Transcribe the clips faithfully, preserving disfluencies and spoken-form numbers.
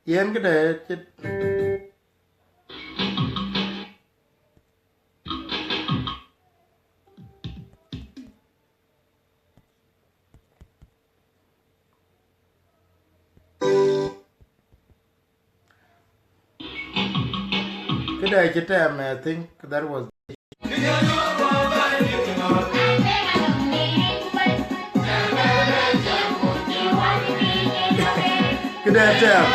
Yen këde cï Këde cï tɛm, I think that was. Këde tɛm.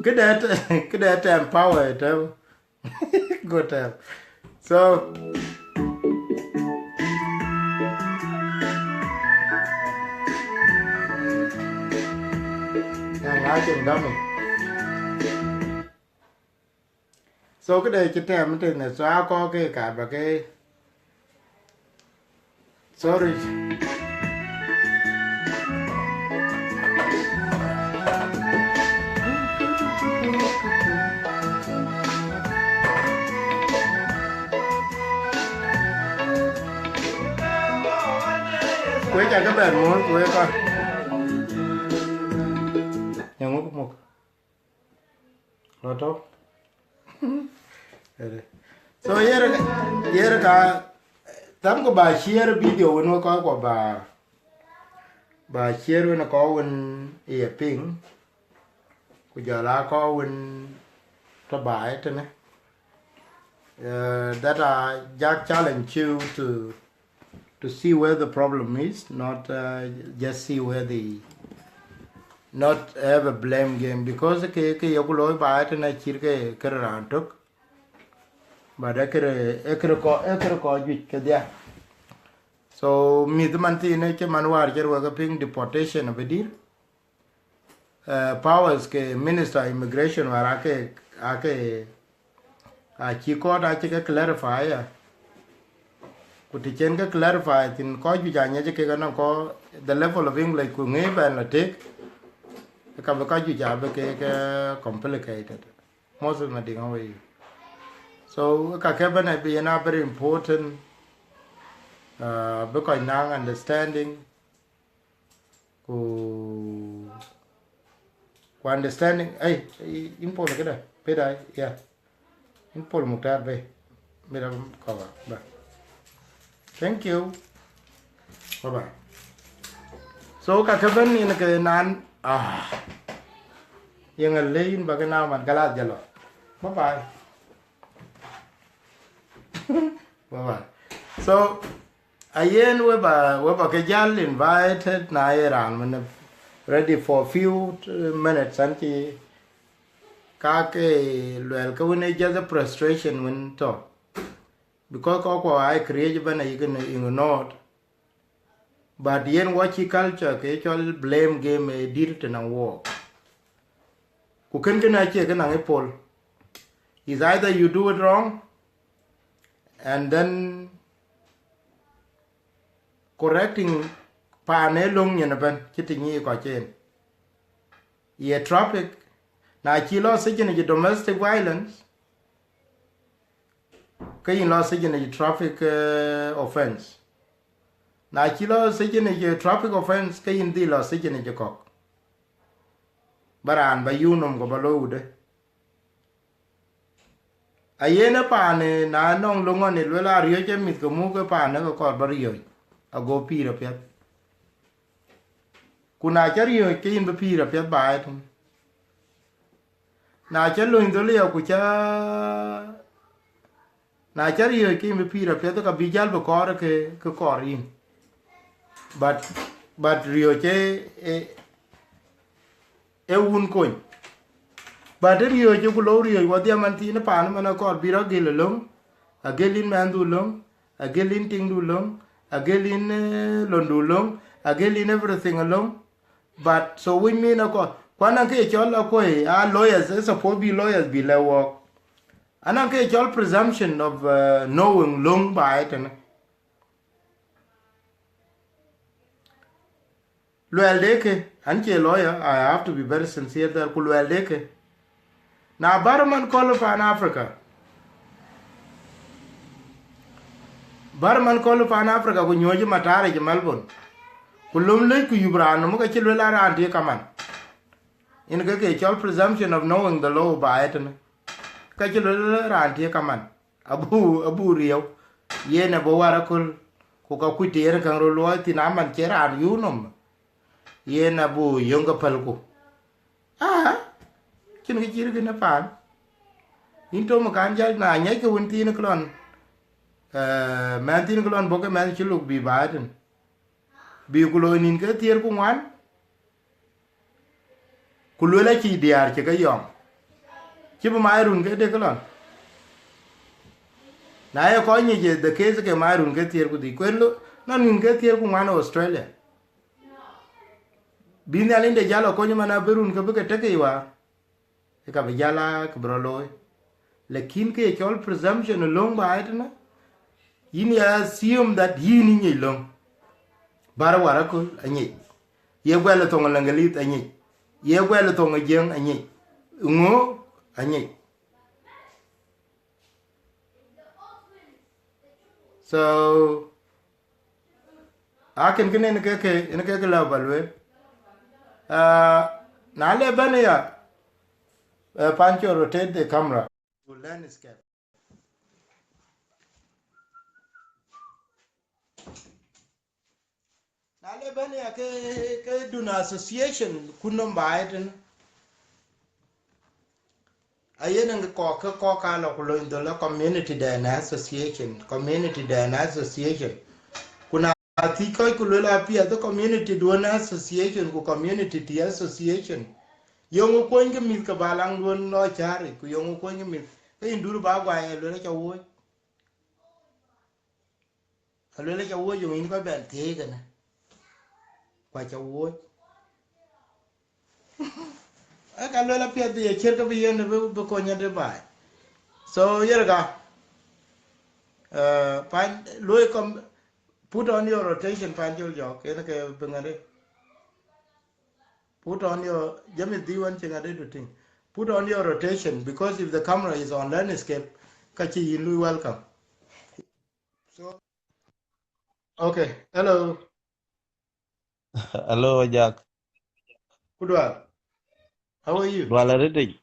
Këde tɛm, këde tɛm power tɛm. Good time. So, yeah, I can dummy. So, këde cï tɛm tënë, so, akɔ̈k ke ka ba ke, sorry. Kuec akë bɛ̈n muɔ̈th wek kɔc. Yeŋö ku muk? Lɔ tɔ̈u. So, yer, yer ka, thamku ba share video wën wek kɔc, ku ba, ba share wën kɔc wën ye piŋ, ku jɔl a kɔc wën tɔ̈ baai tënë. Uh, that I just challenge you to, to see where the problem is, not, uh, just see where the, not have a blame game, because ke, ke yoku looi baai tënë acït ke, ke raan tök, but e kërë, e kërë kɔc, e kërë kɔc juëc kedhia. So, mïth man thiinë cï man wäär cï ruɛk piŋ deportation abï dïr. Uh, powers ke minister immigration wäär ake, ake, acï court acï ke clarify ya. Ku të cen ke clarify thïn, kɔc juëc anyec kek anɔŋ kɔc, the level of English ku ŋic bɛn la tek, ka bï kɔc juëc abï kek, uh, complicated. Most of them are Dinka way. So, ka ke bɛn abï yen a very important, uh, bï kɔc naŋ understanding, ku, ku understanding, ai, in Paul këda, peda, yeah. In Paul Mukhtar be, mira cover, ba. Thank you. Bye bye. So, ka ke bɛn in ke nan, ah, yeŋa le in ba ke na man, galas jalo. Bye bye. Bye bye. So, ayen we ba, we ba ke jal invited na ye raan wën ready for a few, uh, minutes, an cï ka ke luel ke wën just a frustration wën tɔ̈. Because kɔc kɔ̈k aa create bɛn ayï kën ignored. But yen wɔ cï culture ke cɔl blame game e dït tënɔŋ wɔ. Ku kën kënë acie kë naŋ ë pol. Is either you do it wrong and then correcting paan ë löŋ nyin ëbɛ̈n cï të nyic kɔc en. Ye traffic, na cï lɔ thiecin ë domestic violence, ke yïn lɔ thiecin ë traffic, eh, offense. Na cï lɔ thiecin ë traffic offense, ke yïn dhil lɔ thiecin ë kɔ̈k. Ba raan ba yum nɔm ku ba looi wudë. Ayen ë paan ë na nɔŋ löŋ ɣɔn ë luel a riɔ̈c ë mïth ke muk ë paan ë ke kɔɔr ba riɔ̈c, ago pïïr apiɛth. Ku na cä riɔ̈c ke yïn bï pïïr apiɛth ba ë tïŋ. Na cä löny dhöl ya ku cä, na cä riɔ̈c ke yïn bï pïïr apiɛth, ka bï jäl bï kɔɔr ke, ke kɔɔr yïn. But, but riɔ̈c ë, ë, ë wun kony. But ë riɔ̈c ë ku lou riɔ̈c wadhia man thiin ë paan ëmën akɔɔr bï rɔ gël ë löŋ, agël yïn mɛnhdu löŋ, agël yïn tiŋdu löŋ, agël yïn, eh, londu löŋ, agël yïn everything alöŋ. But so which mean akɔ, kuan an ke cɔl akuɔi, a lawyers, e suppose bï lawyers bï lɛ wɔɔk. Anɔŋ ke cɔl presumption of, uh, knowing löŋ baai tënë. Luɛɛl de ke, an cie lawyer, I have to be very sincere there, ku luɛɛl de ke. Na bär man köl pan Africa. Bär man köl pan Africa ku nyuɔ̈c ë matar ë Melbourne. Ku löm lec ku yup raan nɔm ka cï luel an raan tï kaman. Yen ke ke cɔl presumption of knowing the law baai tënë. Ka cï luel raan tï kaman. Abu, abu riëu. Yen abï wär aköl. Ku ka kuc të yen käŋ röt luɔi thïn aman cie raan yuu nɔm. Yen abu yöŋ ke pälku. Aa, cïn kë cït kënë paan. Yïn Tom kan jäl na nyɛckë wën thiin kë lɔn. Eh, mɛnh thiin kë lɔn bɔ̈ ke mɛnh cï luk bï baai tën. Bï ku looi nïn ke thiëër ku ŋuan. Ku luel acï diäär cï ke yɔŋ. Cï bï mai run ke dek kë lɔn. Na ye kɔc nyic the case ke mai run ke thiëër ku dhïc. Kuel nɔn nïn ke thiëër ku ŋuan Australia. Bï Nhialic de jäl akony man abï run ke bï ke tek yic wäär, ë ka bï jäl aa kë bï rɔt looi. Lakin kë ye cɔl presumption ë löŋ baai tënë, yïn ya assume that yïn ë nyic löŋ. Bär wär aköl anyic. Ye guɛl ë thoŋ ë Leŋgelith anyic. Ye guɛl ë thoŋ ë Jiëŋ anyic. Ŋö anyic. So, akën kënë yen ke, ke, yen ke, ke lëu ba lueel. Ah, na le bɛ̈n ya, eh, Pancho, rotate the camera to landscape. Na le bɛ̈n ya ke, ke dun association kun nɔm baai tën. Ayen nɔŋ kɔ̈k ke kɔ̈k ka lɔ ku lony dhöl ë community dɛn association, community dɛn association. Ku na thiëc kɔc ku luel apiɛth ë community duön association ku community ti association. Yöŋ ë kuɔny ke mïth ke ba laŋ duön lɔ cääric, ku yöŋ ë kuɔny ke mïth, ke yïn dur ba guai ë luel aca wuɔ̈c. Aluel aca wuɔ̈c, yöŋ yïn kɔc bɛn thiëëc kënë. Ku aca wuɔ̈c. Ë ka luel apiɛth bï ye ciɛ̈t ke bï yen bï, bï kony ade baai. So, yer ka, uh, pan, luɔi com-, put on your rotation, pan jol jɔk, yen ke bï ŋade. Put on your, jami dhiwan cï ŋade du ting. Put on your rotation, because if the camera is on landscape, ka cï yïn lui welcome. So, okay, hello. Hello, Jack. Ku Dual. How are you? Dual arëtic.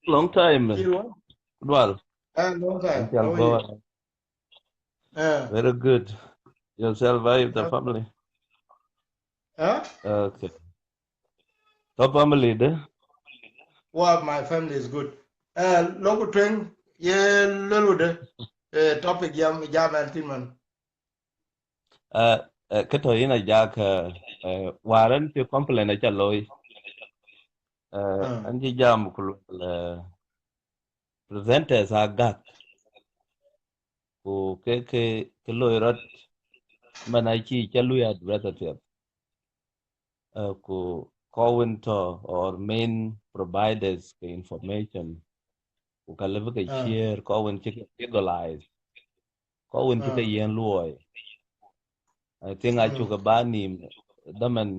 Long time. Cï ruɔ̈n? Dual. Ah, long time. How are you? Ah. Very good. Yourself, how is the family? Huh? Okay. Tɔ family de? Well, my family is good. Eh, lok ku tueŋ, ye lelu de. Eh, topic jam, jam ɛn tïn man. Eh, eh, kë tɔ yïn Ajak, eh, eh, wäär ɛn cï complain aca looi. Eh, ah, ɛn cï jam ku luel, eh, presenters aa gäk. Ku ke, ke, ke loi rɔt man acï ca lui address apiɛth. Eh, ku kɔc wën tɔ or main providers ke information, ku ka lëbï ke, ah, share, kɔc wën cï ke legalize, kɔc wën cï ke, ah, yiën luɔi. I think, mm, acuk ba nïm dhaman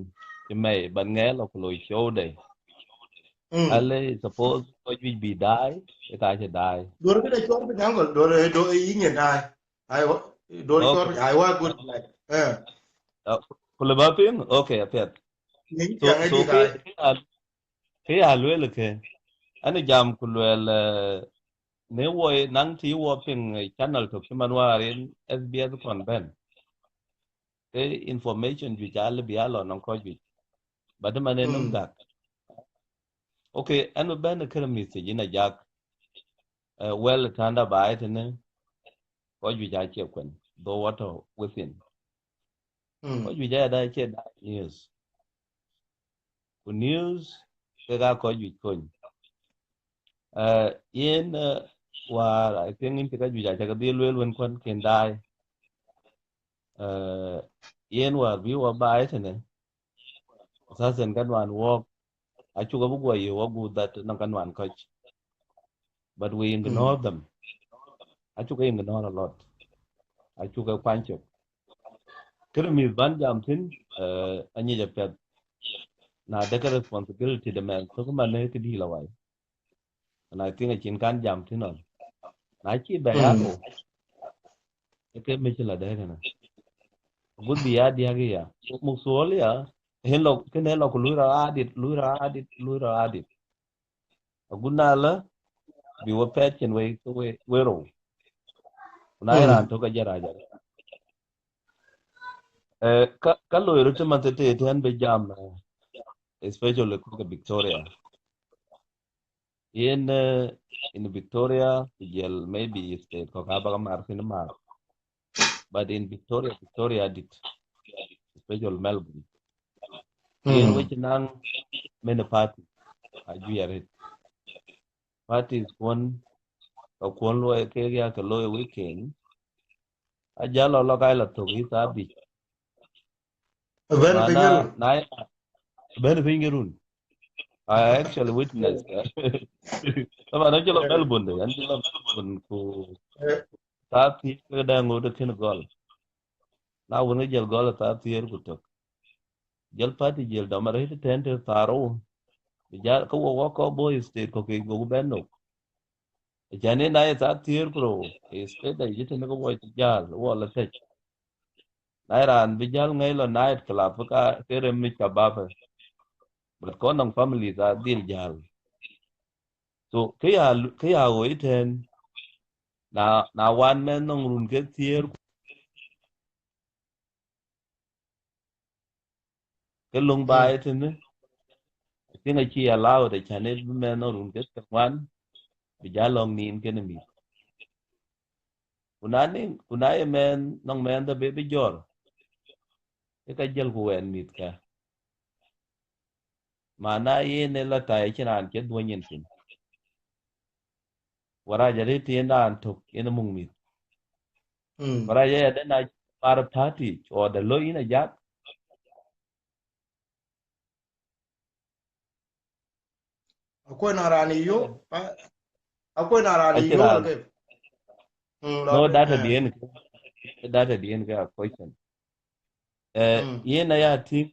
cï mɛi, but ŋɛɛl lɔ ku loi show de. Mm. Ale suppose kɔc juëc bï daai, ë ka cï daai. Duɔ̈r këde cuɔr piny aŋgɔl, duɔ̈r, eh, duɔ̈r, eh, yïn ye daai. Ai wa, duɔ̈r cuɔr, okay, piny, ai wa good, like, eh. Uh, ku lë ba piŋ? Okay, apiɛth. Yïn so, piɛŋ ë so dït ke, ai. Ke ya, ke ya lueel ke. Ani jam ku lueel, eh, ne woi naŋ ti wɔ piŋ, eh, channel tök cï man wäär yen S B S kɔn bɛ̈n. Ke information juëc alë bï a lɔ nɔŋ kɔc juëc. But man ë nɔm, mm, gak. Okay, ɛn bï bɛ̈n ë kërë message yïn Ajak. Eh, well, tanda baai tënë, kɔc juëc acie kuɛn, though what within. Mm. Kɔc juëc ayada acie daai news. Ku news, kek aa kɔc juëc kony. Eh, yen, eh, wäär, I think, yïn cï ka juëc aca ke dhil lueel wën kuan kën daai. Eh, yen wäär bï wɔ baai tënë, sasa ka nuan wɔk, acuk abï guɔ ye wɔ guut that nɔŋ ka nuan kɔc. But we ignore them. Acuk ignore a lot. Acuk kuany cök. Kënë mïth ban jam thïn, eh, anyic apiɛth. Na dek responsibility de mɛn thök man ë këdï la wai. And I think acïn kan jam thïn ɔn. Na cï bɛ ya rou, ë ke micil adɛ̈ kënë. Agut bï ya diäk ya. Muk thuɔl ya, yen lɔ, kënë lɔ ku lui rɔ adit, lui rɔ adit, lui rɔ adit. Agut na lë, bï we pɛɛt cin wei, wei, wei rou. Ku na ye raan tök ajɛt ajɛt. Eh, ka, ka loi röt cï man thëtëë tɛ̈n bï jam, eh, especially kɔc ke Victoria. Yen, eh, in Victoria, ku jël maybe state kɔ̈k aa bä ke mar thïn mar. But in Victoria, Victoria dït, especially Melbourne. Yen we cï naŋ many party, ajuɛɛr it. Parties kuɔn, ka kuɔn luɔi kek ya ke looi weekend. Ajal lɔ lɔ ka lɔ thök yï thaa bic. Bɛ̈n piny run. Na, bɛ̈n piny run. I actually witnessed that. Taban, an cï lɔ Melbourne, an cï lɔ Melbourne ku thaa thiëër ke dɛ̈ ŋot ë kën gɔl. Na wën ke jël gɔl thaa thiëër ku tök. Jël party jël dɔm arëët tɛ̈n të thaa rou. Bï jal ke wok wok kɔc bɔ̈ state kɔ̈k ke goku bɛ̈n nok. Acan ë na ye thaa thiëër ku rou, state da yï tënë ke wok jäl, wok la tëc. Na ye raan bï jäl ŋɛi lɔ night club ka ke rem mi shabab. But kɔn nɔŋ families adhil jäl. So, kë ya, kë ya ɣoi tɛ̈n, na, na wan mɛn nɔŋ run ke thiëër, ke löŋ baai tënë, I think acï allowed, acan ë bï mɛn nɔŋ run ke thiëër ŋuan, bï jäl lɔ̈ŋ nin kenë mïth. Ku na nin, ku na ye mɛn, nɔŋ mɛn dhä bï, bï jɔr, ke ka jël ku wɛn mïth ka. Mana yen ë la tai cïn raan cï dhuɔny yen thïn. Warac arëët yen raan tök yen muk mïth. Warac aya de na mar party, or de loi yïn ajak. Akuën a raan yök, a-, akuën a raan yök raan. Ke. Mm, no, lɔ data eh. Dien ke, data dien ke a question. Eh, yen aya tïŋ,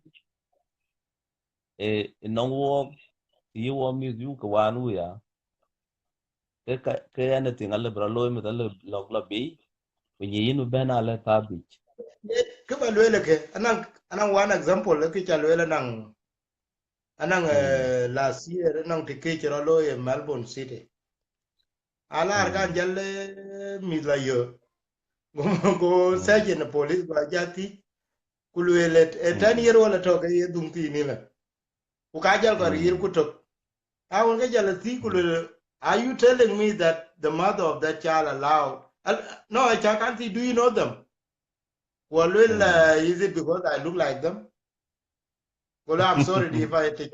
eh, nɔŋ wok, yï wok mïth yuk ke wan wuya. Ke ka, ke anything alë bï rɔ looi mïth alë lɔk lɔ biic, ku nyi yïn bï bɛ̈n alë thaa bic. Kë ba lueel ke, anaŋ, anaŋ one example, kë ca lueel anaŋ, anaŋ, eh, last year, anaŋ të kë cï rɔ looi ë Melbourne City. Alaar kan jäl, eh, mïth la yö. Go, go sergeant police go ajat thiëc, ku lueel ë, ë ten year old atɔ̈ ke ye dhuŋ thiin ëlä. Ku ka jal kɔc riir ku tök. Awën ke jal a thiëc ku lueel, "Are you telling me that the mother of that child allowed?" Al-, no, I can't see. "Do you know them?" Ku lueel, uh, "Is it because I look like them?" Go lueel, "I'm sorry, if I take,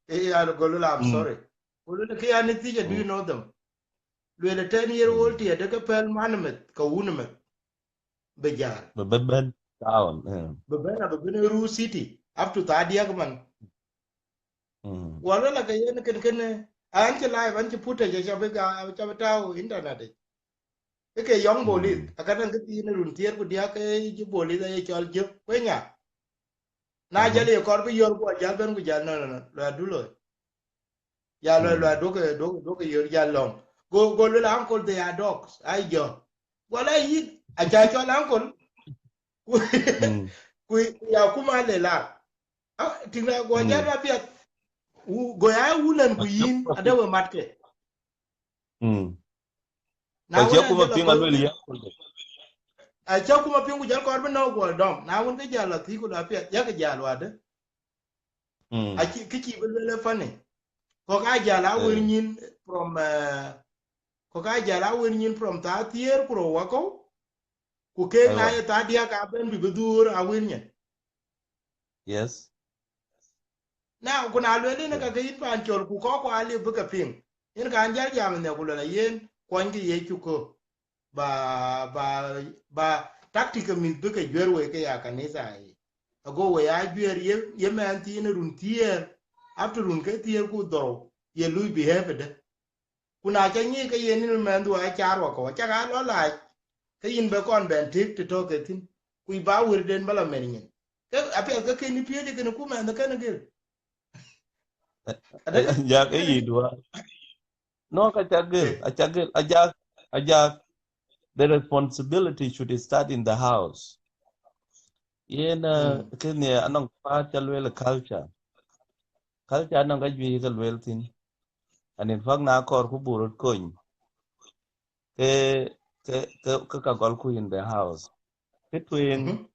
yeah, go lueel, I'm sorry." Go lueel, "Kë ya ni thiëc, do you know them?" Lueel, "Ten year old tiɛt ke pɛ̈l man meth, ka wun meth." Bï jäl. Bï bɛ̈n bɛ̈n town, eh. Bï bɛ̈n, abï bɛ̈n Ruu City, up to thaa diäk man. Wala la ke yen kën kën, eh, an cï live, an cï footage, aca bï ga-, aca bï tääu internet yic. Ë ke young police, aka naŋ kë thiin run thiëër ku diäk, ke cï police aye cɔl jëp, ku nya. Na jäl ye kɔɔr bï yör, ku ajäl bɛ̈n ku jäl, no, no, no, lɔ adu looi. Ya lɔ, lɔ, duɔ̈kï, duɔ̈kï, duɔ̈kï yör ya lɔ̈ŋ. Go, go lueel, "Uncle, they are dogs." Ai jɔ. Go la yïn, aca cɔl uncle. Ku, ku ya kuma le la. Ah, tïŋ la, go jal ba piɛth. Wu-, go ya wulen ku yïn, ade we mat ke. Na wën, kuma piŋ aluel ya. Aca kuma piŋ ku jal kɔɔr bï nɔ̈k guɔ dɔm. Na wën, ke jal la thiëc ku la piɛth, yak jal wade. Aci, kë cï bï lueel ë funny. Kɔ̈k aa jäl a wër nyin from, eh, kɔ̈k aa jäl a wër nyin from thaa thiëër ku rou wakɔ̈u, ku keek na ye thaa diäk a bɛ̈n bï bï dhuur a wër nyin. Yes. Na, ku na lueel yen ka ke yïn paan col, ku kɔ̈k ku a liep bï ke piŋ. Yen ka an jäl jam nhiaku lueel a yen kuɔny ke Yecu kö. Ba, ba, ba tactic ke mïth bï ke juër wei ke ya kanitha yic. Ago wei aa juër ye, ye mɛn thiin run thiëër, up to run ke thiëër ku dhorou, ye lui behave de. Ku na ca nyic ke yen ë mɛnhdu acaar wakɔ̈u, acak aa lɔ laac, ke yïn bï kɔn bɛn tëk të tɔ̈ ke thïn, ku ba wërden ba la mɛr nyin. Ke apiɛth ke kën piööcë kën ku mɛnh kën gël. Ajak, e yï duɔ̈. No, ka ca gël, aca gël, ajak, ajak. The responsibility should start in the house. Yen, uh, kën ye anɔŋ part ca lueel culture. Culture anɔŋ ka juëc ke lueel thïn. And in fact, na kɔɔr ku buk röt kony, ke, ke, ke, ke ka gɔlku in the house. Kë tueŋ,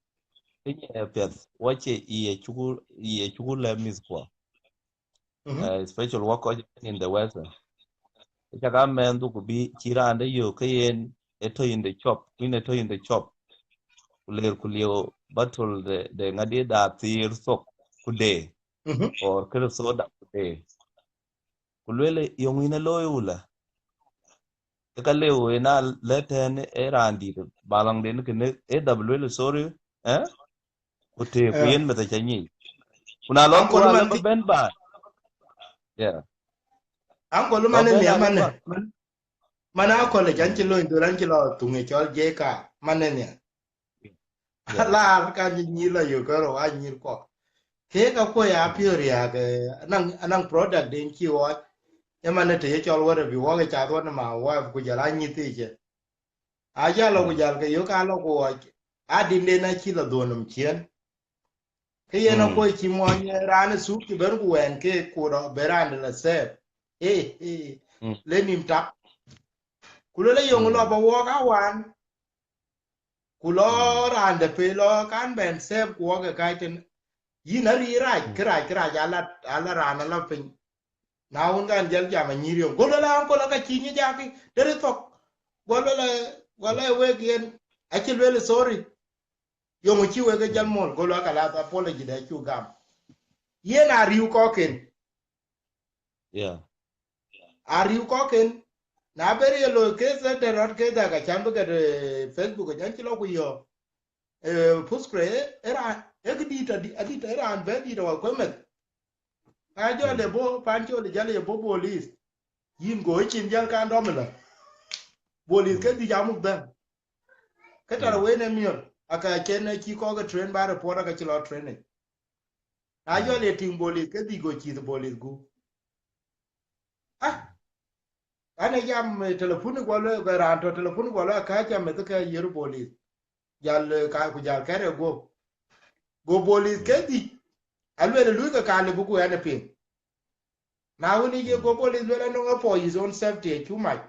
kë nyiɛɛr piɛth, wacie ye cuku, ye cuku lɛ̈k mïthkuɔ. Uh, especially wɔ kɔc in the West. Cak a mɛnhdu ku bï cï raan de yök ke yen ë tɔ̈ in the shop, ku yïn ë tɔ̈ in the shop. Ku ler ku lieu bottle de, de ŋadï da thiir thok ku de, or kërë soda ku de. Ku lueel yöŋ yïn ë looi wula. Ë ka lëu ë na lɛ̈k tɛ̈n ë raan dït, ba lɔŋden kënë ë dhap lueel sorry, eh? Ku tëëk ku yen meth aca nyic. Ku na lɔ ku alɔ bï bɛ̈n ba. Yeah. Uncle, man ë nhiam, man ë. Man akɔ̈l ë, an cï lony dhöl, an cï lɔ thuŋ ë cɔl J K, man ë nhiam. Laar ka nyï, nyï lɔ yök kërou, a nyïr kɔ̈k. Kek akuɔ̈c a piöör riääk, eh, anɔŋ, anɔŋ product den cï ɣɔɔc. Ë man ë të ye cɔl wärë bï wɔk ë cath wan ë ma wife ku jɔl a nyïth ëcë. A jal lɔ ku jal ke yök a lɔ ku ɣɔɔc, a dinden acï lɔ dhuɔ̈n nɔm ciëën. Ke yen akuɔ̈c cï muɔny raan ë thuk cï bɛ̈n ku wɛɛn keek ku rɔ bɛ raan de la sɛɛp. Ee, ee, le nïm tak. Ku lueel ë yöŋ lɔ bä wɔɔk a wan. Ku lɔ raan de pe lɔ kan bɛn sɛɛp ku wɔk ë kac tën. Yïn a ri rac, kë rac, kë rac, ala, ala raan ala piny. Na wun kan jal jam a nyïr yöŋ. Go lueel a ankol aka cï nyi jakï, deri thok. Go lueel a, go lueel a wek yen, acï lueel sorry. Yöŋ cï wek ë jal mol, go lueel a kalas apology de cu gam. Yen a riu kɔcken. Yeah. A riu kɔcken. Na ber ye looi case de rɔt case da ka cam bï gɛt, eh, Facebook, jan cï lɔ ku yɔ. Eh, Puskre, eh, era, eh, kë dït, adït, adït, era an bɛ dït wa kwe meth. Ka jɔ le bo, pan col jal ye bo bolis. Yïn go cin jal kan dɔm la. Bolis ke dït amuk dɛm. Ke tar wen e miol, aka cen e ci kɔk e train ba report aka ci lɔ training. Na jɔ le tiŋ bolis ke dït go cith bolis gu. Ah, an e jam, eh, telephone guɔ lɔ, raan tɔ telephone guɔ lɔ, aka jam e ke yer bolis. Jal, eh, ka, ku jal kɛr e guɔp. Go bolis ke dït, aluel lui ke ka le buku ɛn e piŋ. Na wën ye go bolis luel anɔŋ e for his own safety e cu mac.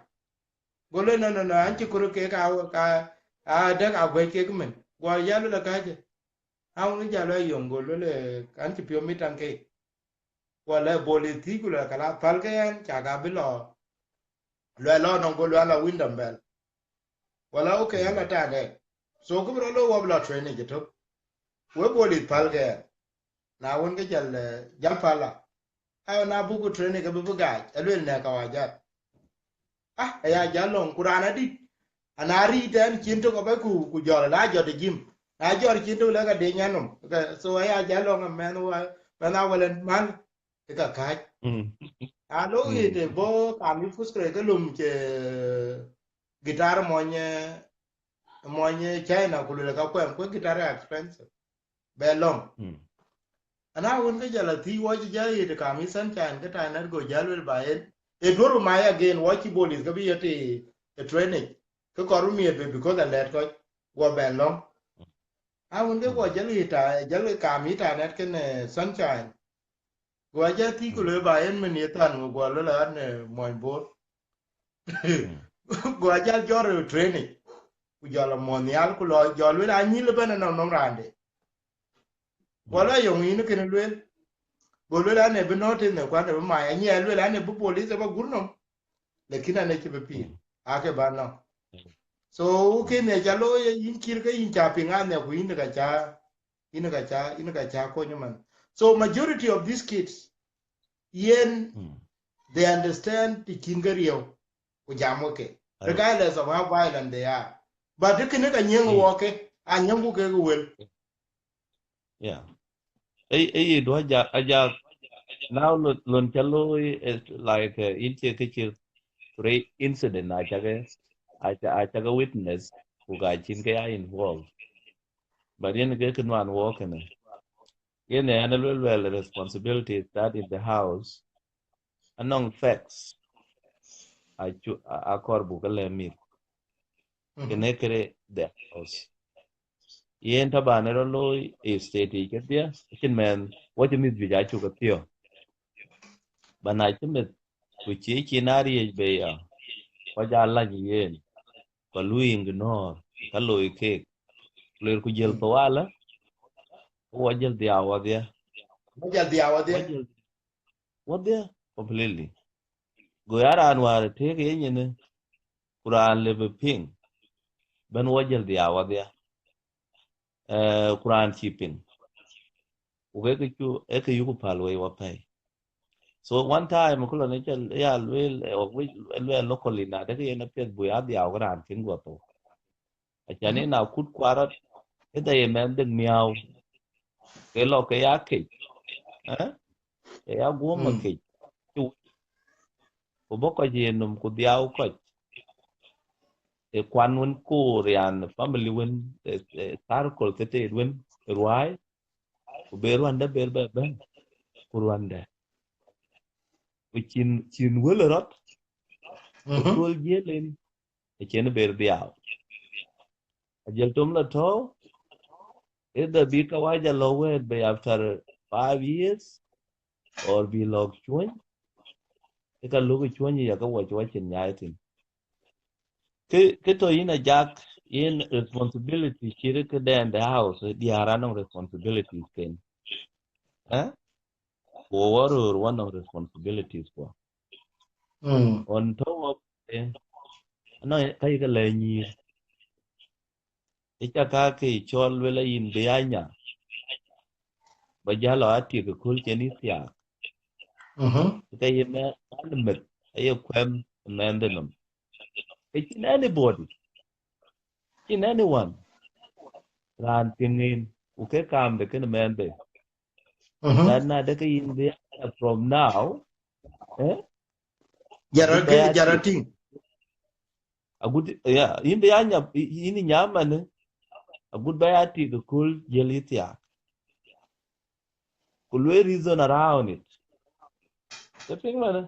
Go luel, no, no, no, an cï kuru kek a, ka, a dek a guɛc kek min. Guɔ ya luel akaje. A wun jal luel yöŋ, go luel, eh, an cï piɔ̈u mit taŋ kek. Wala bolis thiëc ku luel kala pal ke ɛn, ca ka bï lɔ. Luel lɔ nɔŋ go luel la Wyndham Bell. Wala okay, an la tak ɛ. So kë bï rɔ lo wɔ bï lɔ training jë tök. We bolis pal ke ɛn. Na wën ke jal, eh, jal pal la. Ayo na buku training ke bï bï gac, aluel nɛ ka wa jat. Ah, aya jal lɔŋ ku raan adït. Ana ri tɛn cin tök abai ku, ku jɔl la jɔt e jim. Na jɔt cin tök le ka de nyan nom. Ka, so aya jal lɔŋ a mɛn wa, mɛn a welen mal. Ë ka kac. A lo yit e bo kam yi Puskre ke lum ce guitar mɔny, eh, mɔny China ku luel ka kuɛm, ku guitar expensive. Bɛ lɔŋ. Ana wun ke jal a thi wɔ ci jal yit kam yi Sunshine ke ta nat go jal wel ba yen. E duor ma ya gen wɔ ci bolis ke bi yet e, e training. Ke kɔr miet be because a let kɔc. Wɔ bɛ lɔŋ. A wun ke wɔ jal yit ta, jal kam yi ta nat ken, eh, Sunshine. Go ajal thiëc ku luel ba yen min ye than, go guɔ luel an, eh, muɔny Bor. Go ajal jɔr training. Ku jɔl a muɔny nhial ku lɔ jɔl luel anyil ëbɛ̈n anɔm nɔm rande. Guɔ lɔ yöŋ yïn kënë luel. Go luel an, e bï nɔ̈t tënë kuan e bï mac, anyiɛɛl luel an, e bï bolis e ba gur nɔm. Lakin an, e cï bï pïïr. Ake ba nɔm. So, kënë ca looi yïn cïr ke yïn ca piŋ an, e ku yïn ka ca yïn ka ca, yïn ka ca kony man. So majority of these kids, yen, they understand the cïn ke rieu, ku jam weke, regardless of how violent they are. But the kene ka nyiëŋ wɔ ke, a nyiëŋ ku ke wel. Yeah. Ei, ei, du aja, aja, now lon, lon ca looi, eh, like, eh, in ce ke cir. ku rëër incident acäkë, acä-, acäkë witness, ku ka cïn ke ya involved. But yen ke kë nuan wɔ kënë. Yen ë ɣɛn ë luel luel responsibilities that in the house, anɔŋ facts, acu-, a-, akɔɔr buk ke lɛ̈k mïth. Mhm. Kënë këde the house. Yen taban ë rɔt looi ë state yic kedhie, acïn mɛnh, wɔ cï mïth juëc acuk ke piɔ̈ɔ̈th. Ba na cï mïth, ku cï cïn ariëëc bei ya, kɔc aa lany yen, ku luui ignore, ka looi keek. Luel ku jël thou alä, ku wɔ jël dhiau wadhie. Wɔ jël dhiau wadhie. Wɔ jël wadhie completely. Go ya raan wäär tëëk ye nyin, ku raan lëu bï piŋ, bɛ̈n wɔ jël dhiau wadhie. Eh, ku raan cï piŋ. Ku ke kë cu, ee kë yuku päl wei wapɛi. So one time, ku lɔ në cä ya lueel, eh, wɔ wec lueel locally, na dek yen apiɛth buk ya dhiau ke raan piŋ guɔ thou. Acan, mhm, yen akut kuarɔt, ëdhɛ ye mɛnh dhek miäu, ke lɔ ke ya kec, eh? Ke ya guɔ̈m, mm, kec. Cu, ku bɔ̈ kɔc ye nöm ku dhiau kɔc. Ë kuan wën koor, yan family wën, ë, ë circle thëtëët wën, ë ruääi, ku be ruändɛ ber bɛ bɛ̈n, ku ruändɛ. Ku cïn, cïn wël rɔt, ku, mhm, thol jiël en, acïn ber dhiau. Ajël tom la tɔ̈u, either bï kawaja lɔ wɛ̈ɛ̈t bei after five years, or bï lɔ̈k cuɔ̈ny, ë ka luk cuɔ̈ny ya ke wɔ cï wacin nyaai thïn. Kë, kë tɔ̈ yïn Ajak, yen responsibility cït këdɛn the house, diäär anɔŋ responsibilities ken. Eh? Ku wɔ röör wɔ nɔŋ responsibilities kuɔ. Mm. On top of, eh, anɔŋ ka yï ke lɛ̈k nyïïr. Ë cä ka ke cɔl luel a yïn bï anya, ba jäl lɔ atik ë kööl cïn yï thiaak. Mhm. Ke ye mɛnh meth aye kuɛm ë mɛnhde nɔm. Ke cïn anybody, cïn anyone, raan piŋ yïn, ku ke kaamde kënë mɛnhde. Mhm. That na de ke yïn bï anya from now, eh? Jara agut ba ke, ya jara tik. Tïŋ. Agut, ya, yïn bï ya nya, yïn nya manë, agut ba ya tik ë kööl jiël yï thiaak. Ku luel reason around it. Ke piŋ manë?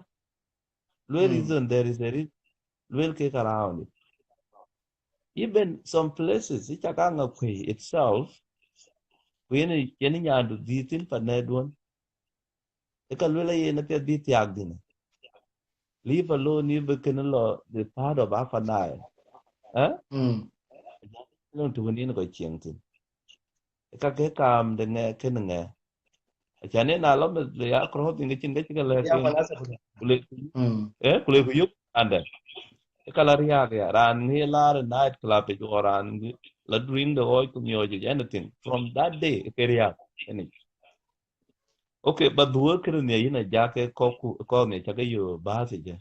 Luel, mm, reason, there is a reason. Luel kek around it. Even some places, ë cä ka ŋa kuëi itself, ku yen, yen nyandu dhiëth thïn pa nɛ̈ɛ̈t duɔ̈n. Ë ka luel ayen apiɛth bï thiaak dhïn. Leave alone yï bï kënë lɔ the part of Upper Nile. Eh? Mm. Lon të wën yen kɔc cieŋ thïn. Ë ka ke kaam de ŋɛ, kënë ŋɛ. Acan yen na lɔ meth le ya crossing ke cïn ke cï ke lɛ̈k, ya, piny. Ku le, mm, eh, ku le ku yök andɛ. Ë ka la riääk ya, raan ŋic laar ë night club yic, or raan ŋic la drink de ɣɔɔc ku miɔɔc yic, anything. From that day, ë ke riääk, ënë. Okay, ba dhuɔ̈k kënë nhiɛ yïn Ajak ke kɔ̈k ku, kɔ̈k nhiɛ cä ke yök bäth ë jë.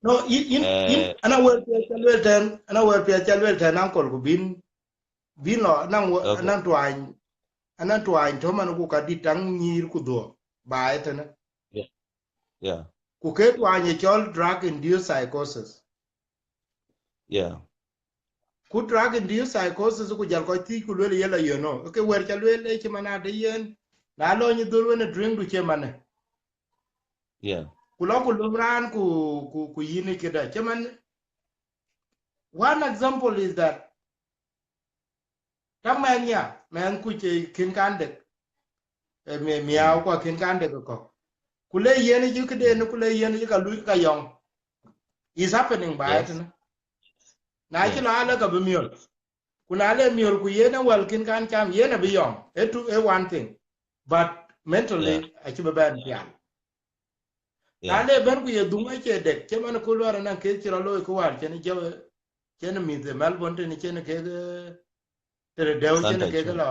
No, yïn, yïn, yïn, eh, ana wɛ̈t piɛth cä lueel tɛ̈n, ana wɛ̈t piɛth cä lueel tɛ̈n, uncle, ku bïn, bïn lɔ, anɔŋ wä-, okay, anɔŋ tuany, anɔŋ tuany tɔ̈ man ku ka dït taŋ nyïïr ku dhuɔ̈k, ba ë tënë. Yeah. Yeah. Ku ke tuany ë cɔl drug induced psychosis. Yeah. Ku drug induced psychosis ku jal kɔc thiëc ku luel ye la yön ë. Ke wɛ̈t cä lueel ë cï man adë yen, na lɔ nyi dhöl wën ë drink du cï manë. Yeah. Ku lɔ ku lom raan ku, ku, ku yïn ë këdë. Cï man, one example is that, tak mɛnh ya, mɛnh kuc ë kën kan dek. Ë mi-, miäu, mm, ku akën kan dek ë kɔ̈k. Ku le yen ë cï këden, mm, ku le yen ë cï ka luc ka yɔŋ. Is happening ba, yes, ëtënë. Na cï, yeah, lɔ alë ka bï miöl. Ku na le miöl ku yen ë wäl kën kan cam, yen abï yɔŋ. Ë tu, ë one thing. But mentally, yeah, acï bï bɛ̈n pial. Na, yeah, le bɛ̈n ku ye dhuŋ acie dek, cï man ku luɛɛr ënɔŋ kek cï rɔt looi ku wäär cïn jɔ, cïn mïth ë Melbourne tënë cïn kek, eh, tëde dɛ̈u cïn, Sunday kek show, lɔ,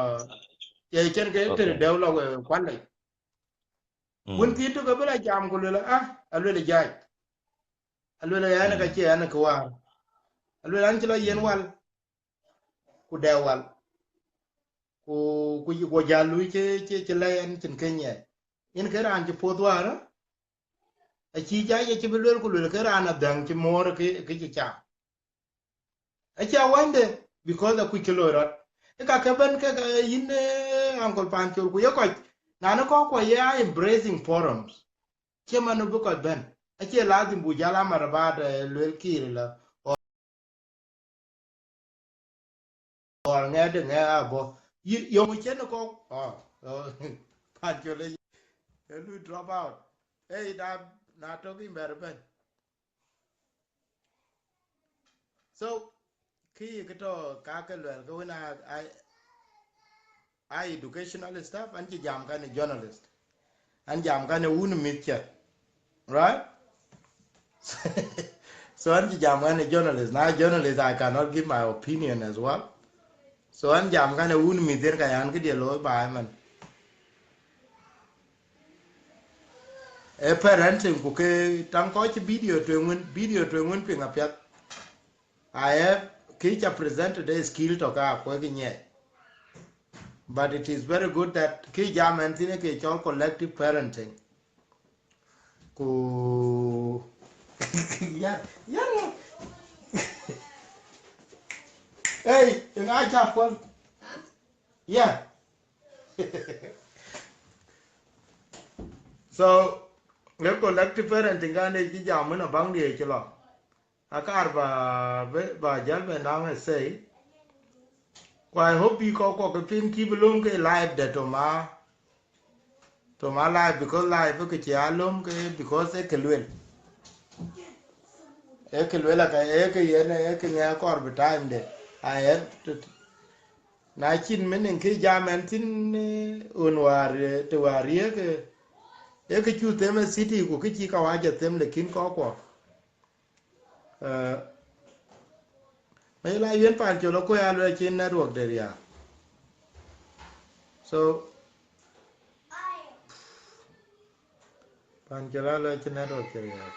cï cïn kek tëde, okay, dɛ̈u lɔ, eh, kual lec. Mm. Wën thiin tök abï la jam ku luel, ah, aluel ë jaac. Aluel ë ɣɛn ka, mm, cie ɣɛn kë wäär. Aluel an cï lɔ yen, mm, wal, ku dɛ̈ wal. Ku, ku, ku jal luui cï, cï, cï lɛ̈i ɣɛn cïn kë nyiɛɛi. Yen ke raan cï puɔ̈th wäär, Acï jai, acï bï luel ku luel ke raan adhäŋ cï moor ke, ke cï cam. Acie awänyde, because akuc kë loi rɔt. Ë ka ke bɛ̈n ke, ke yïn, eh, Uncle Pancol ku ye kɔc, na në kɔ̈k kuɔ ye a embracing forums. Cie man bï kɔc bɛ̈n. Acie lazim bu jal amar baat, eh, luel Kiir la, or, or ŋɛ̈t ŋɛ̈ abɔ̈. Yï, yöŋ cïn kɔ̈k. Oh, oh. Pancol ë, ë lui drop out. Hey, da, na tök yïn bɛ̈r bɛ̈n. So, kë yï kë tɔ̈ ka ke luɛl ke wën a, a, a educational stuff, an cï jam kan ë journalist. An jam kan ë wun mïth cä. Right? So an cï jam kan ë journalist. Na journalist, I cannot give my opinion as well. So an jam kan ë wun mïth yen ka yan këdiɛ looi baai man. Ë parenting ku ke taŋ kɔc cï video tueŋ wën, video tueŋ wën piŋ apiath. I have kë ca present today skill tɔ̈ ka kuek nyiɛc. But it is very good that kë jam ɛn thïn ke cɔl collective parenting. Ku ya, ya. Hey, ŋa ca pɔl? Yeah. So, le collective parenting kan de cï jam wën abaŋ dië cï lɔ. Akar ba, ba, ba jal bɛ naŋ ë say. Ku I hope bï kɔc kɔ̈k ke piŋ cï bï löm ke live de to ma, to ma live, because live ke cï a löm ke, because ë ke luel. Ë ke luel aka, ë ke yen, ë ke ŋɛ kɔɔr bï time de. I have to, na cïn meaning kë jam ɛn thïn, eh, ɣön wäär, eh, të wäär riëëk, eh, ë kë cu them ë city ku kë cï kawaja them, lakin kɔc kuɔ. Eh, me la yen Pancol akuc a luel cï network de riääk. So, Pancol a luel cï network cï riääk.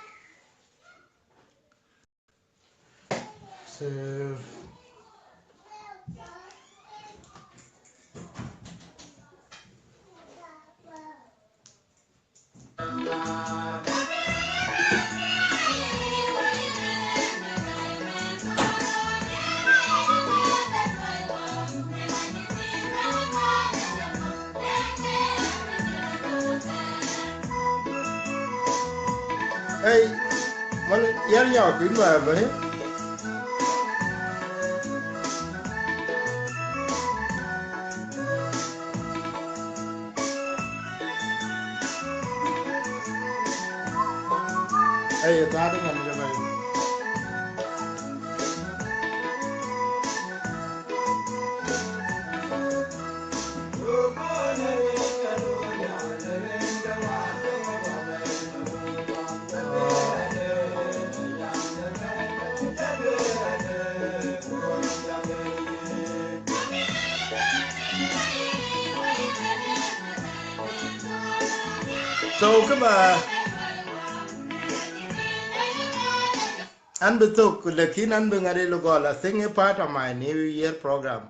So, hey, man, yar nyɔk in ba bari. Hey, tadi ngan jaba. So, kë ba, an bï thök, lakin an bï ŋari lugɔl, I think a part of my New Year program.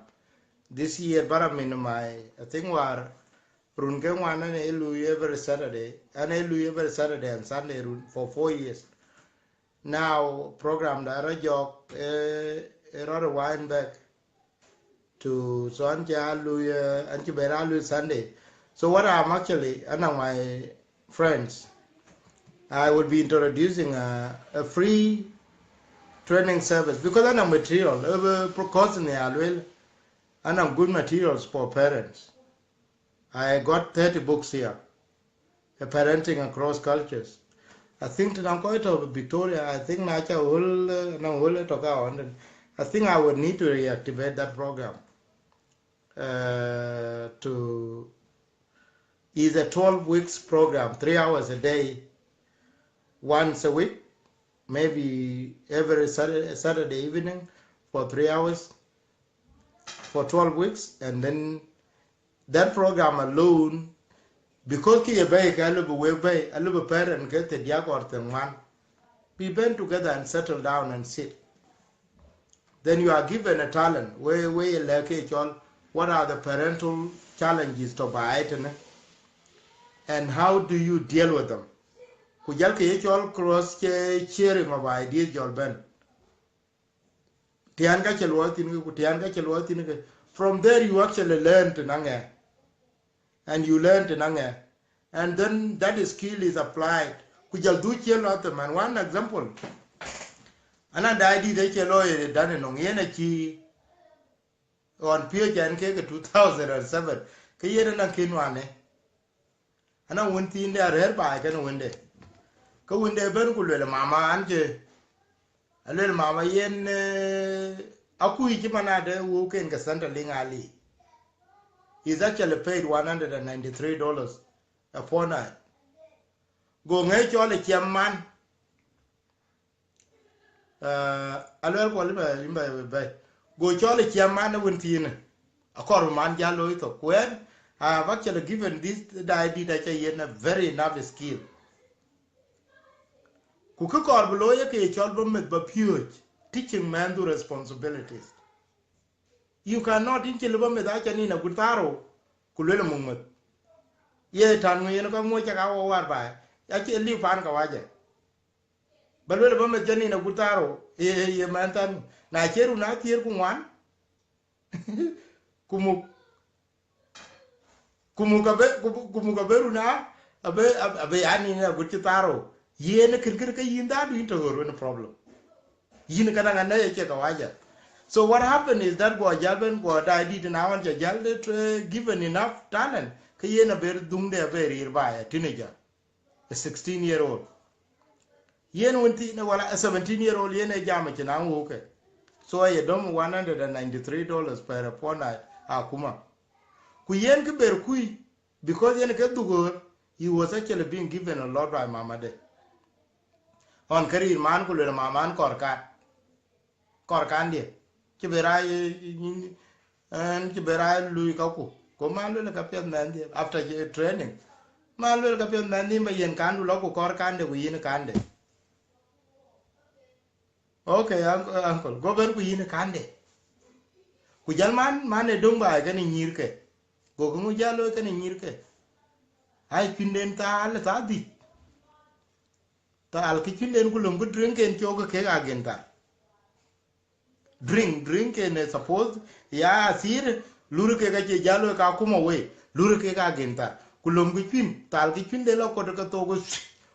This year, bara min my, I think war run ke ŋuan an e lui every Saturday, an e lui every Saturday and Sunday run for four years. Now, program da rɔ jɔk, eh, eh, rɔ rewind back to, so an cï a lui, eh, an cï ben a lui Sunday. So what I'm actually, and my friends, I will be introducing a, a free training service because an material, eh, because in the alwel, and good materials for parents. I got thirty books here, uh, parenting across cultures. I think tënɔŋ kɔc tɔ̈ Victoria, I think na ca whole, uh, na whole tɔ̈ ka on. I think I would need to reactivate that program, uh, to, is a twelve weeks program, three hours a day, once a week, maybe every Saturday, Saturday evening for three hours for twelve weeks, and then that program alone, because kë ye bɛ̈i ke alëu bï wek bɛ̈i, alëu bï parent ke thiërdiäk or thiërŋuan, we band together and settle down and sit. Then you are given a talent, where, where you like it all, what are the parental challenges to buy it, and how do you deal with them? Ku jal ke ye cɔl cross sharing of ideas jɔl bɛ̈n. Tiɛn ka cï luɔi thïn ke, ku tiɛn ka cï luɔi thïn ke. From there you actually learn to naŋɛ. And you learn to naŋɛ. And then that skill is applied. Ku jal du cï lɔ the man. One example. Ana dai di de cï lɔ ye dan nɔŋ yen a cï on piööc ɛn ke ke two thousand and seven. Ke yen na kin wane. Ana wën thiin de arɛ̈ɛ̈r baai kënë wënde. Ke wënde bɛ̈n ku luel mama an cï, aluel mama yen, eh, akui cï man ade wëu ken ke Centrelink ali. He's actually paid one hundred and ninety-three dollars a fortnight. Go ŋe cɔl ë ciɛm man. Eh, aluel kuɔl imba, imba bɛ̈i. Go cɔl ë ciɛm man ë wën thiinë. Akɔr bï man jal looi thok. Ku ɛn, I have actually given this dai dit aca yen a very enough skill. Ku kë kɔr bï looi ë ke cɔl bä meth bä piööc, teaching man du responsibilities. You cannot in cï lë bä meth aca nin agut thaarou, ku luel muk meth. Ye tän ŋö yen ka muɔc cak a wɔ war baai, acie liu paan ka wacɛ. Ba luel bä meth ca nin agut thaarou, ye, ye, ye mɛn than. Na cie run a thiëër ku ŋuan, ku muk, ku muk abe, ku, ku muk abe run a, abe, abe, abe ya nin agut cï thaarou. Yen kën kën ke yïn dhadu yïn të ɣör wën problem. Yïn ka naŋ anɛ ye cie ka waja. So what happened is that guɔ jal ben guɔ dai dit na wan ca jal det, eh, given enough talent, ke yen aber dhuŋde aber rir ba ya teenager. A sixteen year old. Yen wën thiin wala a seventeen year old yen e jam cï na wuke. So aye dɔm one hundred and ninety-three dollars per fortnight akuma. Ku yen kë ber kui, because yen ke dhuk ɣöör, he was actually being given a lot by mama de. On kë rir man ku luel mama an kɔr kat. Kɔr kandï. Cï bï rac, eh, ɛn cï bï rac lui kaku. Go man luel ka piɛth mɛnhdï after training. Man luel ka piɛth mɛnhdï ba yen kandu lɔ ku kɔr kande ku yïn kande. Okay, uncle, uncle. Go ben ku yïn kande. Ku jal man, man e döŋ baai kën nyïïrke. Go kë ŋu jal looi kën nyïïrke. Ai, cuinden thaal, thaa dhïc. Thaal kë cuinden ku lom kë drink en cok kek agen thar. Drink, drink en e suppose ya athir, lur kek acie jal looi ka kuma wei, lur kek agen thar. Ku lom kë cuin, thaal kë cuinden lɔ kot ke thok,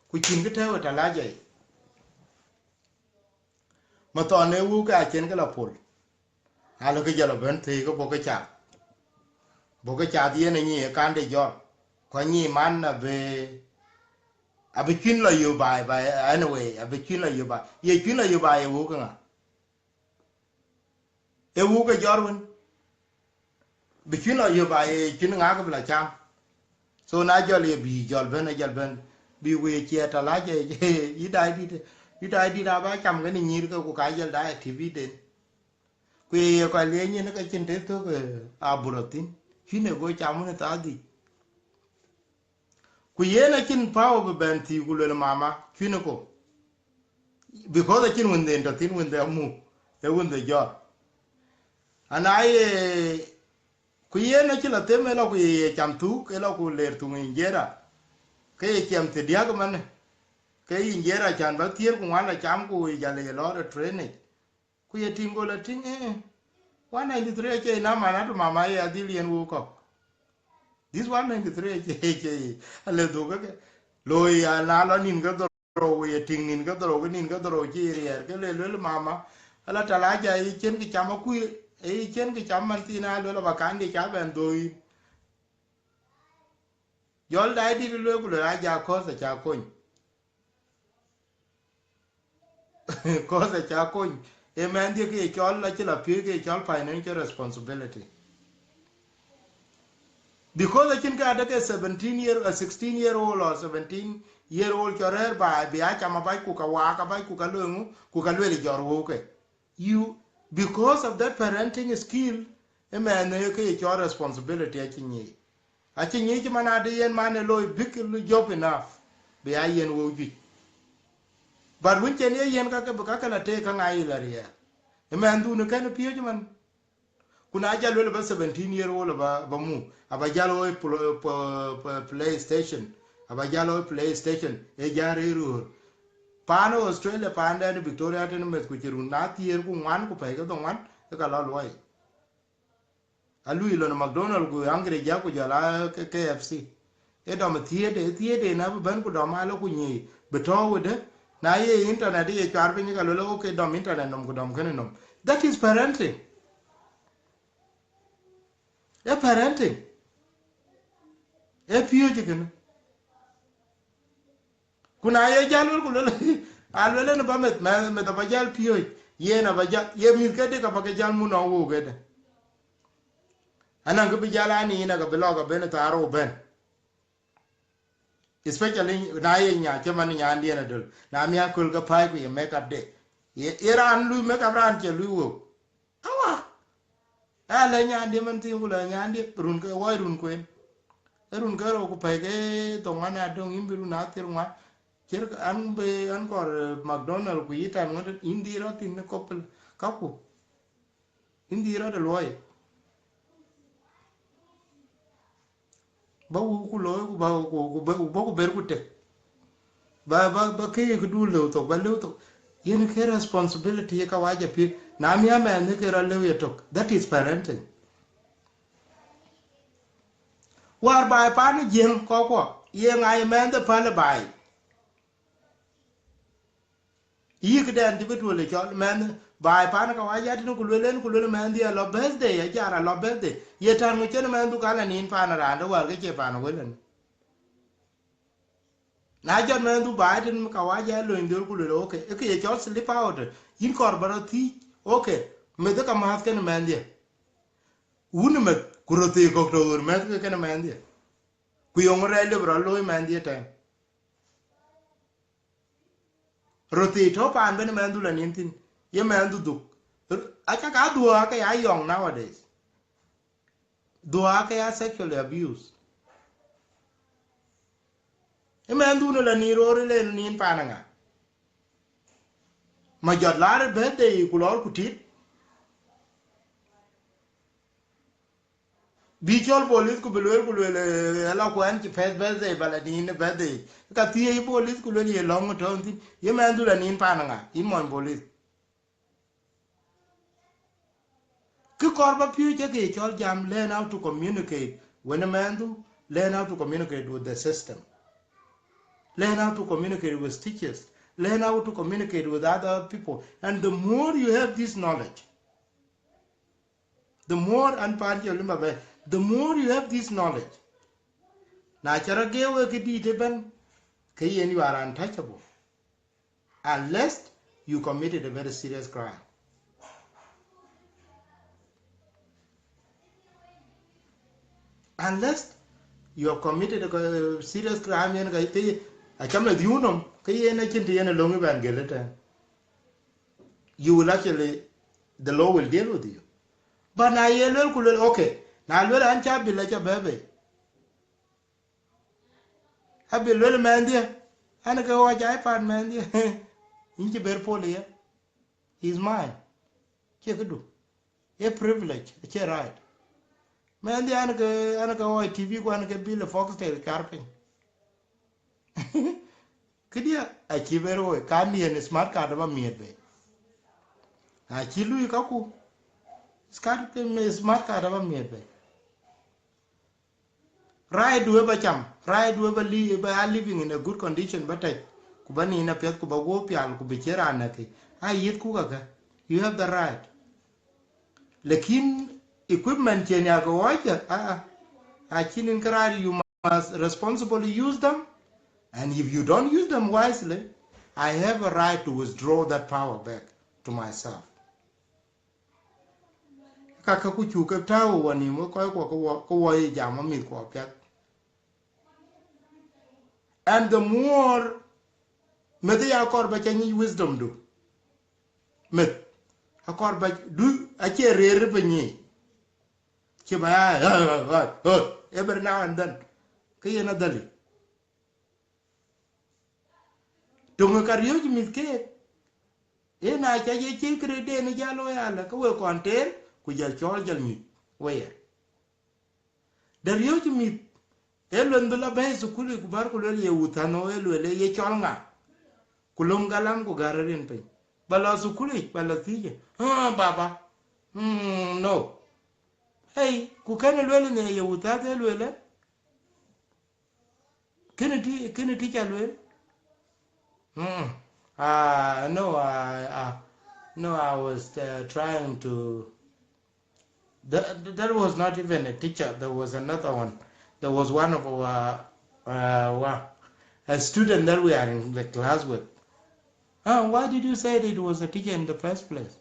ku cin kë tɛ̈ɛ̈u ë talaja yic. Mathɔn e wuk ke acien ke la pol. Alo ke jalo ben thei ke bok ke cath. Bok ke cath yen anyi e kande jɔl. Ku anyi man abe, abe cuin la yo bai, bai, anyway, abe cuin la yo bai. Ye cuin la yo bai e wuk ŋa? E wuk e jɔr wën. Bï cuin lɔ yöp, a ye cuin ŋak bï la cam. So na jɔl ye bï jɔl ben, jɔl ben, bï wëë ciɛɛt tɔ lac, yï dai dït, yï dai dït aba cam kën nyïïr ke ku ka jɔl dai active den. Ku ye ye kɔc liec nyin ke cïn të thök, eh, abur athïn. Cuin e go cam wën ë thaa dhïc. Ku yen acïn power bï bɛn thii ku luel mama, cuin ë ko. Because acïn wënden tɔ thïn, wënde amu, e wënde jɔr. Ana ye, ku yen acï la them, e lɔ ku ye cam thuk, e lɔ ku ler thuŋ injera. Ke ye ciɛm thidiäk man, ke injera can ba thiër ku ŋuan la cam ku ye jal ye lɔ rɔ training. Ku ye tïŋ go la tïŋ, eh, one ninety three acie ina mana tu mama ye adhil yen wo kɔk. This one ninety three acie, acie, ale dhuk ke. Lo ya na lo nin ke dhorou, ye tïŋ nin ke dhorou, ke nin ke dhorou ci riɛɛr, ke le luel mama, ala talaja ye cien ke cam akui, ye cien ke cam man thina luel ba kandi ca ben dhoi. Jɔl dai dit luel ku luel aja kɔth aca kony. Kɔth aca kony, e mɛnhdië ke ye cɔl, acï la piööc ke ye cɔl financial responsibility. Because acïn ke adeke seventeen year, a sixteen year old or seventeen year old cɔ rɛɛr baai, bï a cam abac ku ka waak abac ku ka lueŋu, ku ka luel jɔr wëu ke. You, because of that parenting skill, e mɛnh e ke ye cɔl responsibility acï nyic. Acï nyic man ade yen man e loi big job enough, bï a yen wëu juic. But wën cen ye yen kake bï kake la teek ka ŋa yï la riɛɛr. E mɛnhdun e kën piööc man. Ku na jal luel ba seventeen year old ba, ba mu, aba jal woi pl-, p-, p-, PlayStation. Aba jal lɔ PlayStation, e jal rëër röör. Paan Australia, paan dɛn Victoria tënë meth ku cï run na thiëër ku ŋuan ku pɛ̈i ke dhoŋuan, e ka lɔ luɔi. Alui lon McDonald ku Hungry Jack ku jɔl a ke K F C. E dɔm thiëëde, thiëëde na bï bɛ̈n ku dɔm alë ku nyii, bï tɔ̈u wëdë. Na ye internet ye cuar piny ka luel, okay, dɔm internet nom ku dɔm kënë nom. That is parenting. E parenting. E piööcë kënë. Ku na ye jal luel ku luel, a luel en ba meth, meth, meth aba jal piööc, yen aba jal, ye mïth ke dek aba ke jal mun ɔ wok ëdë. Anaŋ kë bï jal ani yin aka bï lɔ ka ben thaar ro ben. Especially na ye nya, cï man nyandiɛn adöl. Na miäk köl ke päi ku ye make up de. Ye, ye raan lui make up raan cï lui wok. Awa. Aa lɛ nyandï man thiin ku lɛ nyandï run ke wai run kuen. E run ke rou ku pɛ̈i ke thoŋ ŋuan adöŋ, yïn bï run athir ŋuan. Cïr an bï an kɔr, eh, McDonald ku yï tan ŋuan, yïn dhil rɔt thïn në couple kaku. Yïn dhil rɔt ë luɔi. Ba wuk ku looi ku ba ku, ku ba, ku ba ku ber ku tek. Ba, ba, ba ke ye këdu lëu thok, ba lëu thok. Yen ke responsibility ye ka wac apïk. Na miäk mɛnh ke rɔt lëu ye tök. That is parenting. War baai paan Jiëŋ kɔckuɔ, ye ŋa ye mɛnh de päl baai? Yï këdɛn cï bï tuöl ë cɔl mɛnh baai paan ka wac ya tënë ku luel en, ku luel mɛnhdhie alɔ birthday, ajar alɔ birthday. Ye tän ŋö cïn mɛnhdu ka la nin paan raan de wäär ke cie paan wël en. Na jɔt mɛnhdu baai tënë ka wac ya lony dhöl ku luel, okay, e kë ye cɔl slip out, yïn kɔr ba rɔt thiic, okay, meth ka mäth kenë mɛnhdhie. Wun meth, ku röt thii kɔ̈k tɔ̈ ɣöör mɛth ke kenë mɛnhdhie. Ku yöŋ rɛɛc lëu bï rɔt looi mɛnhdhie tɛ̈n. Röt thii tɔ̈ paan ben mɛnhdu la nin thïn, ye mɛnhdu dhuk. R-, aca ka dhuɔɔk ke ya young nowadays. Dhuɔɔk ke ya sexually abuse. Ë mɛnhdu në la nin roor le nin paan ŋa? Ma jɔt laar birthday ku lɔɔr ku tit. Bï cɔl police ku bï lueel ku lueel, eh, ala ku ɛn cï first birthday ba la nin birthday. Ka thiëëc police ku lueel ye lɔ̈ŋ tɔ̈ thïn, ye mɛnhdu la nin paan ŋa, yïn mony police. Kë kɔɔr ba piööc cï ke cɔl jam, learn how to communicate. Wën mɛnhdu, learn how to communicate with the system. Learn how to communicate with teachers. Learn how to communicate with other people. And the more you have this knowledge, the more, an paan cï limba bɛ, the more you have this knowledge. Na ca rɔt geeu ë këdït ëbɛ̈n, ke yen you are untouchable. Unless you committed a very serious crime. Unless you have committed a serious crime, yen ka, ke, acam ë dhiu nom, ke yen acïn të yen ë löŋ ëbɛ̈n gël ëtɛ̈ɛ̈n. You will actually, the law will deal with you. But na ye luel ku luel, okay, na luel an ca bil aca bɛ̈ɛ̈ bei. Abi luel mɛnhdië, an ke ɣɔc iPad mɛnhdië. Yïn cï ber pol ye. Is mine. Cie këdu. A privilege, acie right. Mɛnhdië an ke, an ke ɣɔc T V ku an ke bil Foxtel car piny. Këdië acï ber woi, ka yen smart card aba miɛt bei. Acï lui kaku. Smart card, smart card aba miɛt bei. Right du ë ba cam, right du ë ba li-, ba a living in a good condition, ba tɛc, ku ba nin apiɛth, ku ba guɔ pial, ku bï cï raan näkï. A yith ku kakë. You have the right. Lakin equipment cien ya ke ɣɔɔc, ah, ah. Acïn in ke right, you must responsibly use them. And if you don't use them wisely, I have a right to withdraw that power back to myself. Ka ka ku cuk ke tääu wanïm, we kɔc kuɔ ke wɔ, ke wɔ ye jam wa mïth kuɔ piɛth. And the more, meth ya kɔr ba ca nyic wisdom du. Meth. Akɔr ba du, acie rëër ba nyic. Cï ba ya, every now and then. Ke yen adhali. Töŋ ka riööc mïth keek. Ë na ca ye cï kërëëtden ë jal looi alë, ke we kɔn teer, ku jal cɔɔl jal nyuc wëya. De riööc mïth, Ee luel bï la bɛ̈ɛ̈i thukul yic, ku bär ku luel ye wuthan, ee luel ye cɔl ŋa? Ku lom galam ku gär rin piny. Ba la thukul yic, ba la thiëc, "Ah, baba." Mm, no. Hey, ku kënë luel në ye wuthat, ee luel, eh? Kënë ti-, kënë teacher luel? Mm. Ah, no, I, I, no, I was, uh, trying to, that, that was not even a teacher. There was another one. There was one of our, uh, wa-, a student that we are in the class with. Ah, why did you say that it was a teacher in the first place?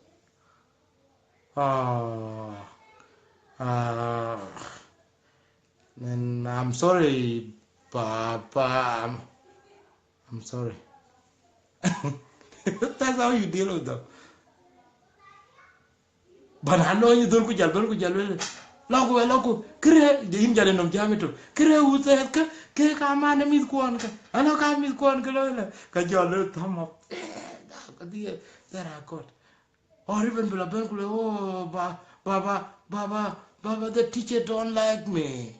Ah, ah, and I'm sorry, Papa. I'm, I'm sorry. That's how you deal with them. But I know you don't kujal, don't kujal, well. Loku, loku, kire, yïn jal nɔm jam ito. Kire wuthe ka, ke ka man mïth kuɔn ka. Ano ka mïth kuɔn ka lo la. Ka jɔl lo thumb up. Eh, ka dia, that I got. Or even bï la bɛ̈n ku le, "Oh, ba-, baba, baba, baba, the teacher don't like me.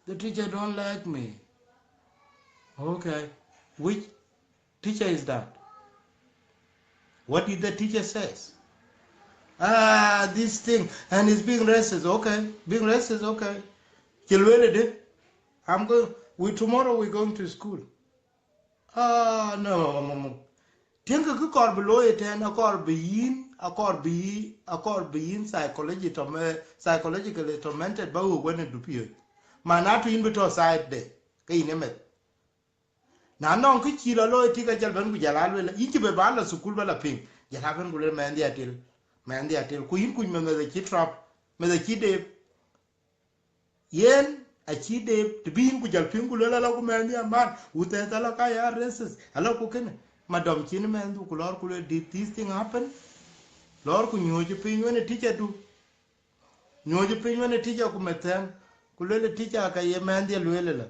The teacher don't like me." Okay. Which teacher is that? What did the teacher says? Ah, this thing, and it's being racist. Okay, being racist, okay. Cï lueel ëdë, I'm going, we, tomorrow we're going to school. Ah, no. Tiɛŋkë kë kɔɔr bï looi ëtɛ̈ɛ̈n, akɔɔr bï yïn, akɔɔr bï yï, akɔɔr bï yïn psychology torme-, psychologically tormented, ba wëu wën ë dupiööc. Man, na tɔ yïn bï tɔ side de, ke yïn ë meth. Na nɔŋ kë cï lɔ looi tik, ajal bɛ̈n ku jal a lueel, yïn cï bɛ ba la thukul ba la piŋ, jal a bɛ̈n ku lueel, "Mɛnhdiɛ̈ atil, mɛnhdiɛ̈ atil." Ku yïn kuc meth, meth acï trap, meth acï deep. Yen acï deep, të bï yïn ku jal piŋ ku lueel, "Ala ku mɛnhdiɛ̈ aman, wuthe ala ka ya racist, ala ku kënë." Madam cïn mɛnhdu ku lɔɔr ku lueel, "Did this thing happen?" Lɔɔr ku nyuööc piny wën ë teacher du. Nyuööc piny wën ë teacher ku meth thɛm, ku lueel, "Teacher, ka ye mɛnhdiɛ̈ lueel ëlä."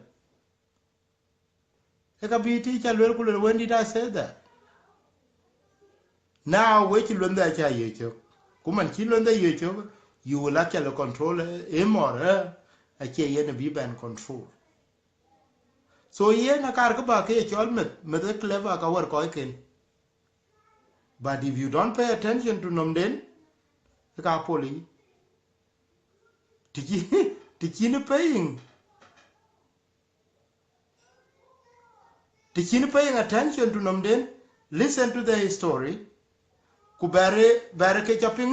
Ë ka bï teacher lueel ku lueel, "When did I say that?" Now, we cï luɛnhde acä ye cök. Ku man cï luɛnhde ye cök, you will actually control him or her, acie yen bï bɛn control. So yen akaar kë ba ke ye cɔl meth, meth ë clever ka wär kɔcken. But if you don't pay attention to nɔmden, ë ka pol yic. Të cï, të cïn paying, të cïn paying attention to nɔmden, listen to their story, ku bɛ̈ɛ̈rë, bɛ̈ɛ̈rë ke cä piŋ,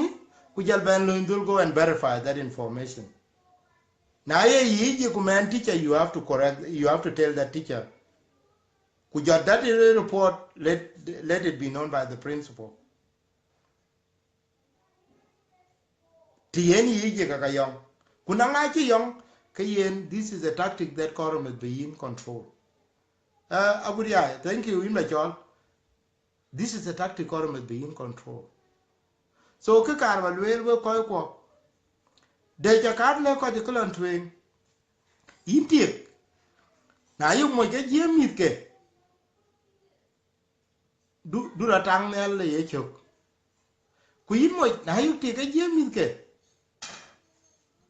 ku jal bɛn lööny dhöl, go and verify that information. Na ye yic, ku mɛn teacher, you have to correct, you have to tell that teacher. Ku jɔt that report, let, let it be known by the principal. Të yen yic ye ka ka yɔŋ. Ku na ŋa cï yɔŋ, ke yen, this is a tactic that kɔɔr meth bï yïn control. Uh, agut ya, thank you, yïn ba cɔl. This is a tactic kɔɔr meth bï yïn control. So kë kaar ba lueel wek kɔc kuɔ, de ca kaat lɛ̈k kɔc ë kë lɔn tueŋ, yïn tiek, na yök moc ke jiëëm mïthke, du, du rɔt taŋ nhial le ye cök. Ku yïn moc, na yök tik ke jiëëm mïthke,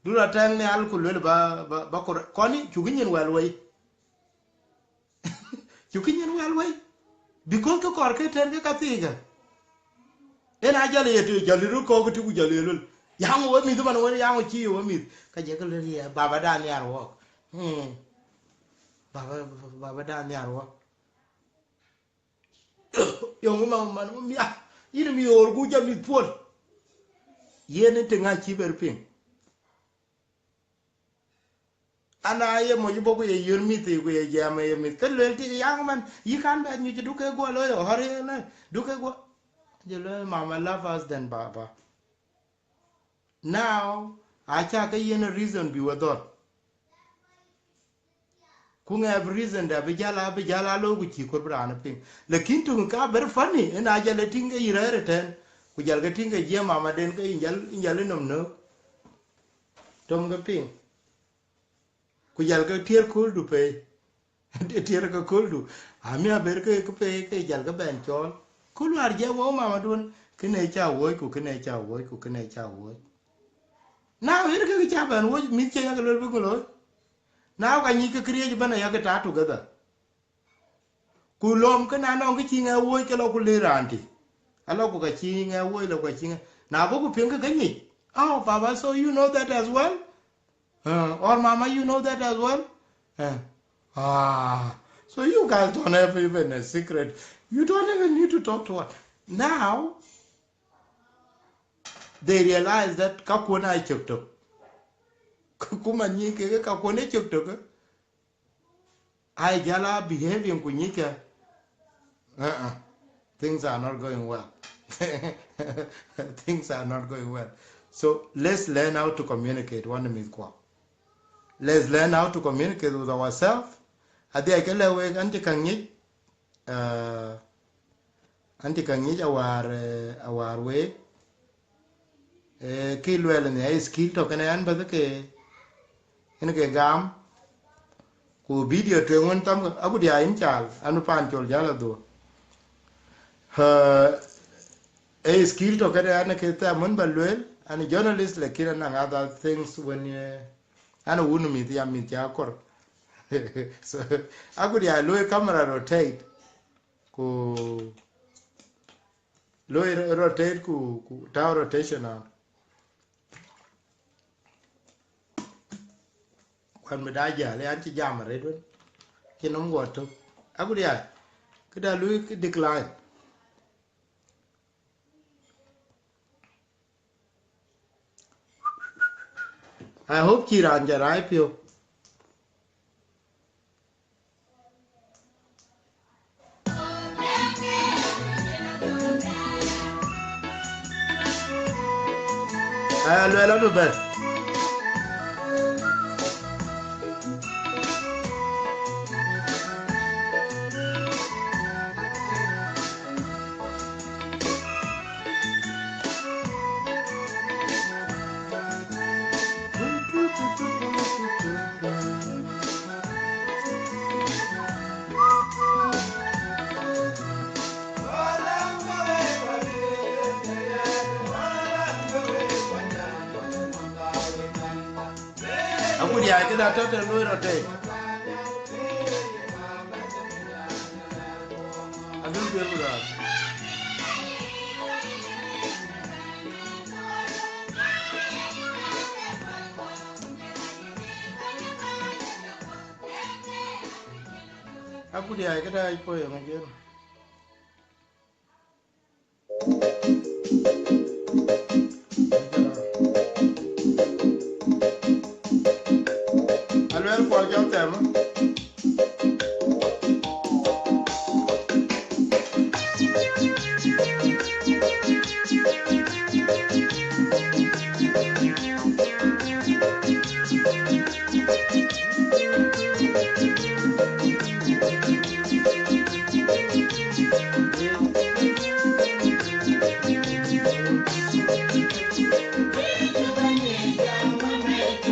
du rɔt taŋ nhial ku luel ba, ba, ba kor-, kɔn cukï nyin wɛl wei. Cukï nyin wɛl wei. Because kë kɔɔr ke tɛ̈n ke ka thiikë. En a jal ye të, jal röt kɔɔk të ku jal ye luel, "Yaŋ we mïth man, wën yaŋ cï ye we mïth." Ka jɛ ke luel, "Ye, baba dan nhiar wɔk." Hmm. Baba, baba dan nhiar wɔk. Yöŋ man, man, man, ya, yïn mi ɣöör ku jɔ mïth puɔl. Yen ë të ŋa cï ber piŋ? Ana ye moc bɔ̈ ku ye yöör mïth, ku ye jam ye mïth. Ke luel tik, "Yaŋ man, yï kan bɛ nyuc du ke guɔ looi, ɣɔ̈r yen, du ke guɔ." Jɔ luel, "Mama love us than baba." Now, acä ke yen a reason bï we dhɔl. Ku ŋɛɛp reason da bï jal a, bï jal a looi ku cï kor bï raan piŋ. Lakin töŋ ka very funny, en a jal e tïŋ ke yï rɛ̈ɛ̈r ëtɛ̈ɛ̈n, ku jal ke tïŋ ke jiëëm mamaden ke yïn jal, yïn jal ë nɔm nöök. Töŋ ke piŋ. Ku jal ke tiër kööldu pei. Tiër ke kööldu. Ami aber ke, ke pei ke jal ke bɛn cɔɔl. Ku luaar jiɛɛm wok mamadun, kënë ca wuɔ̈c, ku kënë ca wuɔ̈c, ku kënë ca wuɔ̈c. Na ɣer ke cä bɛn wuɔ̈c, mïth cie yak luel bï ŋö looi? Now ka nyic ke këriëëc ëbɛ̈n aya ke tat together. Ku lom ke na nɔŋ kë cï ŋɛk wööc ke lɔ ku le raan tï. Alɔ ku ka cï ŋɛk wööc, lɔ ku ka cï ŋɛk. Na bï ku piŋ ke ke nyic. Oh, Baba, so you know that as well? Uh, or Mama, you know that as well? Uh, ah, so you guys don't have even a secret. You don't even need to talk to us. Now, they realize that ka kuɔn aa cök tök. Ku man nyic ke ka kuɔn ë cök tök. Ai jala behaving ku nyic ke. Uh-uh. Things are not going well. Things are not going well. So let's learn how to communicate, wän mïthkuɔ. Let's learn how to communicate with ourselves. Adhia ke lɛ wek an cï kaŋ nyic. Uh, an cï kaŋ nyic awär, uh, awär wek. Eh, kë luɛl nhial, skill tɔ̈ kënë an bäth ke, en ke gam, ku video tueŋ wën thɔm, agut ya yïn cal, an pan col jal adhuɔ̈k. Eh, eh, skill tɔ̈ kënë an ke thɛm wën ba lueel, an journalist, lakin anɔŋ other things wën, eh, an wun mïth ya mïth ca kɔɔr. So, agut ya lueel camera rotate, ku lueel rotate ku, ku tääu rotation on. Kuan mi da jäl, an cï jam arëët wën. Cï nɔm guɔ tök. Agut ya, këda lueel kë decline. I hope cï raan jɔ raai piɔ̈u. Aya luel anu bɛ̈n. Agut ya këda tɔ̈ të luɔi rɔt tei. Abï duel ku raan. Agut ya këda po yɔŋ jën. Aluel kuɔl jɔ thɛm.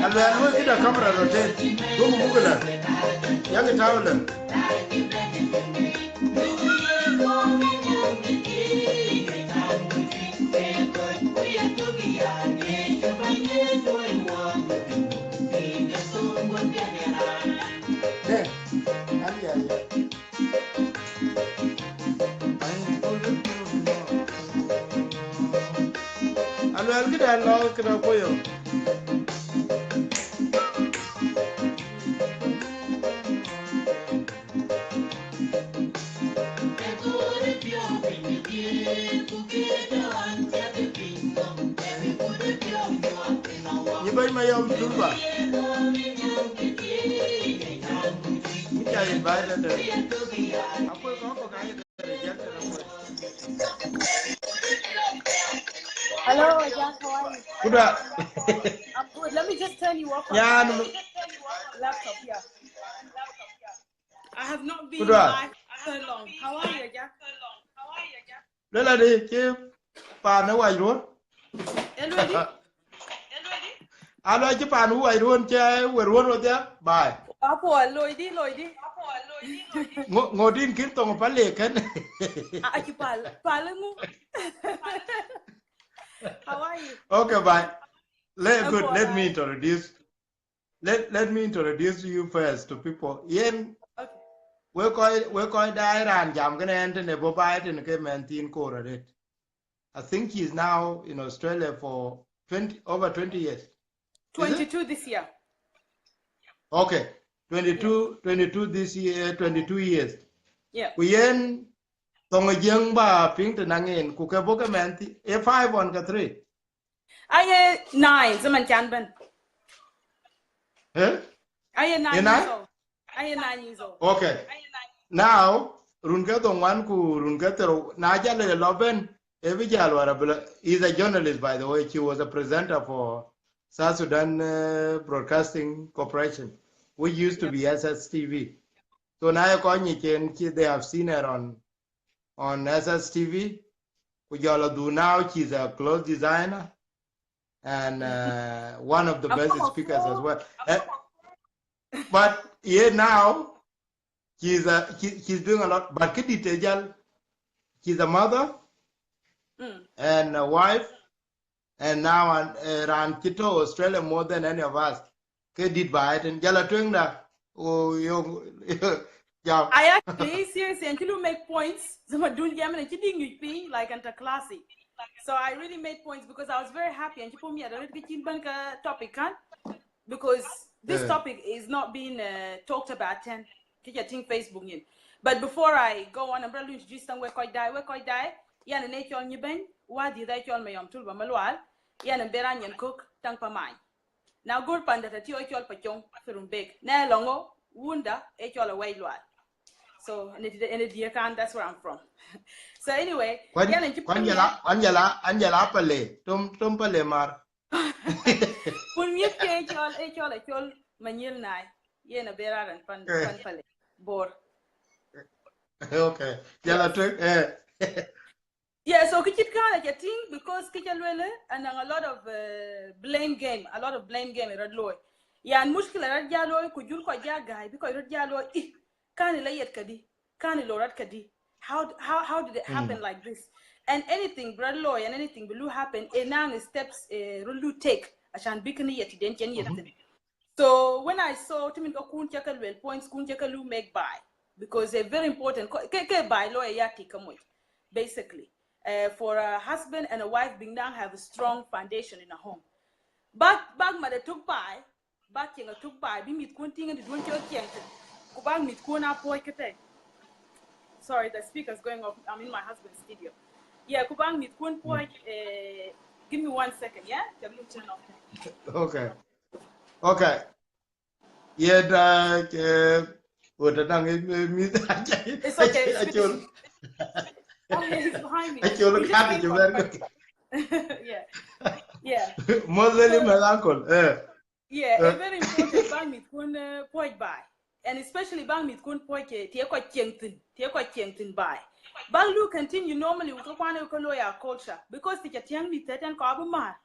Aluel, luɔi këda camera rotate. Duɔ̈kkë buk lɛ̈k. Yakë tääu lɛ̈k. Dë, an ya ya. Aluel këda lɔ këda koyo. Nyi bɛ̈ny Mayɔm Turba. Nyi ca invite tënë. Akuɔ̈c kɔ̈k kɔ̈k aye rejected akuɔ̈c. Hello, Ajak, how are you? Kuda. I'm good. Let me just turn you off of Nyan. My laptop here. I have not been Kuda. Live so long. How are you, Ajak? Lëla di cï paan ë wac ruɔ̈n. Ë luel di? Alo cï paan ë wac ruɔ̈n cë we ruɔ̈n wodhia. Bye. Apo loi di, loi di. Ngo, ngo din kïn thoŋ pa le kën. A cï pal, pal ŋu? How are you? Okay, bye. Let, I'm good. Let me introduce. let, let me introduce you first to people. Yen, Okay. we kɔc, we kɔc daai raan jam kënë ɣɛn tënë bɔ̈ baai tënë ke mɛn thiin koor arët. I think she's now in Australia for twenty, over twenty years. Is it? twenty-two this year. Okay. twenty-two, twenty-two this year, twenty-two years. Yeah. Ku yen, thoŋ ë Jiëŋ ba piŋ të naŋ en, ku ke bɔ̈ ke mɛn thi-, e five on ke three. Aye nine, zaman can ben. Eh? Aye nine Ye nine? Years old. Aye nine years old. Okay. Now, run ke thoŋ ŋuan ku run ke thero, na jal e lɔ ben, e bi jal wara bila. He's a journalist, by the way. She was a presenter for South Sudan uh, Broadcasting Corporation, which used to Yep. Be S S T V. So now you call Chen, they have seen her on, on S S T V. Ku jɔl a du now, she's a clothes designer and uh, one of the I'm best from a speakers as full, well. Eh, but yeah, now she's a, she, she's doing a lot. But kidit ejal, she's a mother mm, and a wife, and now an, uh, raan cï tɔ̈ Australia more than any of us. Ke dit ba eten jal a tueŋda. Oh, yo, jam. I actually seriously and you make points. Zama dun jam and you didn't you pay like anta classy. So I really made points because I was very happy and you put me at a little bit ban ka topic kan, because this Eh. Topic is not being uh, talked about ten. Kija ting Facebook in. But before I go on, I'm going to introduce them where koi die, where koi die. Yan ne chol ni ben, wa di da chol me yom tul ba malwal. Yan bera nyen cook tang pa mai. Na gur panda ta ti o chol pa chong fi Rumbek. Na longo wunda e chol away lwal. So ne ti ne dia kan, that's where I'm from. So anyway, Kwan, yan en kwan jala, kwan jala, an jala pale, tom, tom pale mar. Kun miet ke e chol, e chol, e chol manyil nai. Yen a bera ran pan, Eh. Pan pale. Bor. Okay. Jala Yes. Tueŋ, eh. Yeah, so kichit kana cha ting because kicha lwele and a lot of uh, blame game, a lot of blame game in Red Loy. Yan mushkila Red Jalo ku jur ko ja gai because Red Jalo ih, kani la yet kadi, kani lo rat kadi. How how how did it happen like this? And anything Red Loy and anything belu happen, e nang steps e rulu take. Ashan bikini yet den chen yet. So when I saw timin ka kun chaka lwel points kun chaka lu make by, because they're very important. Ke ke by lawyer ya ti kamoy, basically. Uh, for a husband and a wife being now have a strong foundation in a home. Bak bak ma da tuk by, bak cheng a tuk by, bi mit kun ting and duon cho cheng. Ku bak mit kun a poi kete. Sorry, the speaker's going off. I'm in my husband's studio. Yeah, ku bak mit kun poi. Uh, give me one second, yeah? Let me turn off. Okay. Okay. Ye da ke wota nang mi. It's okay, it's finished. Oh, yeah, he's behind me. Achol He's just kati waiting je for ber the ko. Yeah. Yeah. Mostly my uncle. Eh. Yeah, Eh. It's very important bang mit kun uh, poj by. And especially bang mit kun poj ke tie ko chengtin, tie ko chengtin by. Bang lu continue normally with one ko loya culture because ti chatiang mit ten ko abumar.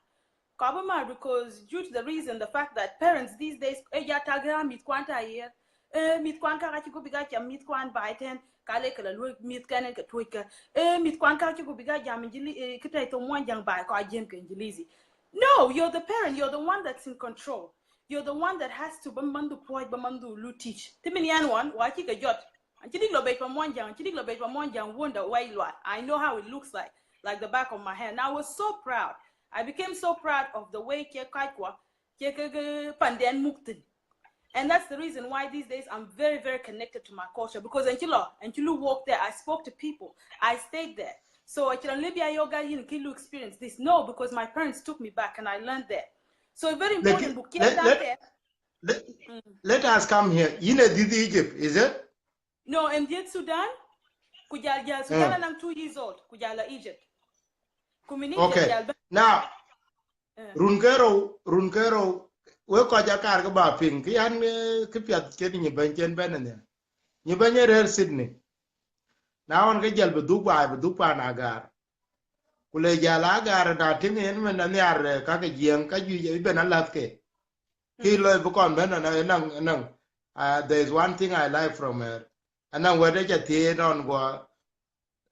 Ko abumar because due to the reason, the fact that parents these days e ja tagra mit kwanta here, eh, mit kwan ka ka ci ku biga cha mit kwan by ten, ka le kala lu mit kan ka tuika. Eh, mit kwan ka ci ku biga jam jili, eh, kitai to mon jang by ko ajem ke English. No, you're the parent, you're the one that's in control. You're the one that has to bamandu poj, bamandu lu teach. Timin yan wan, wa ci ka jot. An ci dik lo bej pa mon jang, an ci dik lo bej pa mon jang wonda wai lwa. I know how it looks like, like the back of my hand. And I was so proud. I became so proud of the way ke kaikwa, ke ke ke panden muktin. And that's the reason why these days I'm very, very connected to my culture because until I, until you walk there, I spoke to people, I stayed there. So I can Libya yoga in Kilu experience this. No, because my parents took me back and I learned there. So it's very important. Let, let, let, let us come here. You know, this Egypt, is it? No, and yet Sudan, kujal jal Sudan, and I'm two years old. Kujala Egypt. Kumini Okay. Now, run kero, run kero, we ko ja kar ke ba ping, ki an, eh, ki piat ke ni ben chen ben ne. Ni ben rare Sydney. Na wan ke jal be Dubai, be Dubai na gar. Ku le jal agar na ting yen men na niar, eh, ka ke jieng, ka ju je ben alath ke. Ki lo bu kon ben na nang, nang. Uh, there is one thing I like from her. Anang wede cha thie non go.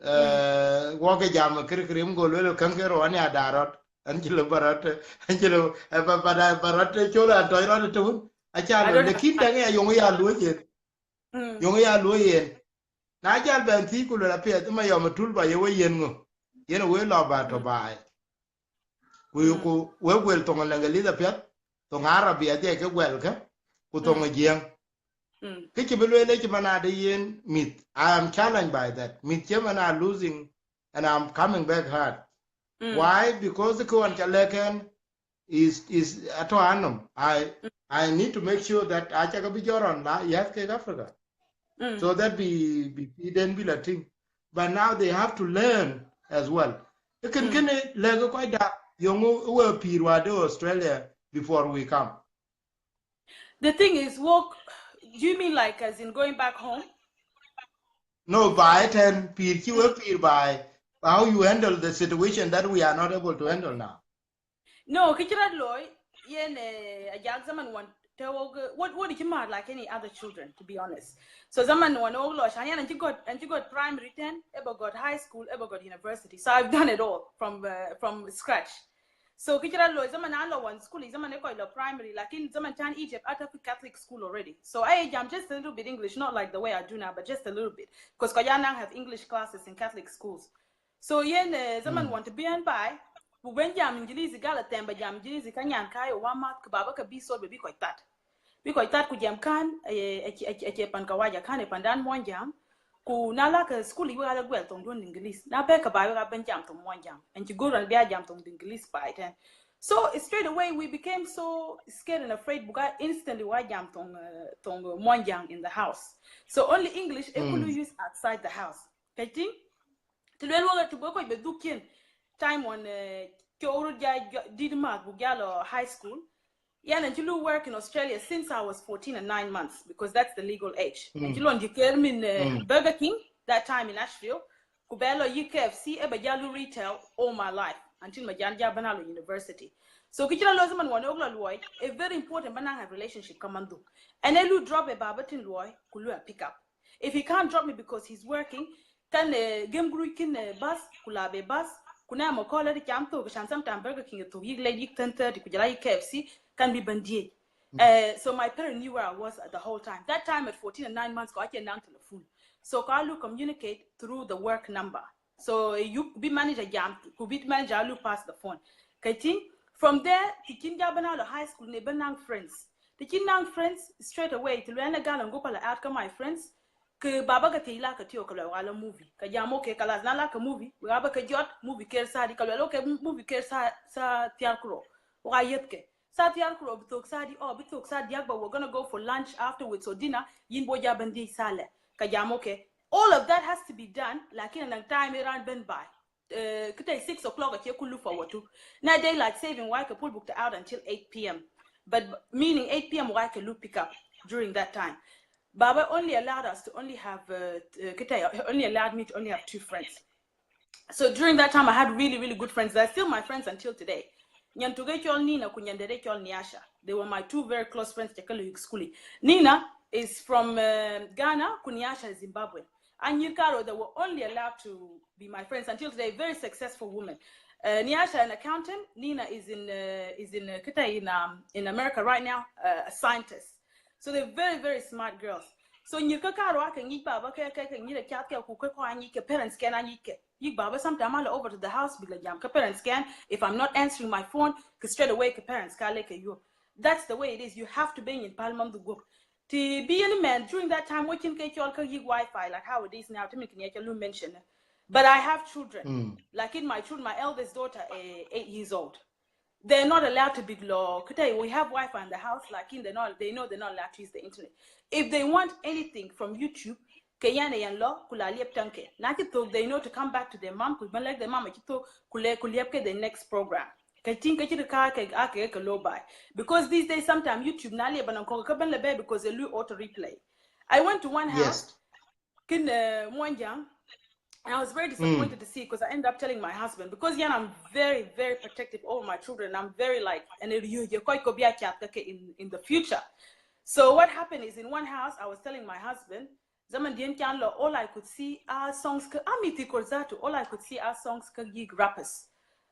Eh, wo ke jam kir kirim go lo kan ke ro ani adarot. An jilo barot, an jilo, eh, ba, ba, barot cholo an toy rot tu. Aca lɔ, lakin dɛŋ ya yöŋ ya luɔ̈i yen. Yöŋ ya luɔ̈i yen. Na jal bɛn thiëc ku luel apiɛth, ëma yɔm ë tul ba ye we yen ŋö? Yen we lɔ ba tɔ baai. Ku, ku we guel thoŋ Leŋgelith apiɛth, thoŋ Arabi adhiɛ ke guɛl ke, ku thoŋ Jiëŋ. Kë cï bï lueel ë cï man ade yen mïth, I am challenged by that. Mïth cï man are losing and I'm coming back hard. Why? Because kë ɣɔn ca lɛ̈k ɛn is, is atɔ anɔm. I, I need to make sure that aca ke bï jɔt rɔn la yäth kek Africa. So that bï, bï pïïrden bï la tïŋ. But now they have to learn as well. Ë kën kënë lɛ̈k kɔc da yöŋ ë we pïïr wade Australia before we come. The thing is, work, do you mean like as in going back home? No, baai tɛ̈n, pïïr cï we pïïr baai. How you handle the situation that we are not able to handle now? No, kë cï rɔt looi, yen, eh, ajak zaman wan të wok, eh, what, what did you mad like any other children, to be honest? So zaman wan wok lɔ, shan yan, and you got, and you got primary ten, ever got high school, ever got university. So I've done it all from, uh, from scratch. So kë cï rɔt looi, zaman an lɔ wan school, zaman e kɔc lɔ primary, lakin zaman can Egypt, ata fi Catholic school already. So I jam just a little bit English, not like the way I do now, but just a little bit. 'Cause kɔc ya naŋ have English classes in Catholic schools. So yen, eh, zaman wan të bï ɛn baai, ku ben jam English, gal athɛm ba jam English, ka nyan ka ye wa math, ke baba ke bï sot be bï kɔc that. Bï kɔc that ku jam kan, eh, eh, eh, eh, pan kawaja kan, eh, pandan Mwanjang. Ku na la ke school, we ala guel thoŋ duon English. Na be ke ba we ka ben jam thoŋ Mwanjang. And you go and be a jam thoŋ English by then. So straight away, we became so scared and afraid, buka instantly wa jam thoŋ, uh, thoŋ Mwanjang in the house. So only English, e kulu use outside the house. Kë tïŋ, të luel wok të bɔ̈ kɔc be dhuk cin, time wan, eh, cɔk röt ja, ja, dït math buk ja lɔ high school. Yan, and you work in Australia since I was fourteen and nine months, because that's the legal age. And you learn you care mean, eh, Burger King that time in Nashville. Ku bɛ lɔ yï K F C, e ba ja lu retail all my life until ma jan ja bana lɔ university. So kë cï rɔt looi zaman wan wok lɔ luɔi, e very important ba naŋ have relationship ka manhdu. And e lu drop e baba tin luɔi, ku lu a pick up. If he can't drop me because he's working, kan, eh, gem guruc kin, eh, bus, ku la be bus, ku na ma kɔl ëdï cam thok, shan sometimes Burger King thok, yïk late, yïk ten thirty, ku jala yïk K F C, kan bï bɛn diëc. Eh, so my parents knew where I was at the whole time. That time at fourteen and nine months, ko acie naŋ telephone. So ka lu communicate through the work number. So you be manager jam, ku be manager lu pass the phone. Kë tïŋ, from there, të cïn ja bana lɔ high school, ne bɛ naŋ friends. Të cïn naŋ friends, straight away, të luel na gal ŋup ala out ka my friends, ke baba ke thiëc la ke tio ke luel wa la movie. Ka jam, okay, kalas, na la ke movie, we aba ke jɔt movie ker sa di, ka luel, okay, movie ker sa, sa thiar kuro. Wa yeth ke. Sa thiar kuro bi thok sa di, oh, bi thok sa diak, but we're gonna go for lunch afterwards or dinner, yin bo ja ben di sa le. Ka jam, okay. All of that has to be done, lakin anang time iran ben by. Uh, kë tɛ̈ six o'clock acie kulu forward to. Na daylight saving why ke pull booked out until eight p.m. But meaning eight p.m. why ke lu pick up during that time. Baba only allowed us to only have, uh, uh, kë tɛ̈, only allowed me to only have two friends. So during that time, I had really, really good friends. They're still my friends until today. Nyan tuge called Nina, ku nyan dede called Niasha. They were my two very close friends. Nina is from, uh, Ghana, ku Niasha is Zimbabwe. And Nyirkaro, they were only allowed to be my friends until today. Very successful woman. Uh, Niasha, an accountant. Nina is in, uh, is in, uh, kë tɛ̈ in, um, in America right now, uh, a scientist. So they're very, very smart girls. So Nyirkaro ake nyic baba ke, ke, ke nyira cath ke ku ke ko anyic ke parents ken anyic ke. Yïk baba sometimes all over to the house bïk la jam ke parents ken. If I'm not answering my phone, ke straight away ke parents ka le ke yup. That's the way it is. You have to be in Palm the group. Ti be any man during that time watching ke call ke yïk Wi-Fi, like how it is now, to make ni lu mention. But I have children. Like in my children, my eldest daughter, eh, eight years old. They're not allowed to be low. Kë tɛ̈, we have Wi-Fi in the house, like in they're not, they know they're not allowed to use the internet. If they want anything from YouTube, ke yan yan lɔ, ku la liep tanke. Na cï thok, they know to come back to their mom, ku ban like their mom, cï thok, ku le, ku liep ke the next program. Kë tïŋ kë cï ka ke, ake ke low by. Because these days, sometimes YouTube, na liep ban ko ke ban le be because they lu auto replay. I went to one house, kin, uh, Mwanjang, and I was very disappointed to see, 'cause I ended up telling my husband, because, yeah, I'm very, very protective over my children. I'm very, like, and it, you, you quite could be a chat in, in the future. So what happened is, in one house, I was telling my husband, zaman dien chan lo, all I could see are songs ke, ami ti korzatu, all I could see are songs ke gig rappers.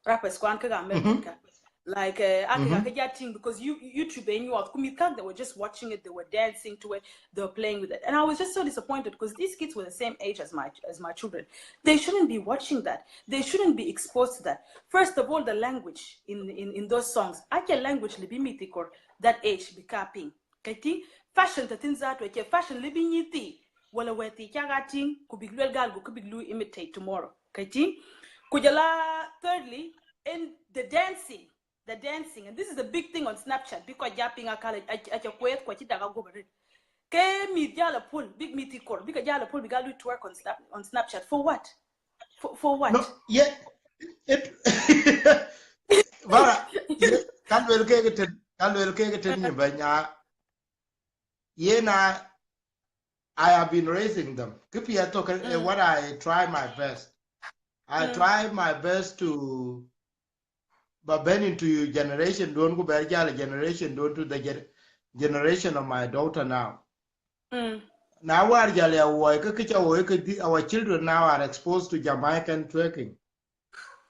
Rappers kwan ke America. Like, uh, ake ka ke ja ting, because you, YouTube, and you, ku mïth käk, they were just watching it, they were dancing to it, they were playing with it. And I was just so disappointed because these kids were the same age as my, as my children. They shouldn't be watching that. They shouldn't be exposed to that. First of all, the language in, in, in those songs. Acie language lëu bï mïth kɔ̈k that age bï ka piŋ. Kë tïŋ, fashion tɔ̈ thïn zatu, acie fashion lëu bï nyïïr thii, wala wɛ̈t thii cak a tïŋ, ku bïk luel gal, ku kë bïk luui imitate tomorrow. Kë tïŋ, ku jɔl a thirdly, in the dancing, the dancing, and this is a big thing on Snapchat, bï kɔc ja piŋ akäl, a, a, acie kueeth, ku acï dak aguɔ̈p arëët. Ke mïth jal a puɔ̈l, bïk mïth kɔ̈k, bïk jal a puɔ̈l, bïk a luui twerk on Snap-, on Snapchat. For what? For, for what? No, yeah, it, bara, ye, ka luel kek tën, ka luel kek tën, Nyïbɛ̈ny, yen a, I have been raising them. Kë piɛth tɔ̈ ke, eh, what I try my best. I try my best to, ba bɛ̈n into your generation duɔ̈n, ku bɛr jal generation duɔ̈n to the gen-, generation of my daughter now. Mm. Na wäär jal ya wuɔi, ke kë ca wuɔi, ke di-, our children now are exposed to Jamaican twerking.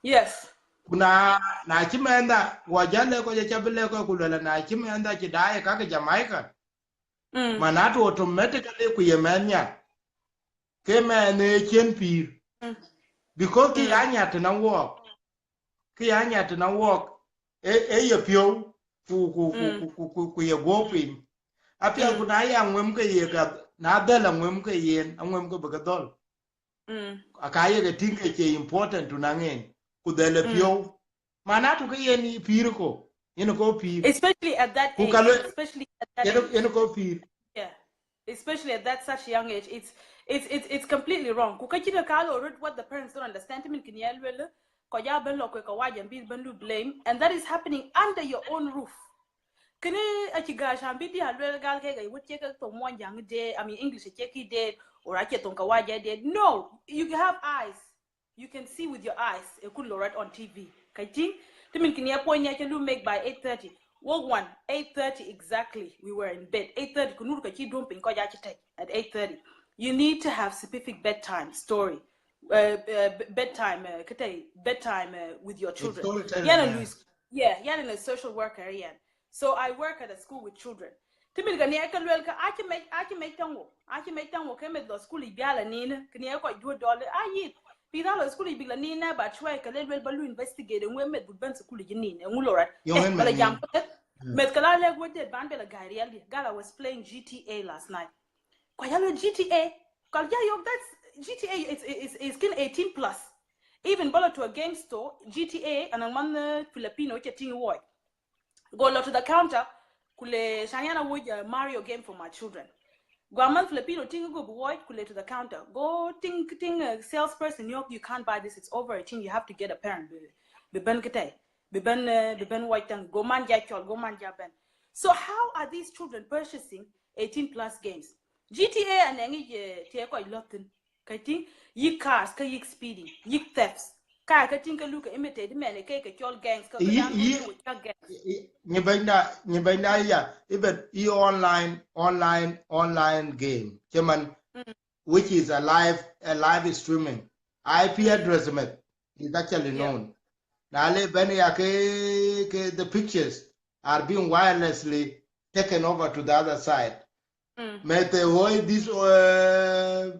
Yes. Ku na, na cï mɛnhda, wɔ jal lɛ̈k kɔc, aca bï lɛ̈k kɔc, ku luɛl, na cï mɛnhda cï daai ka ke Jamaica. Mm. Man atu automatically ku ye mɛnh nya. Ke mɛnh ë cien pïïr. Mm. Because kë ya nya tënë wuɔk. Kë ya nya tënë wuɔk. E, e ye piɔ̈u. Ku, ku, ku, ku, ku, ku, ku ye guɔ̈p piny. Apiɛth ku na ya ŋuem ke ye ka, na dhɛl aŋuem ke yen, aŋuem ke bï ke dhɔ̈l. Mm. Aka ye ke tïŋ ke cie important to naŋ en. Ku dhɛl ë piɔ̈u. Man atu ke yen pïïr ko. Yen ko pïïr. Especially at that age. Especially at that age. Yen ko pïïr. Yeah. Especially at that such young age. It's, it's, it's, it's completely wrong. Ku ka cï de ka lɔ röt, what the parents don't understand, min kën ya luel, kɔc ja bɛ̈n lɔ kuek kawaja, bï bɛ̈n luui blame. And that is happening under your own roof. Kënë acï gäi, can bï diäär luel gal kek, wët cie kek thoŋ Muɔnyjäŋ deet, I mean, English cie kek deet, or acie thoŋ kawaja deet. No, you have eyes. You can see with your eyes, e kul lɔ rɔt on T V. Kë tïŋ, tëmin kën ya point ya ca luui make by eight thirty. Wok wan, eight thirty exactly, we were in bed. Eight thirty, ku nur ka cï duɔ̈m piny, kɔc acï tɛ̈c at eight thirty. You need to have specific bedtime story. Uh, uh, b-, bedtime, uh, kë tɛ̈, bedtime, uh, with your children. Storytelling, yeah. Luui, yeah, yen a social worker, yeah. So I work at a school with children. Tëmin kën ya ke luel ke, acï mec, acï mec tɛ̈ŋ wo, acï mec tɛ̈ŋ wo, ke meth lɔ school yic bï a la nin, kën ya kɔc duɔ̈t dɔl, a yith, bï raan lɔ school yic bï la nin, na ba cuai ke le luel ba luui investigate, eŋö meth bï bɛ̈n school yic nin, eŋö lɔ rɔt. Yo, eh, en ba la meth jam nin. Ke meth ke la lɛ̈k wët deet, ban bï la gäi riɛldiɛ̈. Gal, I was playing G T A last night. Kɔc ya luel G T A. Kɔc ja yök, that's G T A is, is, is kën eighteen plus. Even ba la to a game store, G T A, anɔŋ man, uh, Filipino ca tïŋ wuɔi. Go lɔ to the counter, ku le, can yan awuɔ̈c, uh, Mario game for my children. Go a man Filipino tïŋ go bï wuɔi, ku le to the counter. Go tïŋ, tïŋ, uh, salesperson yök, you can't buy this, it's over eighteen, you have to get a parent. Bï, bï bɛ̈n kë tɛ̈, bï bɛ̈n, uh, bï bɛ̈n wuɔi tɛ̈ŋ. Go man ja cɔl, go man ja bɛ̈n. So how are these children purchasing eighteen plus games? G T A anɔŋ yic, eh, tɛ̈ kɔc lɔ thïn. Kë tïŋ, yïk cars, ke yïk speeding, yïk thefts. Ka kë tïŋ ke luui ke imitate, mɛn ke, ke cɔl gangs, ke, ke yï, dan yï, ke cak gangs. Yï, Nyïbɛ̈nyda, Nyïbɛ̈nyda ya, even yï online, online, online game. Cïmën, mm, which is a live, a live streaming. I P address meth is actually known. Na le bɛ̈n ya ke, ke the pictures are being wirelessly taken over to the other side. Mm. Meth ë ɣööc this, uh,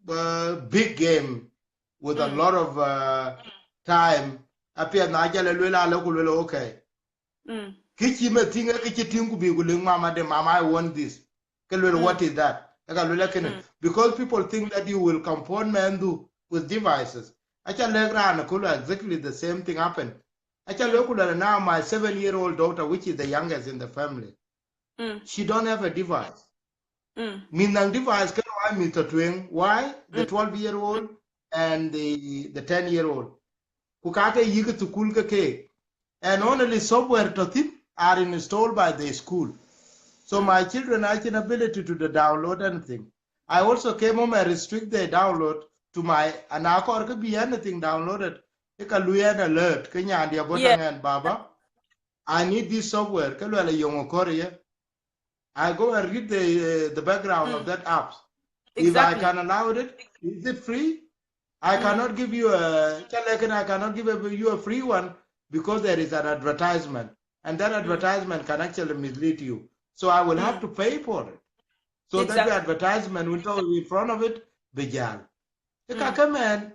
uh, big game with a lot of, uh, time. Apiɛth na jal a luel, a lɔ ku luel, okay. Mm. Kë cï meth tïŋ, kë cï tïŋ ku bï ku lëk mama de, "Mama, I want this." Ke luel, "What is that?" Ë ka luel, "Kënë." Because people think that you will comfort mɛnhdu with devices. Aca lɛ̈k raan ku luel exactly the same thing happened. Aca luel ku luel, now my seven-year-old daughter, which is the youngest in the family, mm, she don't have a device. Mm. Mïth naŋ device ke rɔt mïth tɔ̈ tueŋ. Why? The twelve-year-old and the, the ten-year-old. Ku ka ke yïk thukul ke keek. And only software tɔ̈ thïn are installed by the school. So my children acïn ability to the download anything. I also came home and restrict the download to my, and I can't be anything downloaded. Ë ka luui an alert, ke nyandiɛ̈ bɔ̈, yeah, tɛ̈ŋ ɛn, "Baba, I need this software." Ke luel, "Yeŋö kɔɔr ye?" I go and read the, uh, the background of that app. If I can allow it, is it free? I cannot give you a, ca lɛ̈k kënë, I cannot give a, you a free one. because there is an advertisement, and that advertisement can actually mislead you. So I will have to pay for it. So that the advertisement will go in front of it, bï jäl. Ë ka ke mɛn,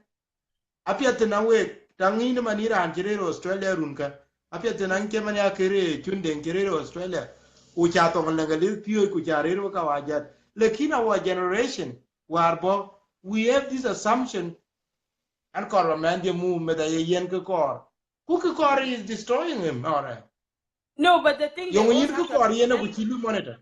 apiɛth thïn awek, taŋ ŋïn man yï raan cï rëër Australia run kä, apiɛth thïn aŋ cï man ya kërë cun deŋ cï rëër Australia, ku ca thoŋ lɛŋ alith piööc ku ca rëër wek awajat. Lakin our generation, wäär bɔ̈, we have this assumption, an kɔɔr ba mɛn dhië muk meth aye yen kë kɔɔr. Ku kë kɔɔr is destroying him, or, uh, No, but the thing they yöŋ yïn also kë have to kɔɔr yen aku understand, cï lu monitor.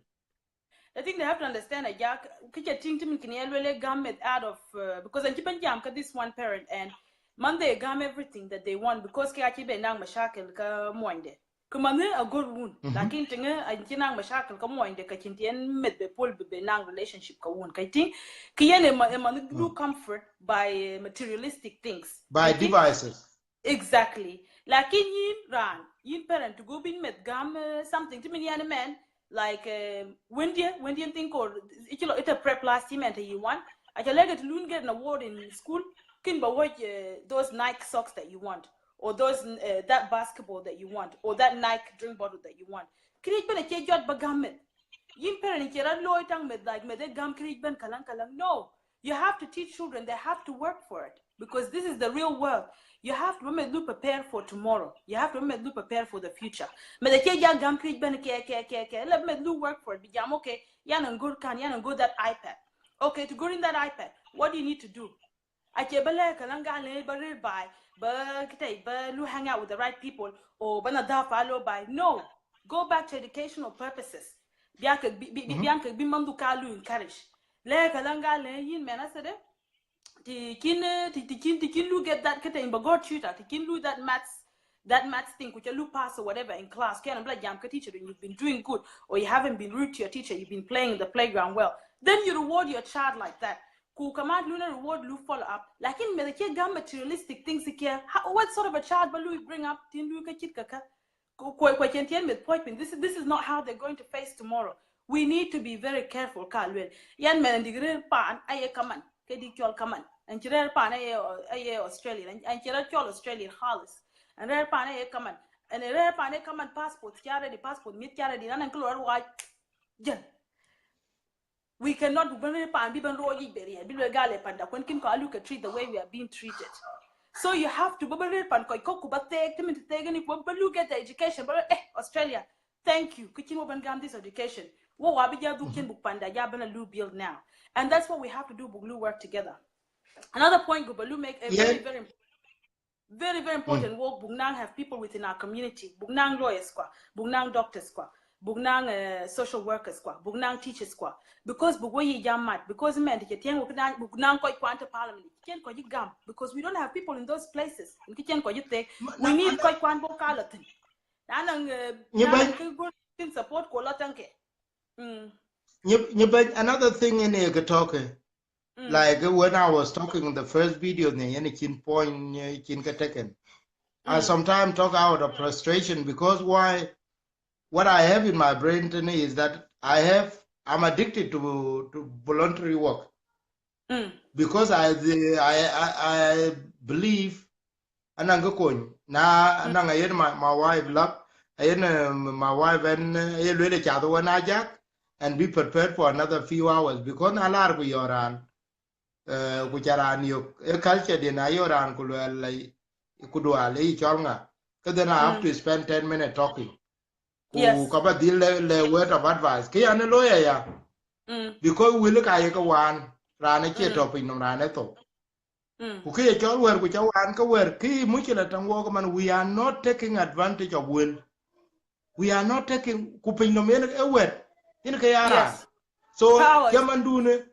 the thing they have to understand, Ajak, kë ca tïŋ tïmën kën ye lueel ë gam meth out of, uh, because an cï bɛn jam ke this one parent, and man they gam everything that they want because ke acï bɛ naŋ mashakil ke muɔnyde. Ku man a good wound. Lakin tïŋ an cï naŋ mashakil ke muɔnyde ka cïn tïŋ meth bɛ pol bɛ, bɛ naŋ relationship ke wound. Ka tïŋ, kë yen ë ma-, ë man du comfort by, uh, materialistic things. By Ka tïŋ? Devices. Exactly. Lakin yïn raan, yïn parent, to go bïn meth gam, uh, something tïmën yen mɛn, like, uh, wëndië, wëndië thing called, it's a prep last year and you want. Aca lɛ̈k ke të lun get an award in school, kën ba wuɔ̈c, uh, those Nike socks that you want, or those, uh, that basketball that you want, or that Nike drink bottle that you want. Këriëëc bɛ̈n acie jɔt ba gam meth. Yïn parent cie rɔt looi taŋ meth, like, meth ë gam këriëëc bɛ̈n kalaŋ kalaŋ. No. You have to teach children, they have to work for it because this is the real world. You have to make them prepare for tomorrow. You have to make them prepare for the future. Meth acie ja gam këriëëc bɛ̈n ke, ke, ke, ke. Let me do work for it. Bï jam, okay, yan and good can, yan and good that iPad. Okay, to go in that iPad, what do you need to do? Acie ba lɛ̈k kalaŋ gal lɛ̈k ba rëër baai, ba këtɛ̈i, ba lu hang out with the right people, or ba na dhap alo baai. No, go back to educational purposes. Bianca, bi, bi, bi, bianca, bi mandu ka lu encourage. Lɛ̈k kalaŋ gal lɛ̈k yïn mɛn asede. Ti kin, eh, ti, ti kin, ti kin lu get that këtɛ̈i ba go tutor, ti kin lu that maths, that maths thing, ku ca lu pass or whatever in class. Kën bla jam ke teacher, you've been doing good, or you haven't been rude to your teacher, you've been playing in the playground well. Then you reward your child like that. Ku kaman lu na reward, lu follow up. Lakin meth acie gam materialistic things here. How, what sort of a child ba lu bring up tin lu ka cït ka ka? Ku, ku, ku cïn tïŋ meth puɔc piny. This is, this is not how they're going to face tomorrow. We need to be very careful, ka luel. Yan mɛn dï rëër paan, aye kaman, ke dï cɔl kaman. An cï rëër paan, aye, aye Australian. An, an cï rëër cɔl Australian khalis. An rëër paan, aye kaman. An rëër paan, aye kaman passport, ca ready passport, mit ca ready. Nan an kë lɔ rɛ̈ɛ̈r wac. Jël. We cannot bï bɛ̈n rëër paan, bï bɛ̈n rɔɔc yic bɛ riɛl, bï luel gal ë panda, kuen kën kɔc alu ke treat the way we are being treated. So you have to bï bɛ̈n rëër pan kɔc kɔ̈k ku ba theek, tïmën të theek ni, ku ba, ba lu get the education, ba, eh, Australia, thank you. Kë cïn wɔ bɛ̈n gam this education. Wɔ wa bï ja dhuk cïn buk panda, ja bɛ̈n a lu build now. And that's what we have to do, buk lu work together. Another point, ku ba lu make a very, very important, very, very important work, buk naŋ have people within our community, buk naŋ lawyers kua, buk naŋ doctors kua, buk naŋ, eh, social workers kua, buk naŋ teachers kua. Because buk wɔ yic jam mat, because mɛn të cï tiɛŋ wɔ kë naŋ, buk naŋ kɔc kuan të parliament, cïn kɔc gam, because we don't have people in those places. Kë cïn kɔc theek, we need kɔc kuan buk ka lɔ thïn. Na naŋ, eh, na naŋ kë good thing support ku lɔ thank you. Mm. Nyi, nyi bɛ̈ny, another thing in ye ke tɔ̈ ke. Like, eh, when I was talking in the first video, ne yen cïn point, eh, cïn ke taken. I sometimes talk out of frustration because why, what I have in my brain today is that I have, I'm addicted to, to voluntary work. Because I, I, I, I believe anaŋ kë kony. Na, anaŋ ayen my, my wife lak, ayen, eh, my wife en, eh, aye lueel ë cath wën ajak, and be prepared for another few hours, because na lar ku yɔ̈ɔ̈r raan, eh, ku ca raan yök, ë culture diɛn ayɔ̈ɔ̈r raan ku luɛɛl, like, ku dual, ë yï cɔl ŋa, ke then I have to spend ten minutes talking. Ku ka ba dhil le, le word of advice. Kë yan ë looi aya. Because wël ka ye ke waan, raan acie tɔ̈ piny nɔm, raan ë thou. Ku kë ye cɔl wɛ̈t, ku ca waan ke wɛ̈t, kë muckila taŋ wok man, we are not taking advantage of wël. We are not taking, ku piny nɔm yen ë wɛ̈t, yen ke ya raan. So, cï man dun ë,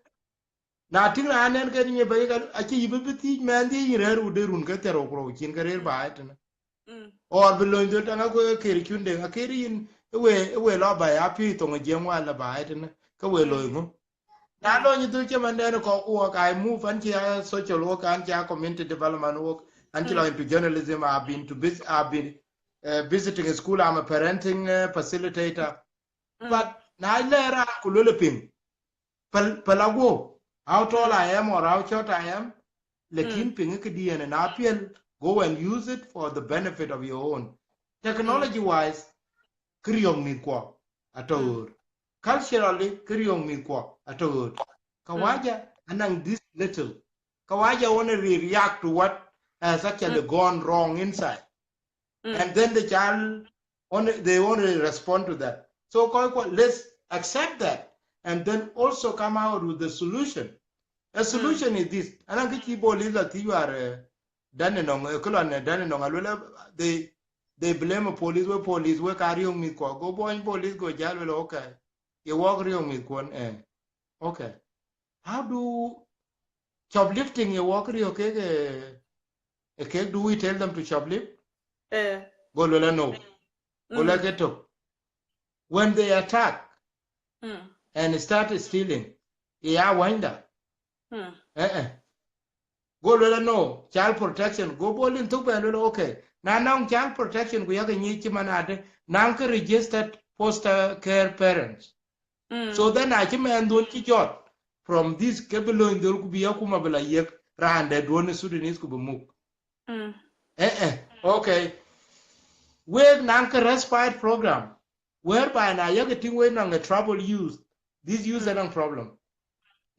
na tïŋ raan nɛn ke nyi bɛ̈i ka, acï yï bï bï thiic mɛnhdië yïn rɛ̈ɛ̈r wudë run ke thiärou ku rou cïn ke rëër baai tënë. Or bï lony dhöl taŋ akö kër cun deŋ, akër yïn, ë we, ë we lɔ baai, apiöc thoŋ ë jiëŋ wal lɔ baai tënë, ke we loi ŋö? Na lony dhöl cï man dɛn kɔk wok, I move, an cï a social work, an cï a community development work, an cï lɔ into journalism, I've been to vis-, I've been, uh, visiting a school, I'm a parenting, uh, facilitator. But na lɛɛr raan ku luel piŋ, pal, pal aguɔ, how tall I am or how short I am, lakin piŋ ë këdiɛn, na piɛl, Go and use it for the benefit of your own. Technology wise, kë riɔ̈ŋ mïthkuɔ atɔ̈ ɣööt. Culturally, kë riɔ̈ŋ mïthkuɔ atɔ̈ ɣööt. Kawaja, anɔŋ this little. Kawaja only react to what has actually gone wrong inside. And then the child only, they only respond to that. So kɔc kuɔ, let's accept that and then also come out with the solution. A solution is this. Anɔŋ kë cï police la thiëc wäär, eh, Dandenong, eh, kë lɔn, eh, Dandenong, aluel, eh, they, they blame a police, we police, we ka riɔ̈ŋ mïthkuɔ. Go bɔny police go jal, well, okay. Ye wɔk riɔ̈ŋ mïthkuɔn, eh. Okay. How do shoplifting ye wɔk riɔ̈ŋ kek, eh, eh, kek, do we tell them to shoplift? Eh. Go luel, no. Go luel, ke tök. When they attack and start stealing, ye ya wanyda. Eh, eh. Go luel, no, child protection. Go bol in thuk bɛ luel, okay. Na nɔŋ child protection, ku yak nyic cï man ade, nɔŋ ke registered foster care parents. So then, acï mɛnhduɔn cï jɔt from this, ke bï löny dhöl ku bï akuma bï la yiëk raan dɛ̈ duɔ̈n ë Sudanese ku bï muk. Eh, eh, okay. Wek nɔŋ ke respite program, whereby na yak tïŋ wek nɔŋ a trouble youth, this youth anɔŋ problem.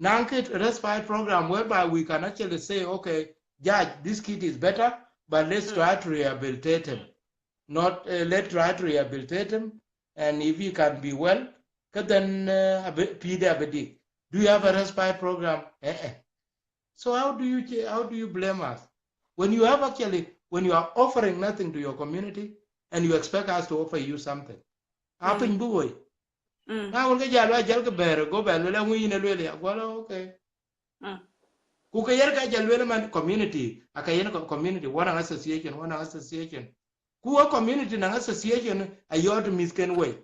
Nɔŋ ke respite program whereby we can actually say, okay, judge, this kid is better, but let's try to rehabilitate him. Not, uh, let's try to rehabilitate him, and if he can be well, ke then, uh, abi-, pïïrde abï dik. Do you have a respite program? Eh, eh. So how do you ch-, how do you blame us? When you have actually, when you are offering nothing to your community and you expect us to offer you something? Apiny bï woi. Na wën ke jal wa jal ke bɛ̈ɛ̈r, go bɛ luel, aŋu yïn ë luel ya? Go la, okay. Ku ke yen ka jal luel man community, aka yen co-, community, one association, one association. Ku a community nɔŋ association ayɔt mïthken wei.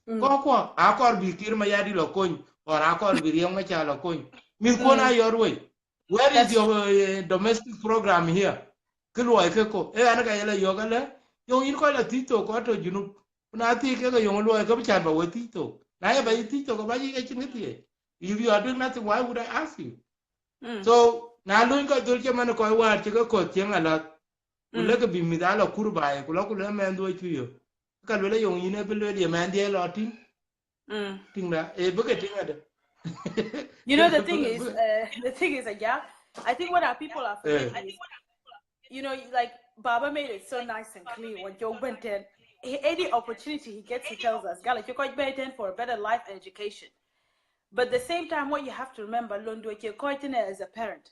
Kɔckuɔ akɔɔr bï Kiir Mayardit la kony, or akɔɔr bï Riek Machar la kony. Mïthkuɔn ayɔt wei. Where is your, uh, domestic program here? Kë luɔi ke ko. Ee, an ka yela yök alë, yöŋ yïn kɔc la thiëc thok kɔc tɔ̈ Junub. Ku na thiëc kek yöŋ luɔi ke bï can ba we thiëc thok. Na ye ba yï thiëc thok, ba yï ke cïn kë thiëëc. If you are doing nothing, why would I ask you? So, na luny kɔc dhöl cï man kɔc wäär cï ke kɔ̈th cieŋ alath. Ku lek bï mïth ala kur baai, ku la ku le mɛnhdu acu yök. Ka luel ayöŋ yïn ë bï luel ye mɛnhdiɛ lɔ tïŋ. Tïŋda, ë bï ke tïŋ adë. You know, the thing is, uh, the thing is, Ajak, I think what our people are forgetting is, you know, like, Baba made it so nice and clear when Joe Benten, any opportunity he gets, he tells us, "Gala, you could pay ten for a better life and education." But the same time, what you have to remember, Londo, you could as a parent.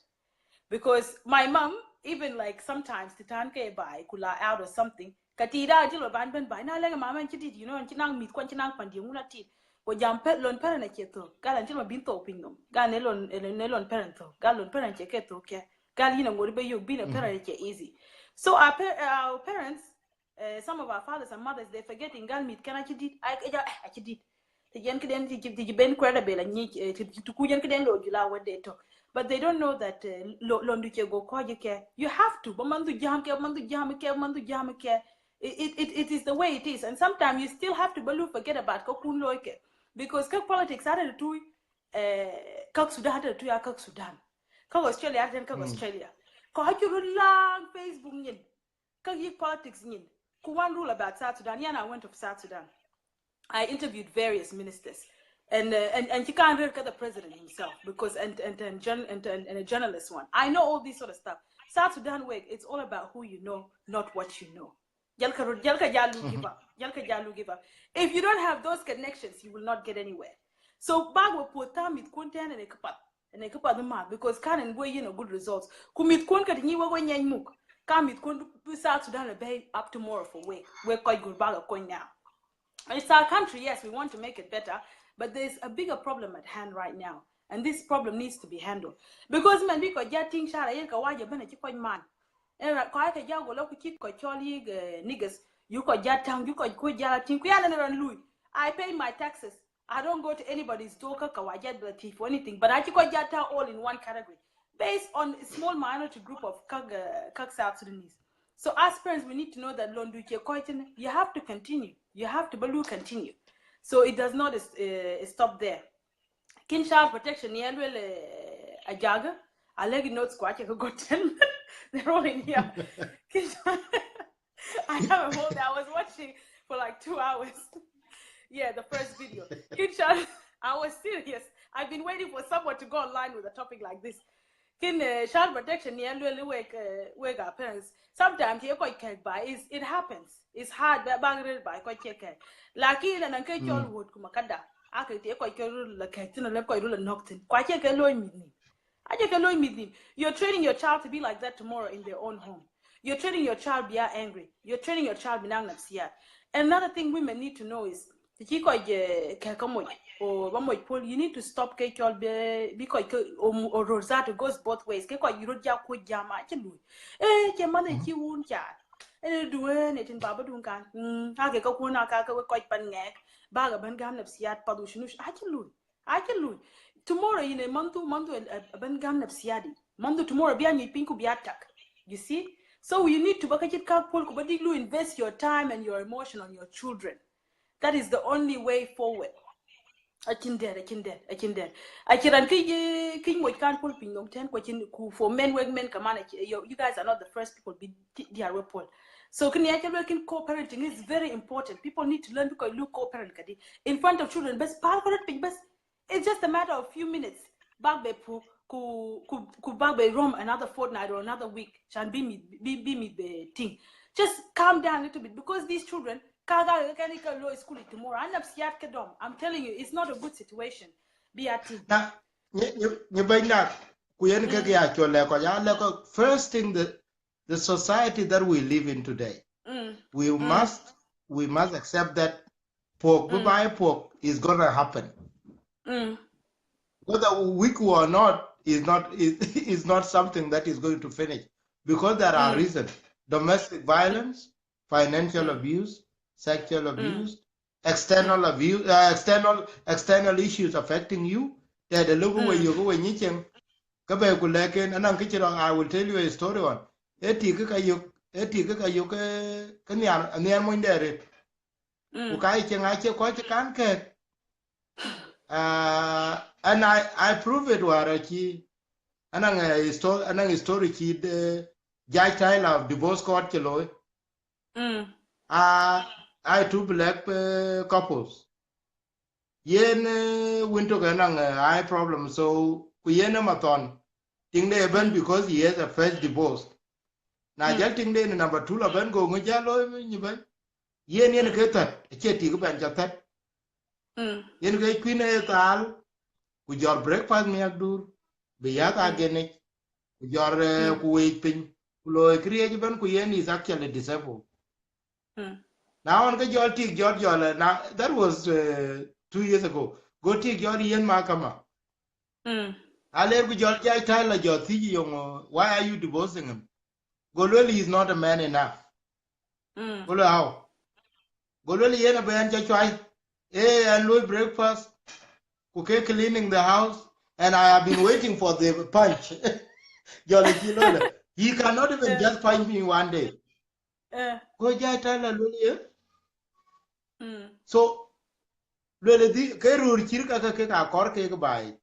Because my mom, even, like, sometimes, titan ke bai, kula out or something, ka ti da jilo ban ben bai, na lege mama, and she did, you know, and she nang mit, kwan she nang pandi, nguna tit. Go jam pe, lon parent a cheto. Gal and jilo bin to pin nom. Gal ne lon, ne lon parent to. Gal lon parent che ke to ke. Gal, you know, ngori be you being a parent che easy. So our, pa-, our parents, uh, some of our fathers and mothers, they're forgetting, gal mit kana chi dit. I, I, I chi dit. Ti yen kiden ti, ti, ti ben kwɛɛr abel anyic, eh, ti, ti, ti ku yen kiden lo jula wede to. But they don't know that, uh, lo, londu che go kɔc ke. You have to, ba mandu jam ke, mandu jam ke, mandu jam ke. It, it, it, it is the way it is. And sometimes you still have to balu forget about ka kun loike. Because ka politics are tu, eh, kak Sudan are tu ya kak Sudan. Kak Australia are ka Australia. Ka hachu lang Facebook nyin. Ka yik politics nyin. Ku one rule about South Sudan. Yeah, I went to South Sudan. I interviewed various ministers. And, uh, and, and you can't really get the president himself because, and, and, and, journ-, and, and, and a journalist one. I know all this sort of stuff. South Sudan work, it's all about who you know, not what you know. Jalka ro-, jalka jalu give up. Jalka jalu give up. If you don't have those connections, you will not get anywhere. So bag we put time with content and a kapat. And a kapat the mat because can and we, you know, good results. Ku mit kun kat ni we go nyany muk. Ka mit kun bi South Sudan a bay up tomorrow for we. We quite good bag a coin now. It's our country, yes, we want to make it better, but there's a bigger problem at hand right now. And this problem needs to be handled. Because man, because ja ting shara yen ka waja bana chi coin man. Era ko aka ja go lo ku chit ko chol yig, eh, niggas. You ko ja tang, you ko ko ja ting. Ku ya na ran lui. I pay my taxes. I don't go to anybody's door ka ka waja bla thief or anything. But I chi ko ja tang all in one category. Based on a small minority group of kak, uh, kak South Sudanese. So as parents, we need to know that londu che koitin, you have to continue. You have to balu continue. So it does not, uh, stop there. Kin child protection ni elwel, eh, ajaga, alegi notes kwa che ka gotten. They're all in here. I have a whole day. I was watching for like two hours. Yeah, the first video. Kïn Charles, I was serious. I've been waiting for someone to go online with a topic like this. Kïn, uh, child protection ni aluel wek, uh, wek our parents. Sometimes ye kɔc kɛk ba, is, it happens. It's hard, but bang rel ba kɔc kɛk. Lakin anan ke cɔl wot kuma kada. Ake ti kɔc ke rul la kɛk tin, la kɔc rul la nɔk tin. Kwa cie ke looi mit ni. Acie ke looi mit ni. You're training your child to be like that tomorrow in their own home. You're training your child be angry. You're training your child be nang nafsiyat. Another thing women need to know is, ti ci kɔc, eh, kɛk ka moc, o ba moc pol, you need to stop ke cɔl be, bi kɔc ke, o, o ror zat, it goes both ways. Ke kɔc rot ja kuc jam, acie lui. Eh, cie man e ci wun cha. Eh, duwe ne tin baba dun kan. Mm, ake ka kuna ka ke we kɔc pan ngɛk. Ba ga ban gam nafsiyat, padu shunu, acie lui. Acie lui. Tomorrow, you know, mandu, mandu, uh, uh, ben gam nafsiyadi. Mandu tomorrow, bia nyi pinku bia tak. You see? So you need to bakajit ka pol ku badi lu invest your time and your emotion on your children. That is the only way forward. Acin dɛr, acin dɛr, acin dɛr. Aciran kij, kij moc kan pol piny nom ten, kwa cin ku for men, wek men kaman, aci-, you, you guys are not the first people be di-, diar we pol. So kini aciran kin co-parenting is very important. People need to learn because look co-parent kadi. In front of children, bas par ko piny bas. It's just a matter of few minutes. Bak be pu, ku, ku, ku bak be room another fortnight or another week. Shan be me, be, be me the thing. Just calm down a little bit because these children, kaga can go school tomorrow. And upset ke dom. I'm telling you, it's not a good situation. Be a team. Na, ni, ni, ni baina, ku yen ke ya cho le ko, ya le ko, first thing, the, the society that we live in today, we must, we must accept that pork, mm, buy pork is gonna happen. Mm. Whether we wish or not, is not, is, is not something that is going to finish because there are reasons. Domestic violence, financial abuse, sexual abuse, external abuse, uh, external, external issues affecting you. That the look away, you go away, nyichem. Kabe ku leken, anang kichiro, I will tell you a story on. Eti ke kayuk, eti ke kayuk, eh, ke niar, niar mo ndere. Ku ka icheng ache ko che kan ke. Uh, and I, I prove it wara chi. Anang a history, anang history chi de judge Tyler of divorce court che loy. Mm. Uh, I two black, uh, couples. Yen, uh, winto ke nang, uh, eye problem. So, ku yen e mathon. Ting de ben because he has a first divorce. Na jal ting de number two la ben go ngi jalo ni ben. Yen yen ke that, che ti ke ben cha that. Mm. Yen ke kuin e tal, ku jor breakfast mi akdur, be ya ka gene, ku jor, eh, ku wei piny, ku lo kriye ben ku yen is actually disabled. Mm. Now on ke jol tik jol jol, eh, na, that was, eh, two years ago. Go tik jol yen mahakama. Mm. Aler ku jol jai Tyler jol thiji yong, uh, why are you divorcing him? Go lwel, he's not a man enough. Mm. Go lwel, how? Go lwel, yen a ben cha chwai. Eh, and loy breakfast. Ku ke cleaning the house. And I have been waiting for the punch. Jol chi lwel, he cannot even just punch me one day. Eh. Go jai Tyler lwel ye. Mm. So, lwel di, ke rur chir ka ke ka kor ke bai.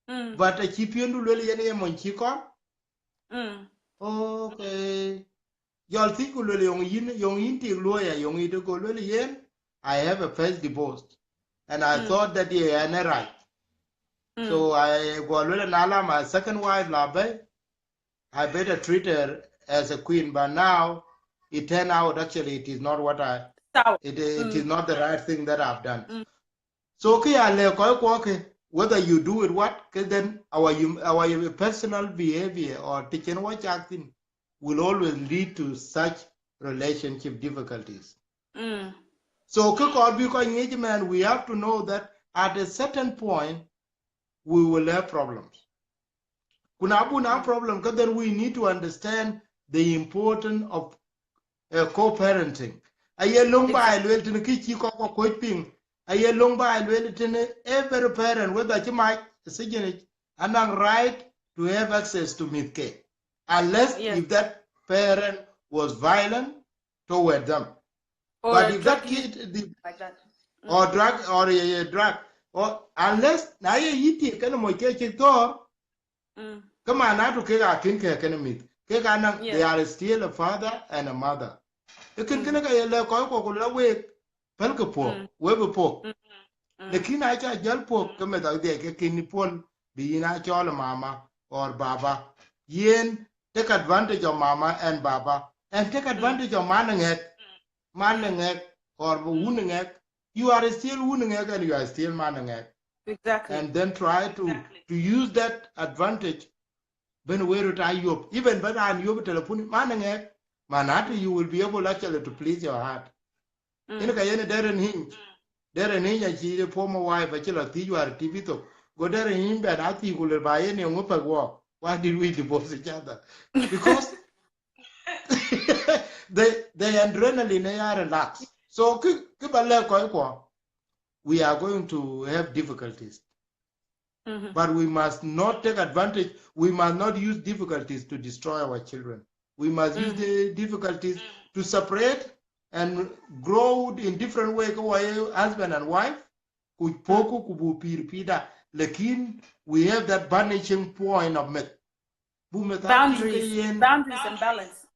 Mm. But a chi piendu lwel yen ye mon chi kor. Mm. Okay. Jol thi ku lwel yong yin, yong yin tik luoya, yong yin go lwel yen, I have a first divorce. And I thought that, yeah, and a right. Mm. So I go lwel na la my second wife la bay. I better treat her as a queen, but now it turned out actually it is not what I, it, it is not the right thing that I've done. Mm. So ki ya le koi kwo ke, whether you do it what, ke then our hum-, our personal behavior or teaching what acting will always lead to such relationship difficulties. Mm. So ke kor bi ko ngi man, we have to know that at a certain point, we will have problems. Kuna bu na problem, ka then we need to understand the importance of, uh, co-parenting. Aye long ba, exactly, lwel tin ki chi ko ko ko ping. Aye long ba lwel tin every parent, whether chi mai sijini, anang right to have access to mith ke. Unless, yes, if that parent was violent toward them. Or, but if that kid, the, like that, or drug, or a, a drug, or unless na ye yiti kana mo ke chik tor, mm, kama na to ke ga kin ke kana mit. Kek anɔŋ, they are still a father and a mother. Ë kën kënë ka ye lɛ̈k kɔc kuɔ ku la wek, pälkë puɔ̈k, we bï puɔ̈k. Lakin aca jäl puɔ̈k ke meth adhiɛc ke kën puɔ̈l bï yïn a cɔl mama or baba. Yen take advantage of mama and baba and take advantage of man ŋɛk. Man ŋɛk or wun ŋɛk. You are still wun ŋɛk and you are still man ŋɛk. Exactly. And then try to, to use that advantage. Bën wëru ta yop. Even bën an yop telephone, man ŋɛk. Man, at you will be able actually to please your heart. Yen ka yen Darren Hinch. Darren Hinch acï the former wife acï la thiëc war T V thok. Go Darren Hinch bɛn a thiëc ku lël ba yen ye ŋö pɛ̈k wɔ. Why did we divorce each other? Because they, they adrenaline, they are relaxed. So kë, kë ba lɛ̈k kɔc kuɔ, we are going to have difficulties. But we must not take advantage. We must not use difficulties to destroy our children. We must use the difficulties to separate and grow in different way. Ka wɔ ye husband and wife, ku puɔ̈ku ku buk pïr pïrda. Lakin we have that vanishing point of meth. Buk meth a tïŋ ke yen. Boundaries and balance.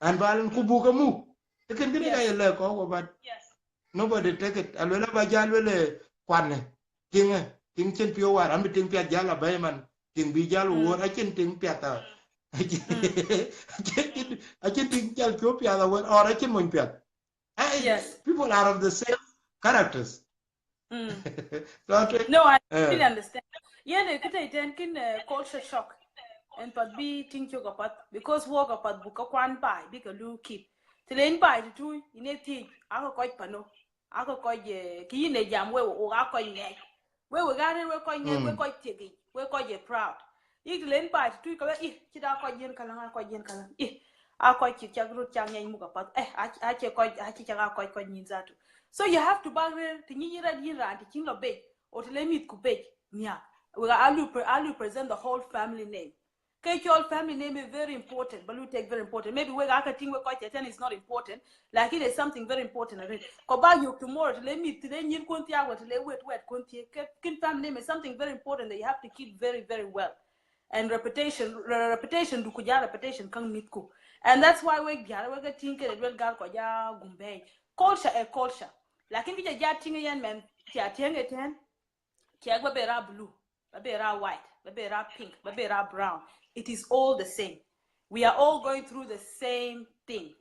And balance ku buk ke muk. Ë kën kënë ka ye lɛ̈k kɔc kuɔ, but nobody take it. Aluel aba jäl luel kuanë. Tïŋ, tïŋ cïn piɔ̈u war, amï tïŋ piath jäl abɛ̈i man. Tïŋ bï jäl wuɔ̈r, acïn tïŋ piath a. Acïn, acïn tïŋ jäl piɔ̈u piath awär, or acïn mony piath. People are of the same characters. No, I really understand. Yen ë kë tɛ̈ tɛ̈n kën, eh, culture shock. And path bï tïŋ cök apath, because wɔk apath buk ka kuan baai, bï ka lu keep. Të le yïn baai tëtui, yïn ë thiëc, aa kɔc pano, aa kɔc, eh, kë yïn ë jam we, wok aa kɔc ŋɛk. We, wek aa rëër, wek kɔc ŋɛk, wek kɔc thiek yic, wek kɔc ë proud. Yïk të le yïn baai tëtui ka we, ih, cït aa kɔc yen käläŋ, aa kɔc yen käläŋ. Ih, aa kɔc cït cak röt cak ŋiɛc muk apath. Eh, acie kɔc, acie cak aa kɔc, kɔc nyïn zatu. So you have to bak rëër, të nyic yïn rɛt yïn raan, të cïn lɔ bec, or të le mïth ku bec, nhiak. Wek aa lu pre-, aa lu present the whole family name. Ke cɔl family name is very important, but we take very important. Maybe wek aa ka tïŋ wek kɔc tɛ̈tɛ̈n is not important, lakin it's something very important arëët. Kɔ ba yök tomorrow, të le mïth, të le nyïn kun thiak, wala të le wet, wet kun thiek. Ke, kën family name is something very important that you have to keep very, very well. And reputation, re-, reputation du ku ja reputation käŋ mïthku. And that's why wek diäär, wek ke tïŋ ke luel gal kɔc ja gum bɛ̈ɛ̈i. Culture ë culture. Lakin kë ja ja tïŋ yen mɛn, cia tiëŋ ë tɛ̈n, ciɛk ba be ra blue, ba be ra white, ba be ra pink, ba be ra brown. It is all the same. We are all going through the same thing.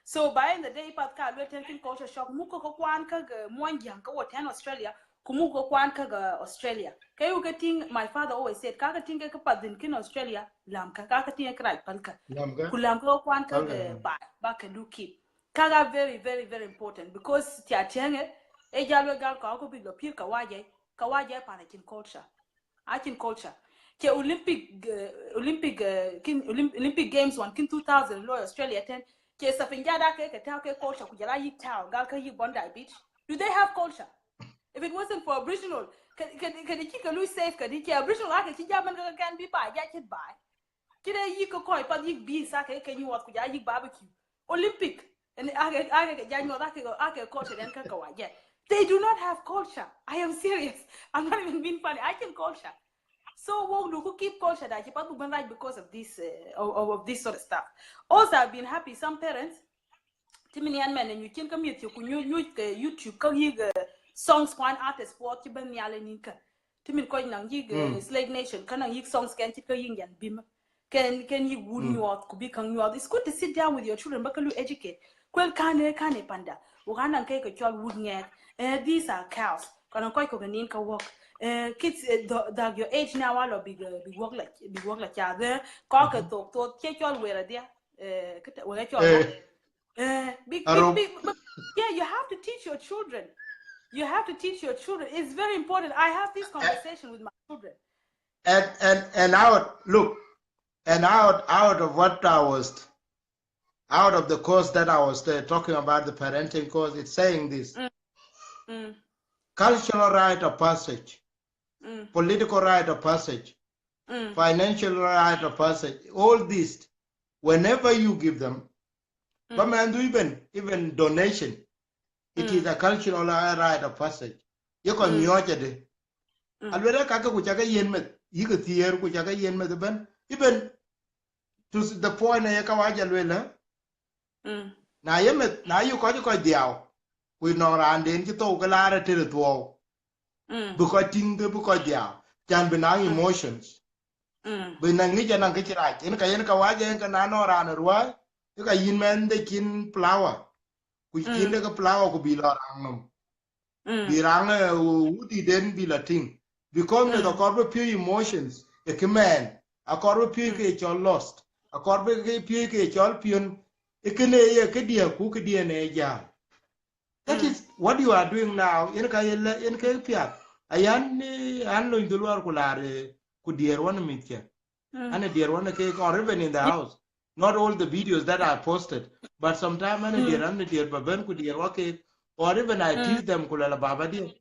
So by the day, path ka luel tɛ̈n kën culture shock, muk ka kuan ka, eh, muɔny jäŋ ka wɔ tɛ̈n Australia, ku muk ka kuan ka, eh, Australia. Ke yu ke tïŋ, my father always said, ka ke tïŋ ke ka path dhïn kën Australia, lam ka, ka ke tïŋ ke rac pälkë. Ku lam ka kuan ka, eh, baai, ba ke lu keep. Ka ga very, very, very important, because cia tiëŋ ë, ë jal we gal ka ku bï lɔ pïr ka wajɛ, ka wajɛ pan acïn culture. Acïn culture. Ke Olympic, eh, Olympic, eh, kën, Olymp-, Olympic Games wan kën two thousand lo Australia tɛ̈n. Ke sapin jada ke, ke tääu ke culture ku jala yïk tääu, gal ka yïk Bondi Beach. Do they have culture? If it wasn't for Aboriginal, ke, ke, ke, ke, ke lu safe, ke, ke Aboriginal ake cï jaman ke, ke kɛn bï baai, ja cït baai. Cï de yïk ke kɔc path yïk bï sa ke, ke nyuɔɔth ku ja yïk barbecue. Olympic. And ake, ake ke ja nyuɔɔth ake, ake culture den ke, ke wajɛ. They do not have culture. I am serious. I'm not even being funny. Acïn culture. So wok du ku keep culture da cï path buk bɛn rac because of this, uh, of, of, of this sort of stuff. Also, I've been happy. Some parents, tïmïn yan mɛn ë nyuc cïn ka miëth cï ku nyuc, nyuc ke YouTube ka yïk, eh, songs kuan artist puɔth cï bɛn nhial ë nïn kä. Tïmïn kɔc naŋ yïk, eh, Slave Nation, ka naŋ yïk songs kɛn cït ka yïk nyan bïm. Kɛn, kɛn yïk wut nyuɔɔth, ku bï käŋ nyuɔɔth. It's good to sit down with your children, ba ke lu educate. Kuel kän ë, kän ë panda. Wok anaŋ ke ke cɔl wut ŋɛk. Eh, these are cows. Ka naŋ kɔc kɔ̈k ë nin ka wɔk. Eh, kids, eh, tho-, that your age now, alo big, eh, big wɔk la, big wɔk la ca dhë. Kɔc ke thok, thok, cie cɔl wer adhia. Eh, kete, wek cɔl. Eh, big, big, big, but yeah, you have to teach your children. You have to teach your children. It's very important. I have this conversation with my children. And, and, and out, look, and out, out of what I was, out of the course that I was, uh, talking about, the parenting course, it's saying this. Cultural rite of passage, political rite of passage, financial rite of passage, all this, whenever you give them, ba mɛnhdu even, even donation, it is a cultural rite of passage. Ye kɔc miɔɔc ade. Aluel ë kakë ku cakë yen meth, yïkë thiëër ku cakë yen meth ëbɛ̈n. Even to the point aye ka wac aluel, eh? Na ye meth, na ye kɔc, kɔc dhiau, ku nɔŋ raan den cï thou ke laar ater thuɔɔu. Bï kɔc tïŋ ke bï kɔc dhiau, can bï naŋ emotions. Bï naŋ ŋic anaŋ kë cï rac. Yen ka, yen ka wac, yen ka na nɔŋ raan ë ruääi, ë ka yïn mɛn de cin flower, ku cin de ke flower ku bï lɔ raŋ nɔm. Bï raŋ, eh, wudï den bï lɔ tïŋ. Because meth akɔr bï piöc emotions, ë kë mɛn, akɔr bï piöc ke cɔl lost, akɔr bï ke piöc ke cɔl piön, ë kënë ye këdiɛ̈ ku këdiɛ̈ në jäl. That is what you are doing now. Yen ka ye lɛ, yen ke piath. Ayan, eh, an lony dhuluar ku laar, eh, ku diɛɛr wan mïthkiɛ̈. An diɛɛr wan ke, or even in the house. Not all the videos that I posted, but sometimes an diɛɛr, an diɛɛr ba ben ku diɛɛr wa ke, or even I tease them ku lala baba diɛɛr.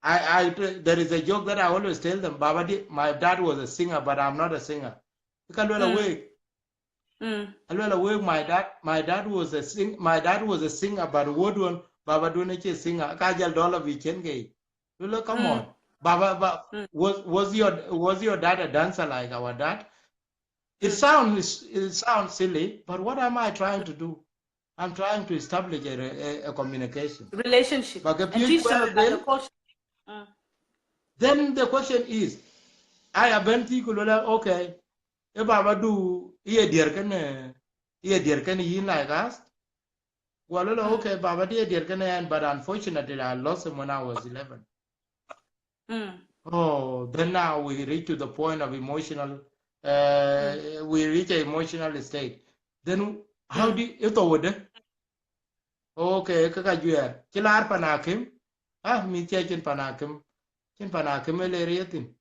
I, I, there is a joke that I always tell them, baba diɛɛr, my dad was a singer, but I'm not a singer. Ka luel awek. Aluel awek, my dad, my dad was a sing, my dad was a singer, but what one, baba dun a singer. Ka jal dollar bi chen ke. Luel, come on. Baba, ba, was, was your, was your dad a dancer like our dad? It sounds, it sounds silly, but what am I trying to do? I'm trying to establish a, a, a communication. Relationship. But if and you teach them about the culture. Then the question is, I abenti ku luel, okay, e baba du, ye diɛɛr kënë, ye diɛɛr kënë yïn like us? Well, okay, baba diɛɛr diɛɛr kënë, and but unfortunately, I lost him when I was eleven. Oh, then now we reach to the point of emotional, uh, we reach an emotional state. Then how do you, ito wede? Okay, kaka juɛɛr. Cï laar panakim. Ah, mi cia cin panakim. Cin panakim e le riethin.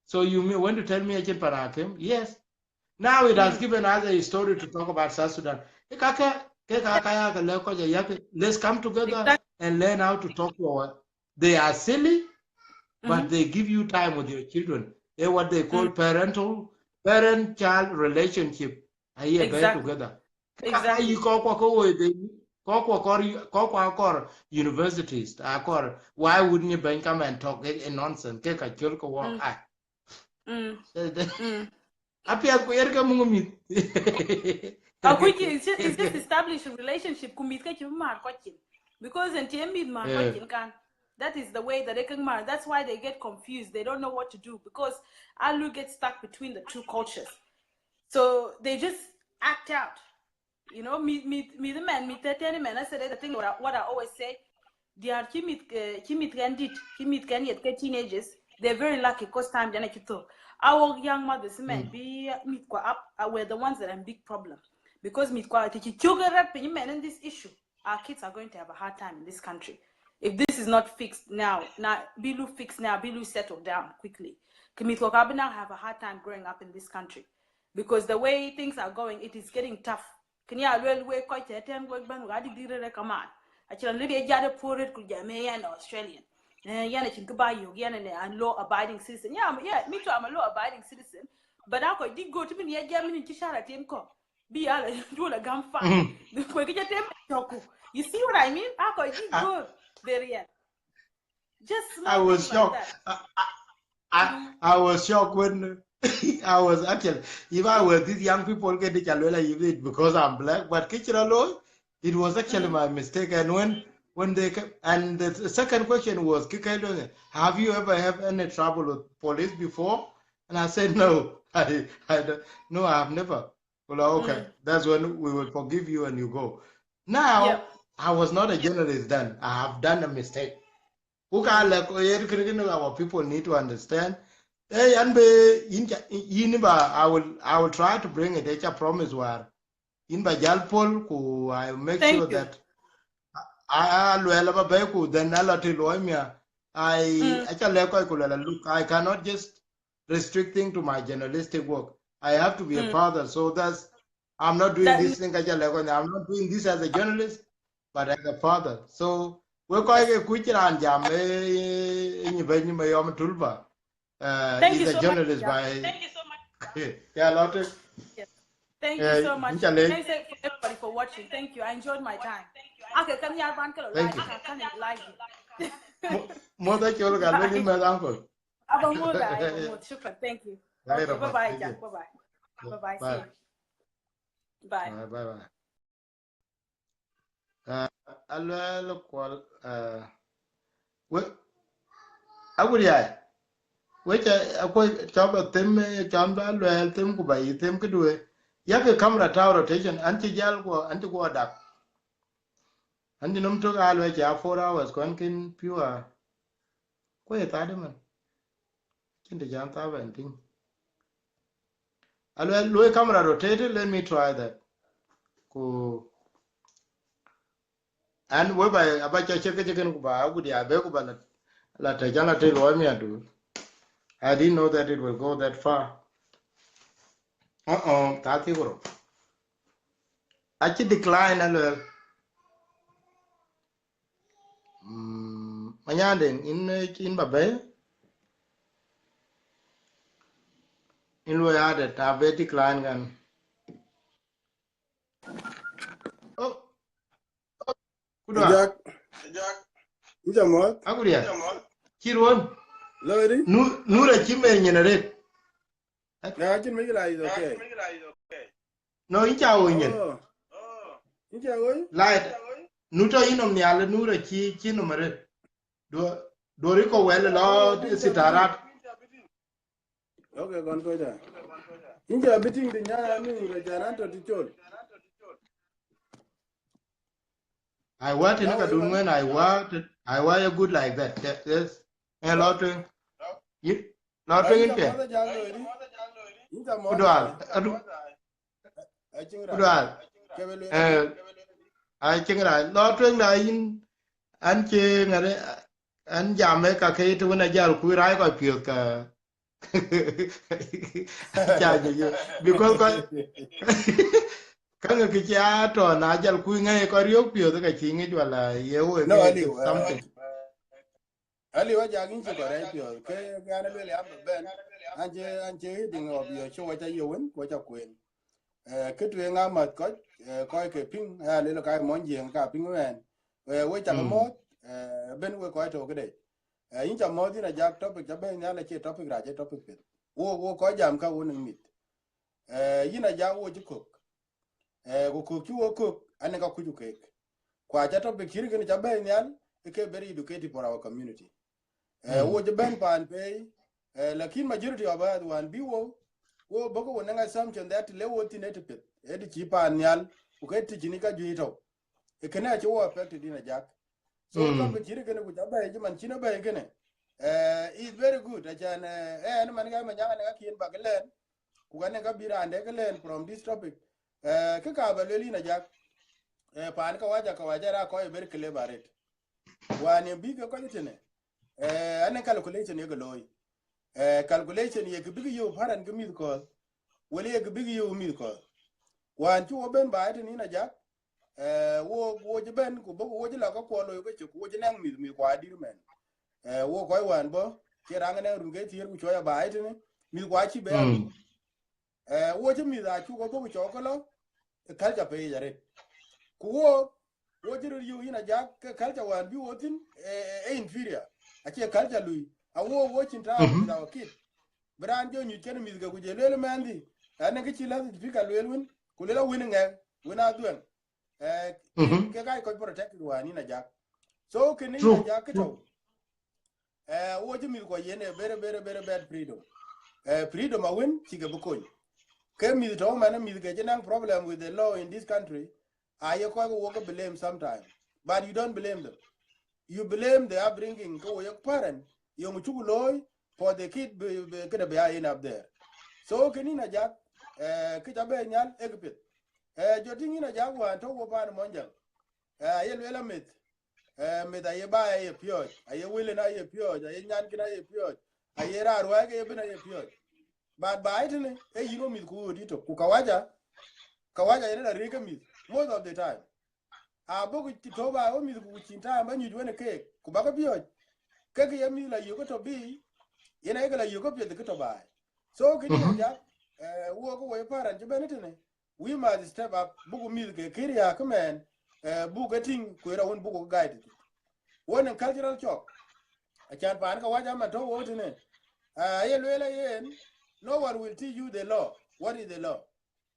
So you mean, want to tell me cin panakim? Yes. Now it has given us a story to talk about South Sudan. Ke kaka, ke kaka ya ke le ko ja ya ke, let's come together and learn how to talk to our. They are silly, but they give you time with your children. They what they call parental, parent-child relationship. Aye, bɛ̈i together. Exactly. Kɔc kɔ̈k ke woi, they, kɔc kɔ̈k kɔɔr, kɔc kɔ̈k kɔɔr universities, akɔɔr, why wouldn't you bɛ̈ny come and talk a, a nonsense? Ke ka cɔl ke wɔ, ah. Apiɛth ku yen ke muŋ mïth. Akuc, it's just, it's just establish a relationship ku mïth ke cï bï määr kɔc cin. Because ëntï mïth määr kɔc cin kan. That is the way that they can marry. That's why they get confused. They don't know what to do because Alu get stuck between the two cultures. So they just act out. You know, me, me, me, the man, me, the, the man, I said the thing what I, what I always say, they are cï mïth, eh, cï mïth kan dit, cï mïth kan yet ke teenagers, they're very lucky 'cause time jana cï thok. Our young mothers, man, be mïth kua up, uh, were the ones that are in big problem. Because mïth kua, ti cï cuk rat piny, man, in this issue, our kids are going to have a hard time in this country. If this is not fixed now, now, be lu fixed now, be lu settled down quickly. Ke mïth kua ka bï now have a hard time growing up in this country. Because the way things are going, it is getting tough. Kini a luel wek kɔc tɛ̈ tɛ̈n wek bɛ̈n wek adï dhil rɛ̈t kaman. Acïn lëu bï jat ë puɔ̈u rɛ̈t ku jam ë yɛn Australian. Eh, yɛn acïn kë ba yök, yɛn ë an law abiding citizen. Yeah, I'm, yeah, me too, I'm a law abiding citizen. But a kɔc dï göt min ye jam min cï shara tien kɔ̈k. Bï ya la, du la gam fa. Bï kuec kë jɔ tem tɔ̈ku. You see what I mean? A kɔc dï göt, they react. Just small things like that. I, I, I, I was shocked when I was actually, if I were these young people, ke dï ca luel a yï bit because I'm black, but kë cï rɔt looi, it was actually my mistake. And when, when they came, and the second question was, kë ke luel, have you ever have any trouble with police before? And I said, no, I, I don't, no, I have never. Well, okay, that's when we will forgive you and you go. Now, I was not a journalist then. I have done a mistake. Ku ka lɛ̈k, eh, yen kën kën our people need to understand. Eh, yan be, yin ca, yin ba, I will, I will try to bring it, eh, ca promise war. Yin ba jal pol, ku I make sure that I, I, luel ba be ku, then a lot of lawyer, I, I ca lɛ̈k kɔc ku luel, look, I cannot just restricting to my journalistic work. I have to be a father, so that's, I'm not doing this thing, ka ca lɛ̈k kɔc, I'm not doing this as a journalist, but as a father. So we kɔc ke kuc raan jam, eh, eh, nyi bɛ̈ny nyi Mayom Tulba. Uh, he's a journalist by. Thank you so much. Yeah, a lot of. Yes. Thank you so much. Thanks for everybody for watching. Thank you. I enjoyed my time. Okay, can you run like, I can't like you. Mother Cholga, let me, uncle. Aba mother, aba mother. Shukran. Thank you. Okay, bye bye, Jack. Bye bye. Bye bye. Bye. See you. Bye. Bye, bye, bye. Uh, aluel kuɔl, uh, we, agur yai. We ca, akoi cɔp a them, eh, cɔn ba luel them ku ba yi them këduë. Yak a camera tau rotation, an cï jal guɔ, an cï guɔ dak. An cï nom tök a luel ca four hours, kuan kin pure. Kuɔi thade man. Cïn të jam thaben tïŋ. Aluel, luɔi camera rotated, let me try that. Ku, and we ba, aba ca check it again, ku ba, agut ya be, ku ba la, la te jana te luɔi mi adu. I didn't know that it will go that far. Uh-oh, tati kuro. Achi decline aluel. Mm, manyanden, in, in ba be. In luɔi adet, ta be decline gan. Oh. Kuda. Ajak. Inja mot. Aguria. Chiruon. Lori. Nu, nura chime nyene ret. Na, chin mishkila, is okay. No, incha wo nyen. Oh. Incha wo? Like, nuto inom nial nura chi, chi numere. Do, dori ko wel lo sitarat. Okay, kon ko ja. Incha biting di nya ni nura jaran to tichol. I want to look at when I want, I want a good like that. Yes. A lot of, you, lot of in there. Kudual, adu, kudual. Eh, I think that lot of na in, an che ngare, an jame ka ke itu na jal ku rai ko piot ka. Cha je yo. Because ka, ka nge ke cha to na jal ku ngai ko riok piot ka chi ngi wala ye wo. No, ke Ali, something. Ali wa jagin chi ko rai piot. Ke, ke ana le ya ben. An che, an che hiding of your show wa cha yo wen, wa cha kuen. Eh, ke tueŋ a math kɔc, eh, kɔc ke piŋ, aya lel ka mon jiëŋ ka piŋ wɛn. Eh, we cak mɔth, eh, ben we kɔc tɔ̈ këde. Eh, yïn ca mɔth yïn Ajak, topic ca bɛ̈n nhial acie topic rac, acie topic piɛth. Wo, wo kɔc jam ka wo nɔŋ mïth. Eh, yïn Ajak wo cï kök. Eh, ku kök cï wo kök, anɔŋ ka kuc ku keek. Ku aca topic cït kënë ca bɛ̈n nhial, ë ke very educative for our community. Eh, wo cï bɛ̈n paan pei, eh, lakin majority of us wan bï wo, wo bɔ̈ ke wo nɔŋ assumption that le wo thïn ë të piɛth, ë të cï paan nhial, ku ke të cïn ka juëc tɔ̈u. Ë kënë acï wo affected yïn Ajak. So, topic cït kënë ku ca bɛ̈i cï man cïn abɛ̈i kënë. Eh, it's very good. Acan, eh, eh, ɛn man ka Manyaŋ anɔŋ ka kien bak lɛn, ku ka nɔŋ ka bï raan dɛ̈ ke lɛn from this topic. Eh, kë ka ba luel yïn Ajak. Eh, paan kawaja, kawaja ra kɔc very clever arët. Wan ye bï ke kɔc tënë, eh, anɔŋ calculation ye ke looi. Eh, calculation ye ke bï ke yök parent ke mïth kɔ̈th, wala ye ke bï ke yök mïth kɔ̈th. Wan cï wo ben baai tënë yïn Ajak, eh, wo, wo cï ben, ku bɔ̈ ku wo cï la ka kuɔ looi ke cök, ku wo cï nɔŋ mïth, mïth kua dït mɛn. Eh, wo kɔc wan bɔ̈, cie raŋ nɔŋ run ke thiëër ku cuɔi abaai tënë, mïth kua cï bɛ abï. Eh, wo cï mïth acuk abɔ̈ ku cɔk ke lɔ, ë culture page arët. Ku wo, wo cï röt yök yïn Ajak, ke culture wään bï wo thïn, eh, eh, inferior. Acie culture lui. A wo, wo cïn taau with our kid. Bï raan jɔ nyuc kën mïth ke ku je lueel mɛnhdï. Ɛn ë kë cï last speaker lueel wën, ku lueel a wën ŋɛk, wën a dhuɛŋ. Eh, ke kac kɔc protected wään yïn Ajak. So, kënë yïn Ajak kë tɔ̈u. Eh, wo cï mïth kɔc yen a very, very, very bad freedom. Eh, freedom awën cï ke bï kony. Ke mïth tɔ̈u man, mïth ke cï naŋ problem with the law in this country, aye kɔc ke wo ke blame sometime. But you don't blame them. You blame the upbringing ke wo ye parent, yöŋ cuk looi for the kid bï, bï, këde bï a end up there. So, kënë yïn Ajak, eh, kë ca bɛ̈i nhial, ë kë piɛth. Eh, jɔ tïŋ yïn Ajak wään tɔ̈u wo paan Mɔnyjäŋ. Eh, aye lueel ameth. Eh, meth aye baai aye piɔ̈ɔ̈c, aye wëlën aye piɔ̈ɔ̈c, aye nyankïn aye piɔ̈ɔ̈c, aye raar ruääi ke ye bïn aye piɔ̈ɔ̈c. But baai tënë, ee yïn wo mïth ku ɣööt yïtök, ku kawaja, kawaja yen la riëëc ke mïth, most of the time. A bɔ̈ ku tɔ̈u baai wo mïth ku cïn time ba nyuc wën ë keek, ku ba ke piɔ̈ɔ̈c. Ke ke ye mïth la yök ke tɔ̈ bï, yen aye ke la yök ke piɛth ke tɔ̈ baai. So, kënë Ajak, eh, wo ke wo ye parent cï bɛ̈n tënë, we must step up, buk mïth ke kër ya kë mɛn, eh, buk ke tïŋ ku ë rɔt wën buk ke guide. Wën ë cultural shock. Acan paan kawaja man tɔ̈u wo tënë. Ah, aye lueel ayen, no one will teach you the law. What is the law?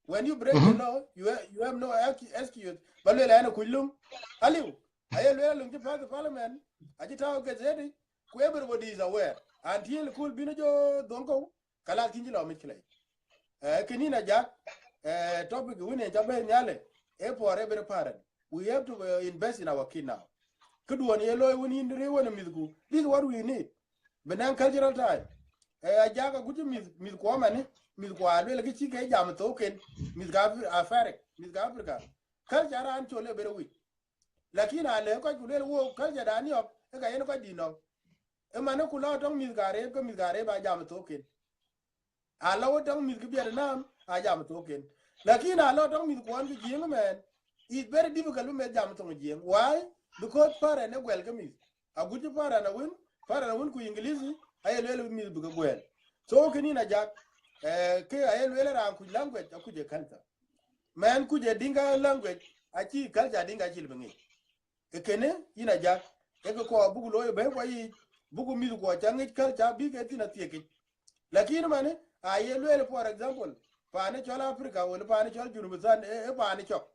When you break the law, you have, you have no ex- excuse. Ba luel ɛn kuc luŋ. Aliu. Aye luel luŋ cï pass the parliament. Acï tääu gazette. Ku everybody is aware. Until kul bïn jɔ dhɔŋ kɔ̈u, kalas kïn cï lɔ mic këlai. Eh, kënë yïn Ajak, eh, topic wën en ca bɛ̈n nhial, eh, for every parent. We have to, uh, invest in our kid now. Këduɔn ye looi wën yïn rëër wën mïthku. This is what we need. Bï naŋ cultural time. Eh, Ajak agut cï mïth, mïth kuɔ manë, mïth kuɔ luel kë cï ke jam thoken, mïth ka Afri- Afrik, mïth ka Africa. Culture raan col ë bere wic. Lakin a lëk kɔc ku luel wok culture da niɔp, ë ka yen kɔc dït nɔm. Ë manë ku lɔ tɔŋ mïth ka rëër, ke mïth ka rëër ba jam thoken. A lɔ wä tɔŋ mïth kë Vietnam, a jam thoken. Lakin a lɔ tɔŋ mïth kuɔn kë Jiëŋ mɛn, it's very difficult bï meth jam thoŋ Jiëŋ. Why? Because parent ë guɛl ke mïth. Agut cï parent awën, parent awën ku English, aye luel mïth bï ke guɛl. So kënë yïn Ajak, eh, kë aye luel raan kuc language, akuc ë culture. Mɛn kuc ë Dinka language, acï culture Dinka acïl bï ŋic. Ë kënë yïn Ajak, ë kë kɔɔr buku looi bɛ̈i kuɔ yiic, buku mïth kuɔ ca ŋic culture bï ke thïn athiekic. Lakin manë, a ye lueel, for example, paan ë cɔl Africa, wala paan ë cɔl Junub Sudan, ë, ë paan ë cɔk,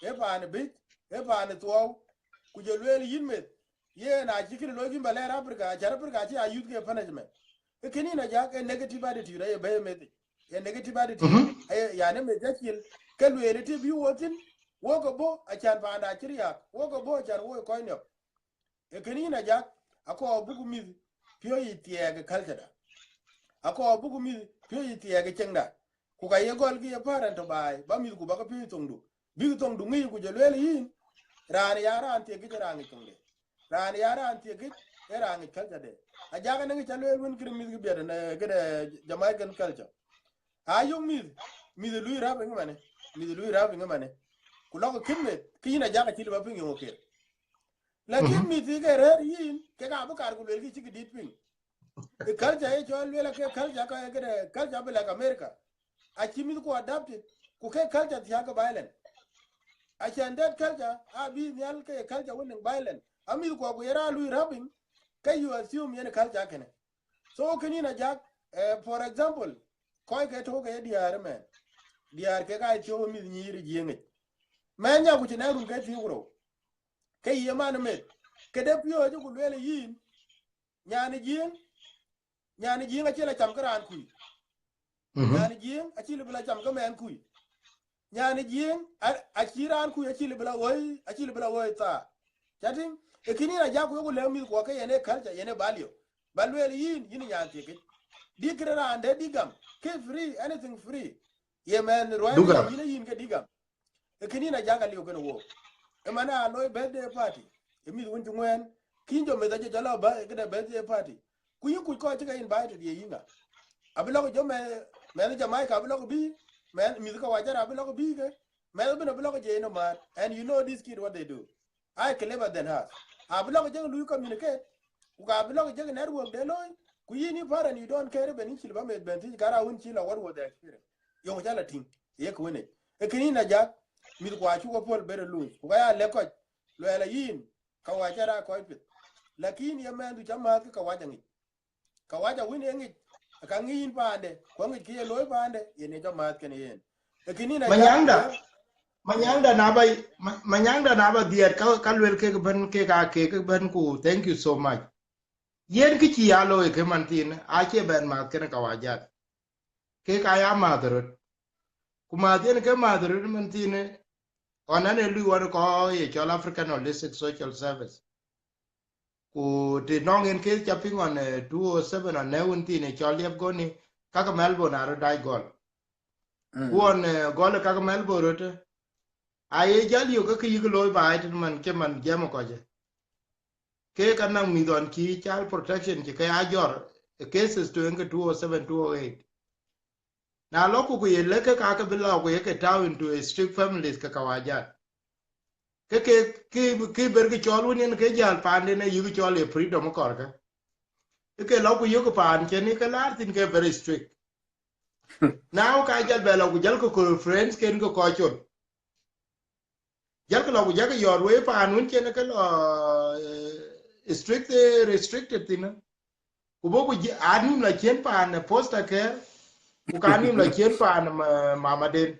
ë paan ë bic, ë paan ë thuɔɔu, ku jɔ lueel yïn meth, yen a cï kënë looi kïn ba lɛɛr Africa, acan Africa acï a youth ke punishment. Ë kënë yïn Ajak, ë negative attitude aye bɛ̈i ë meth yic. Ë negative attitude, aye, yani meth acil, ke lueel ë të bï wo thïn, wo ke bɔ̈ acan paanda acï riääk, wo ke bɔ̈ acan wo ë kɔc niɔp. Ë kënë yïn Ajak, akɔɔr buku mïth piööc yic thiɛɛk ë culture da. Akɔɔr buku mïth piööc yic thiɛɛk ë cieŋda. Ku ka ye gɔl kë ye parent tɔ baai, ba mïthku ba ke piööc thoŋdu. Bïk thoŋdu ŋic ku jɔ lueel yïn, raan ya raan thiekic ë raan ŋic thoŋde. Raan ya raan thiekic ë raan ŋic culture de. Ajak ënë ŋic ca lueel wën kërë mïth kë biɛt ënë këde Jamaican culture. A yök mïth, mïth lui rap ëŋ manë, mïth lui rap ëŋ manë. Ku lɔkë kïn meth, kë yïn Ajak acï lë ba piŋ yöŋ ker. Lakin mïth ke rɛ̈ɛ̈r yïn, kek abï kar ku luelkï cïkï dït piŋ. Ë culture ye cɔl luel ake culture ka ye këde culture bï lɛ̈k America. Acï mïthku adapted, ku ke culture thiääk ke violent. Acan that culture abï nhial ke culture wën violent. Amïthkuɔ ku ye raan lui rapping, ke you assume yen culture kënë. So kënë yïn Ajak, eh, for example, kɔc ke tɔ̈u ke ye diäär ëmɛn. Diäär kek aa thiöök mïth nyïïr ë Jiëŋic. Mɛn nya ku cï nɛ̈k run ke thiëëk ku rou. Ke ye man ë meth, këde piööcë ku lueel yïn, nyan ë Jiëŋ, nyan ë Jiëŋ acï la cam ke raan kui. Nyan ë Jiëŋ acï lë bï la cam ke mɛɛn kui. Nyan ë Jiëŋ, a- acï raan kui acï lë bï la ɣöi, acï lë bï la ɣöi thaa. Ca tïŋ, ë kënë yïn Ajak ku yoku lëk mïthkuɔ ke yen ë culture, yen ë value. Ba lueel yïn, yïn ë nyan thiekic. Dï këde raan dɛ dï gam, ke free, anything free. Ye mɛn ruai yïn ë yïn ke dï gam. Ë kënë yïn Ajak aliu kënë wook. Ë man aa looi birthday party. Ë mïth wën cï ŋuɛɛn, kïn jɔ meth acï cɔl aba këde birthday party. Ku yïn kuc kɔc cï ke invited ye yïn ŋa? Abï lɔk jɔ mɛ- mɛnh Jamaica abï lɔk bï, mɛnh mïth ke wajar abï lɔk bï ke, mɛnh bïn abï lɔk je yen ë mat. And you know this kid what they do. Ai clever than us. Abï lɔk jek lui communicate. Ku ka abï lɔk jek network de looi. Ku yïn ë parent, you don't care, ben yïn cï lë ba meth ben thiëc, kara wën cï lɔ, what was the experience? Yöŋ ca la tïŋ, ye kë wën ë. Ë kënë yïn Ajak, mïthkuɔ acuk apuɔl bere luui. Ku ka ya lɛ̈k kɔc, luɛɛl a yïn, ka wac ara kɔc pith. Lakin ye mɛnhdu ca määth ke ka wac aŋic. Ka wac awën ye ŋic, ka ŋic yïn paande, ku aŋic kë ye looi paande, yen ye ca määth kënë yen. Ë kënë yïn Ajak, Manyaŋda, Manyaŋda na ba, Ma- Manyaŋda na ba dhiɛɛt ka, ka luel kek bɛ̈n, kek aa kek bɛ̈n ku thank you so much. Yen kë cï ya looi ke man thiin, acie bɛn määth kënë ka wajat. Kek aa ya määth röt. Ku määth yen ke määth röt man thiin, ɣɔn an ë lui wan kɔc ye cɔl African Holistic Social Service. Ku të nɔŋ en kë ca piŋ ɣɔn, eh, two oh seven ɣɔn në wën thiin ë cɔl Liep Goni, kake Melbourne aröt dac gɔl. Ku ɣɔn, eh, gɔl kake Melbourne röt, aye jäl yök ke kë yïk looi baai tën man cï man jiɛɛm kɔc. Ke ka naŋ mïth ɣɔn cï child protection cï ke ya jɔr, eh, cases tueŋ ke two oh seven, two oh eight. Na lɔ ku ku ye lëk ke ka ke bï lɔ ku ye ke tääu into a strict families ke ka wajat. Ke ke, ke, ke ber ke cɔl wën yen ke jäl paanden ë yïk cɔl ye freedom kɔrkä. Ke ke lɔ ku yök paan cïn ke laar thïn ke very strict. Now ka jäl bɛ lɔ ku jäl ke conference ken ke kɔc col. Jäl ke lɔ ku jäl ke yɔɔr wei paan wën cïn ke lɔ, eh, strict, eh, restricted thïn. Ku bɔ̈ ku jë- anïm la ciën paan ë poster care, Ku ka nïm la ciën paan ma-, mamaden.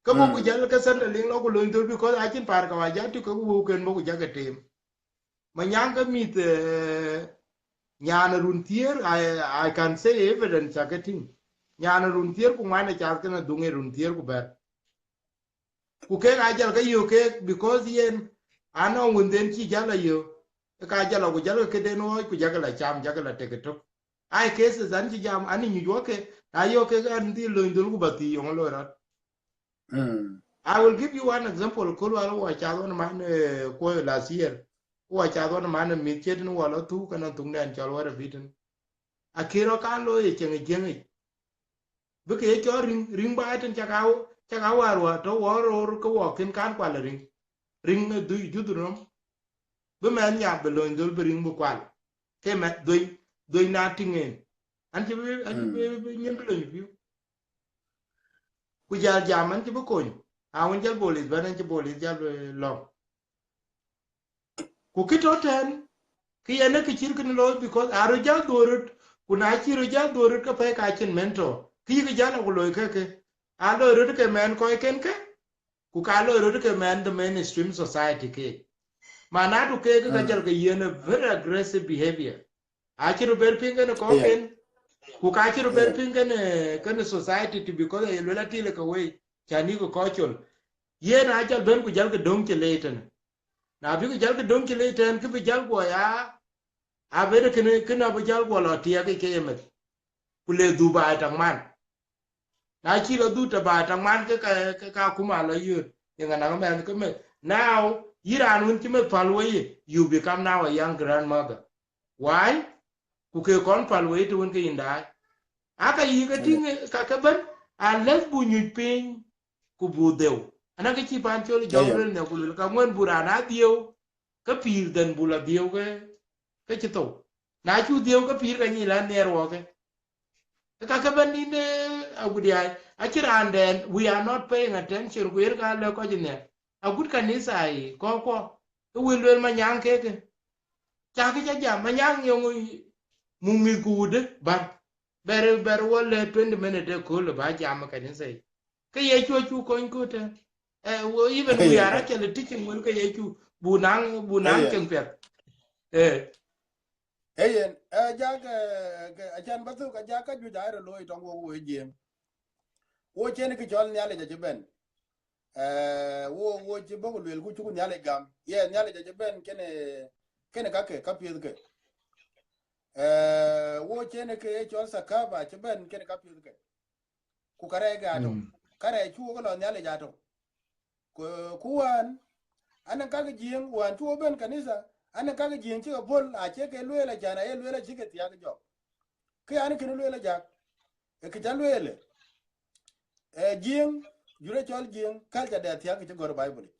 Ke bɔ̈ ku jäl ke Centrelink lɔ ku lööny dhöl, because acïn paar ka wa ja tï ke wëu ken bɔ̈ ku ja ke tem. Manyaŋ ke mïth, eh, nyan run thiëër, I, I can say evidence ca ke tïŋ. Nyan run thiëër ku ŋuan ë cath kënë dhuŋ ë run thiëër ku bɛ̈t. Ku kek aa jal ke yök kek, because yen anɔŋ wënden cï jal a yök, ka jal a ku jal ke këden ɣɔɔc ku jakë la cam, jakë la tek ëtök. Ai cases an cï jam, an nyuc wɔ ke, na yök kek an dhil lööny dhöl ku ba thii yöŋ loi rɔt. Mm. I will give you one example. Kul wal wa cath wan man, eh, kuɔ̈i last year. Wa cath wan man mïth cït ni wa lɔ thuk, kan thuk nɛn cɔl wɛ̈t abï tën. Akï rɔ kan looi ë cieŋ ë jiëŋic. Bï ke ye cɔl riŋ, riŋ ba tën cak a, cak a war wa tɔ̈ wɔ ror ke wɔ kën kan kual riŋ. Riŋ ë dhui juth röm. Bï mɛn nya bï lööny dhöl bï riŋ bï kual. Ke mɛn dhuny, dhuny na tïŋ en. An cï bï, an cï bï, mm, bï nyin bï lööny piu. Ku jal jam an cï bï kony. A wën jal bolis bɛ̈n an cï bolis jal bï lɔ̈ŋ. Ku kë tɔ̈ tɛ̈n, kë yen ë kë cït kënë looi, because a röt jal dhuöör röt, ku na cï röt jal dhuöör röt ke pɛ̈i ka cïn mentor. Kë yïk jal a ku loi ke ke. A loi röt ke mɛn kɔc ken ke, ku ka loi röt ke mɛn the mainstream society ke. Manadu ke ke ka, mm, jal ke yen a very aggressive behavior. Acï röt ber piŋ kenë kɔc, yeah, ken, ku ka cï röt ber, yeah, piŋ kenë, kenë society to, because ye luel atil ke wei, can yïk kɔc col. Yen a jal ben ku jal ke döŋ cï le tën. Na bï ke jal ke döŋ cï le tën, kë bï jal guɔ ya, a ben kënë, kënë abï jal guɔ lɔ tiɛɛk ke ye meth. Ku le dhuk baai tak man. Na cï lɔ dhuk të baai tak man ke ka, ke ka kuma lɔ yöt, ye ŋa naŋ mɛnh ke meth. Now, yï raan wën cï meth päl wei, you become now a young grandmother. Why? Ku ke kɔn päl wei të wën ke yïn daai. Aka yï ke tïŋ, eh, ka ke bɛ̈n, unless bu nyuc piny, ku bu dheu. Ana ke cï pan col jɔŋ, yeah, luel ne ku luel ka ŋuɛ̈n bu raan a dhieu, ke pïïr dhɛn bu la dhieu ke, ke cï thou. Na cu dhieu ke pïïr ka nyic la nhiɛɛr wɔ ke. Ke ka ke bɛ̈n yïn, eh, agut ya, acï raan dɛn, we are not paying attention, ku yen ka lɛ̈k kɔc nhiɛɛr. Agut kanitha yic, kɔ̈k kuɔ, ke wël luel Manyaŋ kek ke. Cakï ca jam, Manyaŋ yöŋ muk mïth ku wut dë, bän. Bɛ̈r, bɛ̈r wɔ le twenty minute ëkööl ba jam ë kanitha yic. Ke Yecu acuk kony ku tɛ̈n. Eh, wo, even we are actually teaching wël ke Yecu, bu naŋ, bu naŋ, yeah, cieŋ piɛth. Eh. Ee yen, eh, jak, eh, ke, acan ba thök, ajak ka juëc aa röt looi tɔŋ wok wek Jiëëŋ. Wo cïn kë cɔl Nhialic acï bɛ̈n. Eh, wo, wo cï bɔ̈ ku luel ku cuk Nhialic gam. Ye Nhialic acï bɛ̈n kenë, kenë ka ke, ka piɛth ke. Eh, wo cïn kë ye cɔl thakaba acï bɛ̈n kenë ka piɛth ke. Ku kärɛc ke atök. Mm. Kärɛc cuk ke lɔ Nhialic atök. Ku, ku wään, anɔŋ ka ke Jiëëŋ, wään cuk bɛ̈n kanitha, anɔŋ ka ke Jiëëŋ cï ke pɔ̈l, acie ke lueel acan, aye lueel acï ke thiak jɔk. Ke an, kënë lueel ajak. Ee kë ca lueel, ee Jiëëŋ, jurë cɔl Jiëëŋ, culture de thiak kë cï gɔ̈ɔ̈r Bible yic.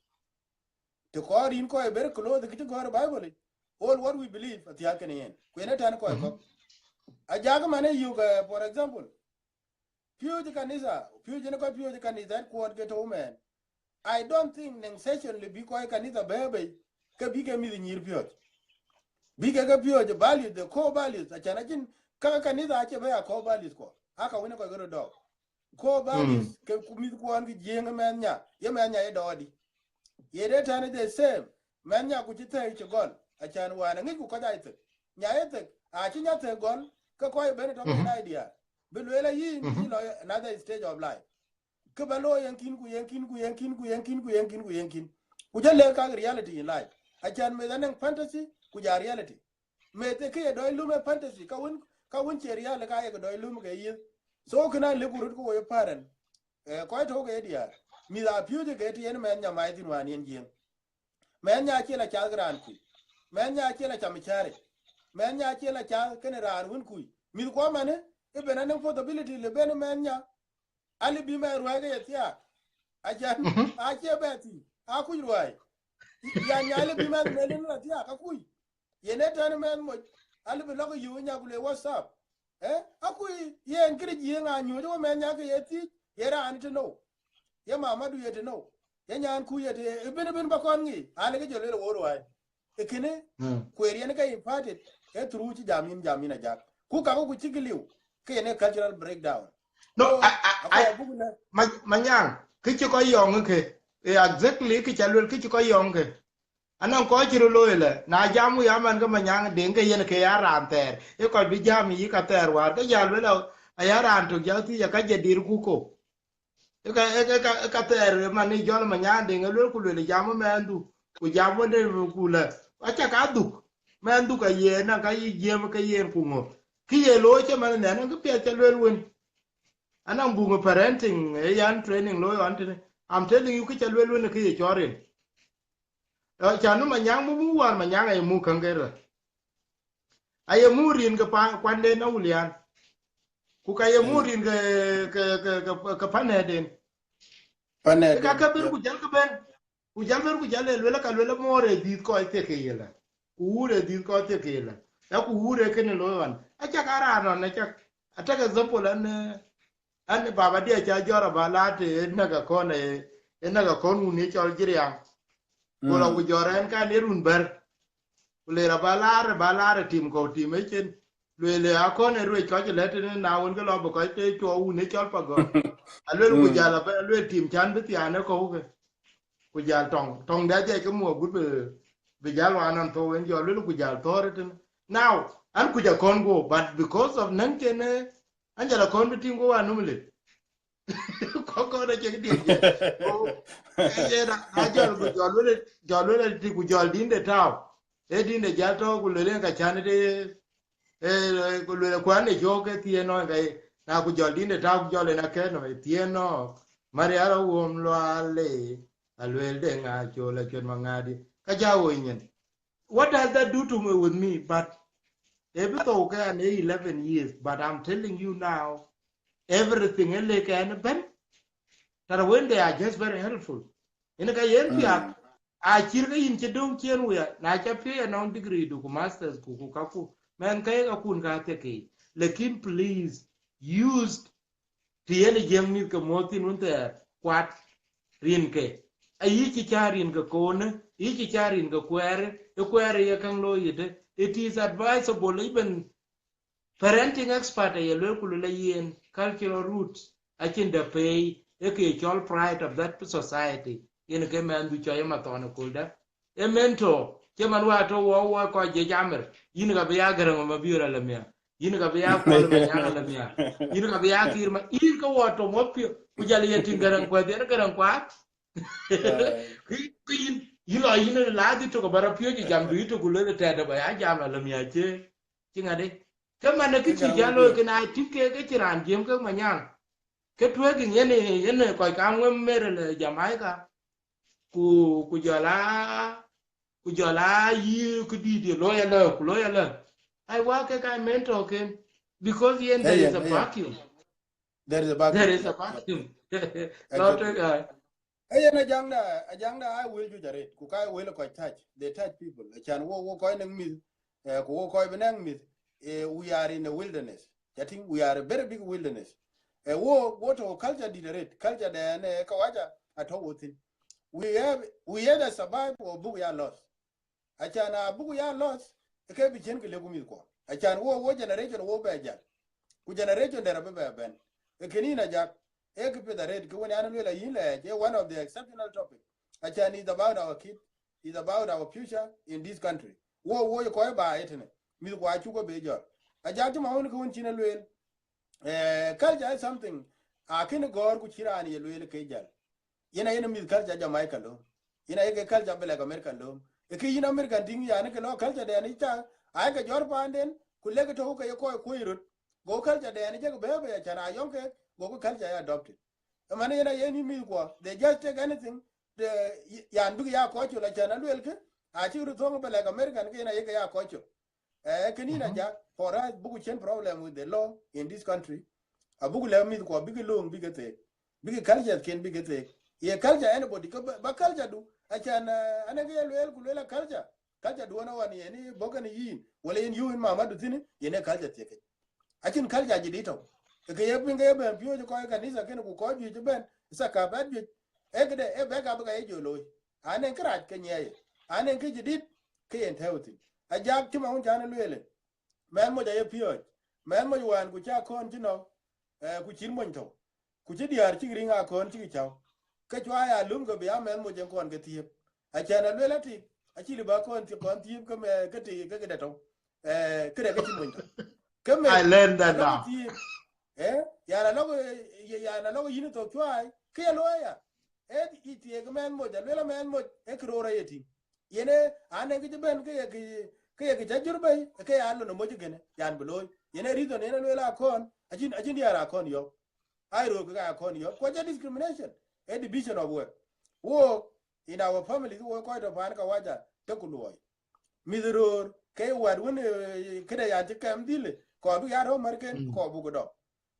Të kɔɔr yïn kɔc very close kë cï gɔ̈ɔ̈r Bible yic, all what we believe, athiak kenë yen. Ku yen ë tɛ̈n kɔc kɔ̈k. Ajak man ë yök, eh, for example, piööc ë kanitha, piööc yen kɔc piööc ë kanitha, kuɔɔt ke tɔ̈u mɛɛn. I don't think neŋ session le bï kɔc kanitha bɛ̈ɛ̈i bei, ke bï ke mïth nyïïr piööc. Bï ke ke piööc ë values, the core values, acan acïn, ka kanitha acie bɛ̈ɛ̈i a core values kuɔ. Aa ka wën ë kɔc ke röt dɔɔk. Core values, ke ku mïth kuɔn ke Jiëëŋ ë mɛnh nya, ye mɛnh nya ye dɔɔdi. Ye de tɛ̈n the same, mɛnh nya ku cï thëëi cï gɔl, acan wään aŋic ku kɔc aa thek. Nya ye thek, acï nya thek gɔl, ke kɔc ëbën tɔ̈ ke yen idea. Bï lueel ayï, yïn cï lɔ another stage of life. Kë ba looi yen kïn, ku yen kïn, ku yen kïn, ku yen kïn, ku yen kïn, ku yen kïn. Ku jɔ lëk kak reality in life. Acan meth anɔŋ fantasy, ku ja reality. Meth ë kë ye dɔc lum ë fantasy, ka wën, ka wën cie real, ka ye ke dɔc lum ke yith. So kënë alëk ku röt ku wo ye parent. Eh, kɔc tɔ̈u ke ye diäär. Mïth aa piööc ke të yen mɛnh nya mai thïn wään yen Jiëëŋ. Mɛnh nya acie la cath ke raan kuc. Mɛnh nya acie la cam cääric. Mɛnh nya acie la cath kenë raan wën kuc. Mïth kuɔ manë, ëbën anɔŋ possibility le ben mɛnh nya. Alë bï mɛnh ruääi ke ye thiaak. Acan, acie bɛ thïn. Akuc ruääi. Yan nya alë bï mɛnh mɛnh la thiaak, akuc. Yen ë tɛ̈n mɛnh moc, alë bï lɔk yöök nya ku le, "What's up?" Eh? Akuc yen këdï Jiëëŋ anyuɔ̈c wo mɛnh nya ke ye thiëc, ye raan të nou. Ye mamadu ye të nou. Ye nyanku ye të, ëbën, ëbën ba kɔn ŋic, alë ke jɔ lueel wo ruääi. Ee kënë, kueer yen ke imparted, ee through cï jam yïn, jam yïn ajak. Ku kakë ku cïk liu, ke yen ee cultural breakdown. No, I, I, I, Manyang, kë cï kɔc yɔŋ ke, eh, exactly kë ca luel kë cï kɔc yɔŋ ke. Anɔŋ kɔc cï röt looi lɛ, na jam wï aman ke Manyang Deŋ ke yen ke ya raan thɛɛr. Ë kɔc bï jam yï ka thɛɛr wäär, ke jal luel aya raan tök jal thiëc aka jadid ku ko. Ë ka, ë ka, ë ka thɛɛr man ë jɔl Manyang Deŋ ë luel ku luel jam mɛnhdu, ku jam wënde ku lɛ. Aca ka dhuk, mɛnhdu ka yen, na ka yï jiëm ke yen ku ŋö. Kë ye looi cë man nɛn, ke piɛth ca luel wën. Anɔŋ buŋ parenting, ë yan training looi ɣɔn tënë. I'm telling you, kë ca luel wën kë ye cɔɔr rin. Ë, ca nu Manyang mu mu war Manyang aye mu käŋ ke rä. Aye mu rin ke pa, kuanden Awulian. Ku ka ye mu rin ke, ke, ke, ke, ke panɛden. Panɛden, ka ke ber ku jal ke ben. Ku jal ber ku jal le luel ka luel more dhith kɔc thie ke yela. Ku wure dhith kɔc thie ke yela. Ya ku wure kene looi ɣɔn. Aca ka raan ɣɔn, aca. Atak example an, eh, an baba dia ca jɔr aba lat, eh, nak akɔn, eh, eh, nak akɔn wun ye cɔl Jiriaŋ. Ku la ku jɔr ɛn kan ye run bɛr. Ku le ra ba lar, ba lar tim kɔu tim ecin. Luel akɔn e ruec kɔc lɛt tënë na wën ke lɔ bï kɔc te cuɔ wun ye cɔl Pagɔt. Aluel ku jal abɛ, aluel tim can bï thiaan ë kɔu ke. Ku jal tɔŋ, tɔŋ de ajiɛc ke muɔk gut bï, bï jal wan an thou en jɔ luel ku jal thɔɔr tënë. Now, an kuc akɔn go, but because of nɛn cen, eh, an jal akɔn bï tim go wan num le. Kɔkɔn acï kë diɛc. Ë ye na, na jɔl ku jɔl wël, jɔl wël ti ku jɔl dinde tau. Ë dinde jal tɔ̈u ku luel en ka can de, eh, ku luel kuan e jɔ ke thien nɔ ka, na ku jɔl dinde tau ku jɔl en akɛn nɔ, eh, thien nɔ. Mari ara wom luale, aluel de ŋa col, acol ma ŋadi. Ka ja wo nyin. What does that do to me with me? But every thoke and eleven years, but I'm telling you now, everything in like an event, that when they are just very helpful. In a kayen piat, I chirga in chidung chien wia, na cha pia non degree du ku masters ku ku kaku, man kaya ka kun ka teke. Lekin please, use të yen ë jiëŋ mïth ke muɔ̈th thïn wën thɛɛr kuat rinke. Ayï cï cä rinke koonë, ayï cï cä rinke kuɛɛrë, ë kuɛɛrë ye käŋ looi yïdë. It is advisable, even parenting expert aye luel ku luel ayen, cultural roots acïn dɛ pei, ë ke cɔl pride of that society, yen ke mɛnhdu cɔl ye mathɔn ë köldä. E mentor, cï man wa tɔ̈ wɔ, wɔ kɔc jiëc amir, yïn ka bï ya Gäräŋ Mabiör Alemia, yïn ka bï ya Kuɔl Manyaŋ Alemia, yïn ka bï ya Kiir ma, yïn ke wɔ tɔ̈ wɔ piɔ̈u, ku jal ye tïŋ Gäräŋ kuɛth, yen Gäräŋ kuat. Kë, kë yïn, yïn lɔ yïn la dhil tök ba rɔ piööc jam, du yï tök ku luel tɛ̈dë ba ya jam Alemia cie, cï ŋadï. Ke man ë kë cï jal looi, kën a tïŋ ke, ke cï raan jiëm ke Manyaŋ. Ke tueek yen, yen kɔc kaŋ wem mer le Jamaica. Ku, ku jɔl a, ku jɔl a yï këdït ye looi alë, ku looi alë. Ai wa ke ka mentor ken, because yen there is a vacuum. There is a vacuum. There is a vacuum. Lɔ tueek, ai. Ë yen ajaŋda, ajaŋda a wël juëc arëët, ku ka wël kɔc touch, they touch people. Acan wo, wo kɔc nɛŋ mïth, eh, ku wo kɔc bï nɛŋ mïth, eh, we are in a wilderness. Ca tïŋ, we are a very big wilderness. Eh, wo, wo tɔ̈ culture dït arëët, culture dɛn, eh, kawaja atɔ̈ wo thïn. We have, we either survive or buk ya lost. Acan a buk ya lost, ke bï cïn kë lëk ku mïthkuɔ. Acan wo, wo generation wo bɛ jäl. Ku generation dɛ̈t abï bɛ bɛ̈n. Ee kënë yïn ajak, ee kë piɛth arëët, kë wën an luel ayïn lɛɛc, ee one of the exceptional topic. Acan is about our kid, is about our future in this country. Wo, wo ye kɔc baai ëtënë, mïthkuɔ acuk ke bï jɔl. Ajak cï ma wën kë wën cïn e lueel. Eh, culture is something, akën gɔ̈ɔ̈r ku cï raan ye lueel ke jäl. Yen ayen mïth culture Jamaica lööm. Yen aye ke culture Black American lööm. Ë ke yïn American tïŋ, yani, ke lɔ culture dɛn ica, aye ke jɔr paanden, ku lek tɔ̈u ke ye kɔc kuöc röt. Go culture dɛn ica ke bɛ̈ɛ̈i bei acan a yɔŋ ke, go ke culture ya adopted. Ëmën yen aye yïn mïthkuɔ, they just take anything, the, yan bïk ya kɔc col acan aluel ke, acïk röt thöŋ Black American ke yen aye ke ya kɔc col. Eh, kënë yïn ajak, for us, buku cïn problem with the law in this country. Abuku lɛ̈k mïthkuɔ bïk lööŋ bïk ke theek. Bïk culture ken bïk ke theek. Ye culture anybody, ke ba, ba culture du. Acan, eh, anɔŋ kë ye lueel ku lueel a culture. Culture du ënɔ wan yen ë bɔ̈ kënë yïn. Wala yen yöök yïn mama du thïn, yen ee culture thiek. Acïn culture jidit tɔ̈. Ke ke ye piŋ ke ye bɛ̈n piööc kɔc kanitha kënë ku kɔc juëc ëbɛ̈n, thakabät juëc. Ee këde, ee bɛ̈k abï ka ye jɔ looi. Anɔŋ kërac ke nyiɛɛi. Anɔŋ kë jidit, ke yen tɛ̈ɛ̈u thïn. Ajak cï ma wun can lueel. Mɛn moc aye piööc. Mɛn moc wään ku cä kɔn cï nɔ̈k. eh, ku cïn mony tɔ̈u. Ku cï diäär cïk riŋ akɔ̈n cïk cäu. Ke cuai alum ke bï a mɛnh moc en kɔn ke thiëëp. Acän aluel atik, acï lï ba kɔn thiëëp, kɔn thiëëp ke mɛ-, ke ti, ke këde tɔ̈u. Eh, këde ke cïn mony tɔ̈u. Ke meth, I learned that alɔk now. Thiëëp. Eh, yan alɔk, yan alɔk yïn thok cuai, ke ye looi ya. Eh, i thiëëk mɛnh moc, aluel a mɛnh moc, e kë ror aye tïŋ. Yen e, an e kë cï bɛ̈n ke ye kë, ke ye kë cä jur bei, ke ya lon moc kënë, yan bï looi. Yen e reason yen aluel akɔn, acïn, acïn diäär akɔn yɔ̈k. Ai röör ke ka akɔn yɔ̈k. Ku aca discrimination, a division of work. Wo, in our families, wo kɔc tɔ̈ paan kawaja, të ku luɔi. Mïth röör, ke wɛ̈t wën, eh, këde yan cï kɛm dhil, kɔɔr bï ya röör märken, mm, kɔɔr buk dɔm.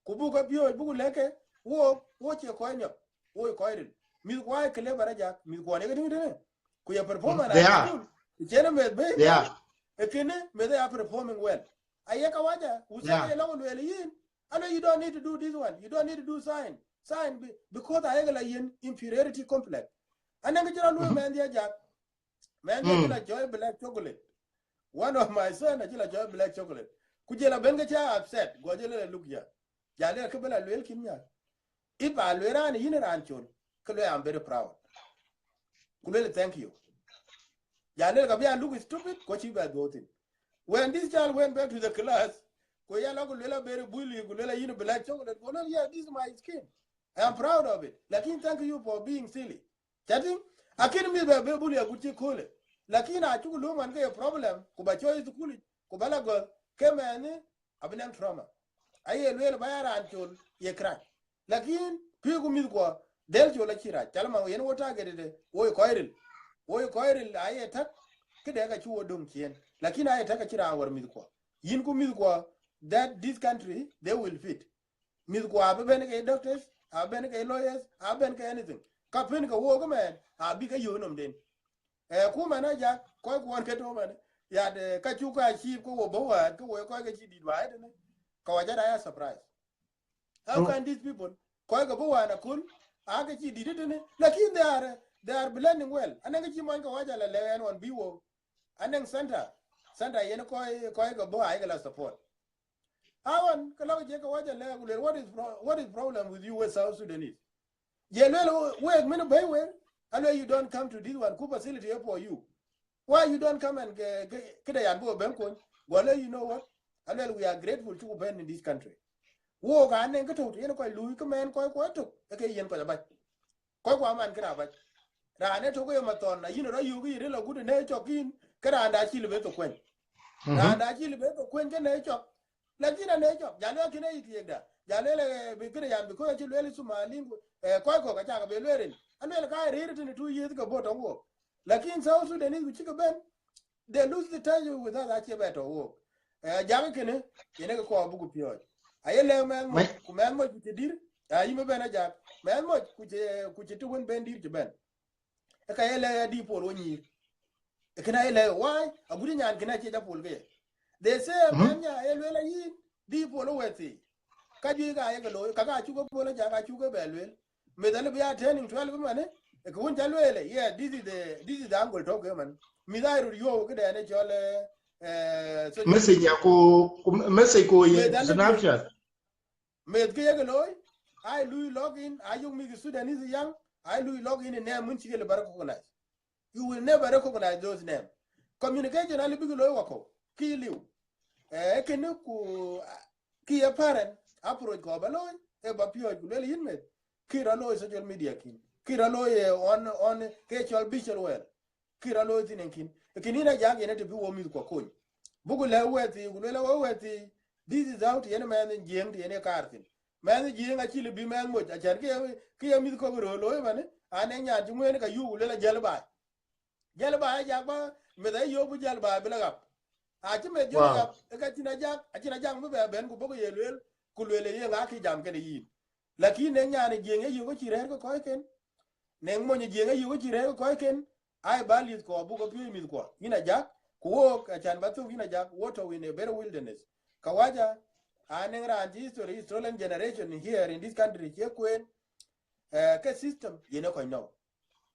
Ku buk ke piööc, buk lɛ̈k ke, wo, wo cie kɔc niɔp, wo ë kɔc ril. Mïth kuai clever ajak, mïth kuɔn ye ke tïŋ tënë. Ku ye performance. They are. School. Cïn meth bei. They are. E kënë, meth ya performing well. Aye kawaja, u sa, yeah, ye lɔk lueel yïn. Alo, you don't need to do this one. You don't need to do science. Science be-, because aye ke la yen inferiority complex. Anɛn ke cï rɔt lueel, mm-hmm, mɛnh dia jak. Mɛnh dia, mm, cï la jɔi black chocolate. One of my son acï la jɔi black chocolate. Ku jël abɛn ke ca upset. Go jël le look ya. Ja le ke bela luel kin nya. If a luel ran yïn ran chol, ke luel, "I'm very proud." Ku luel, "Thank you." Ja le ka bia look stupid, ko chi ba do thïn. When this child went back to the class, ko ya la ku luel a very bully, ku luel a yïn black chocolate. Go luel, "Yeah, this is my skin. I am proud of it. Lakin thank you for being silly." Chatting, akin mi be, be bully a good chi kole. Lakin a chuku luman ke problem, ku ba choi school, ku bala go, ke mɛni, abï naŋ trauma. Aye lueel ba ya raan col ye kërac. Lakin pïïr ku mïth kuɔ, dhël col acï rac. Cɔl man yen wo target de, wo ye kɔc ril. Wo ye kɔc ril, aye täk, këde ka cï wo döŋ ciëën. Lakin aye täk acï raan wär mïth kuɔ. Yïn ku mïth kuɔ, that this country, they will fit. Mïth kuɔ abï ben ke doctors, abï ben ke lawyers, abï ben ke anything. Ka pen ke wo ke mɛn, abï ke yök nom den. Eh, ku man Ajak, kɔc kuɔn ke tɔ̈ man, ya de, ka cuk ka achieve, ke wo bɔ̈ wään, ke wo kɔc ke cï dït wään tënë. Ka wa jat aya surprise. How, mm, can these people, kɔc ke bɔ̈ wään akun, a ke cï dït tënë? Lakin they are, they are blending well. Anɛn ke cï man ka wa jat la lɛ̈k ɛn ɣɔn bï wo. Anɛn center, center yen kɔc, kɔc ke bɔ̈ aye ke la support. Awan, ke lɔk je ke wa jat lɛ̈k, ku luel, "What is pro-, what is problem with you with South Sudanese?" Je luel, "Wek, min bɛ̈i wek." Aluel, "You don't come to this one, ku facility here for you. Why you don't come and ke, ke, këde yan bï ben kony?" Go luel, "You know what?" Aluel, "We are grateful to be in this country." Wo ka anɛn ke tɔ̈u, yen kɔc lui, ke mɛn kɔc kuɔ tök, e ke yen kɔc abac. Kɔc kuɔ aman kë rabac. Raan e tök ye mathɔn, na yïn rɔ yök yï ril agut ne cɔk yïn, ke raan da cï lëbe thok kueny. Mhm. Raan da cï lëbe thok kueny ke ne cɔk. Lakin ane cɔk, ja luel kën aye thiëëkda. Ja luel, eh, bï këde yan, because acï luel Somali, eh, kɔc kɔ̈k acak be lueel rin. Aluel ka rëër tënë two years ke bɔ̈ tɔŋ wok. Lakin South Sudanese ku cï ke ben, they lose the touch with us, acie bɛ tɔ̈ wok. Eh, Ajak kënë, yen e ke kɔɔr buku piɔ̈ɔ̈c. Aye lɛ̈k mɛnh moc, ku mɛnh moc ku cï dïr, a yï me ben Ajak. Mɛnh moc ku cï, ku cï të wën ben dïr cï ben. E ka ye lɛ̈k ya dï pol wo nyïïr. E kënë aye lɛ̈k, why? Agut nyan kënë acie ja pol ke ye. They say, mhm, mɛnh nya aye luel a yïn, dï pol wo wɛ̈t thii. Ka juëc ka ye ke looi, ka ka cuk ke pol Ajak, ka cuk ke bɛ luel. Meth alë bï ya turning twelve man, e ke wun ca lueel, yeah, this is the, this is the angle tɔ̈ ke man. Mïth aa röt yöök këdɛn e cɔl, eh, eh, social media. Message ya ku, ku message ku ye Snapchat. Meth ke ye ke looi, ai lui log in, ayök mïth Sudanese yaŋ, ai lui log in ë nɛɛm mun cï ke lë ba recognize. You will never recognize those names. Communication alë bï ke looi wakɔ̈u, kï liu. Eh, kënë ku, ah, kï ye parent, approach kɔ̈u ba looi, e ba piɔ̈ɔ̈c ku luel yïn meth, kï rɔ looi social media kïn. Kï rɔ looi, eh, on, on, ke cɔl visual world. Kï rɔ looi thïn en kïn. Kën yïn Ajak yen e të bï wo mïth kuɔ kony. Buku lɛ̈k wɛ̈t thii, ku luel a wɛ̈t thii, this is how të yen mɛnh Jiëëŋ të yen e kaar thïn. Mɛnh Jiëëŋ acï lë bï mɛnh moc, acän kë ye, kë ye mïth kɔ̈k röör looi man, an e nyan cï ŋueen ka yuk ku luel a jäl baai. Jäl baai Ajak ba, meth ayök bï jäl baai bï la ɣap. Acï meth jɔl ɣap, e ka cïn Ajak, acïn Ajak bï bɛ ben ku bɔ̈ ku ye lueel, ku lueel e ye ŋa kï jam kënë yïn. Lakin ne nyan Jiëëŋ e yök cï rɛ̈ɛ̈r ke kɔcken. Ne mony Jiëëŋ e yök cï rɛ̈ɛ̈r ke kɔcken. Ai ba lith kɔɔr buk ke piööc mïth kuɔ. Yïn Ajak, ku wook, acän ba thök yïn Ajak, wo tɔ̈u in a very wilderness. Kawaja, anɛŋ raan cï history, historian generation here in this country, cie kuen, eh, ke system, yen e kɔc nɔ̈k.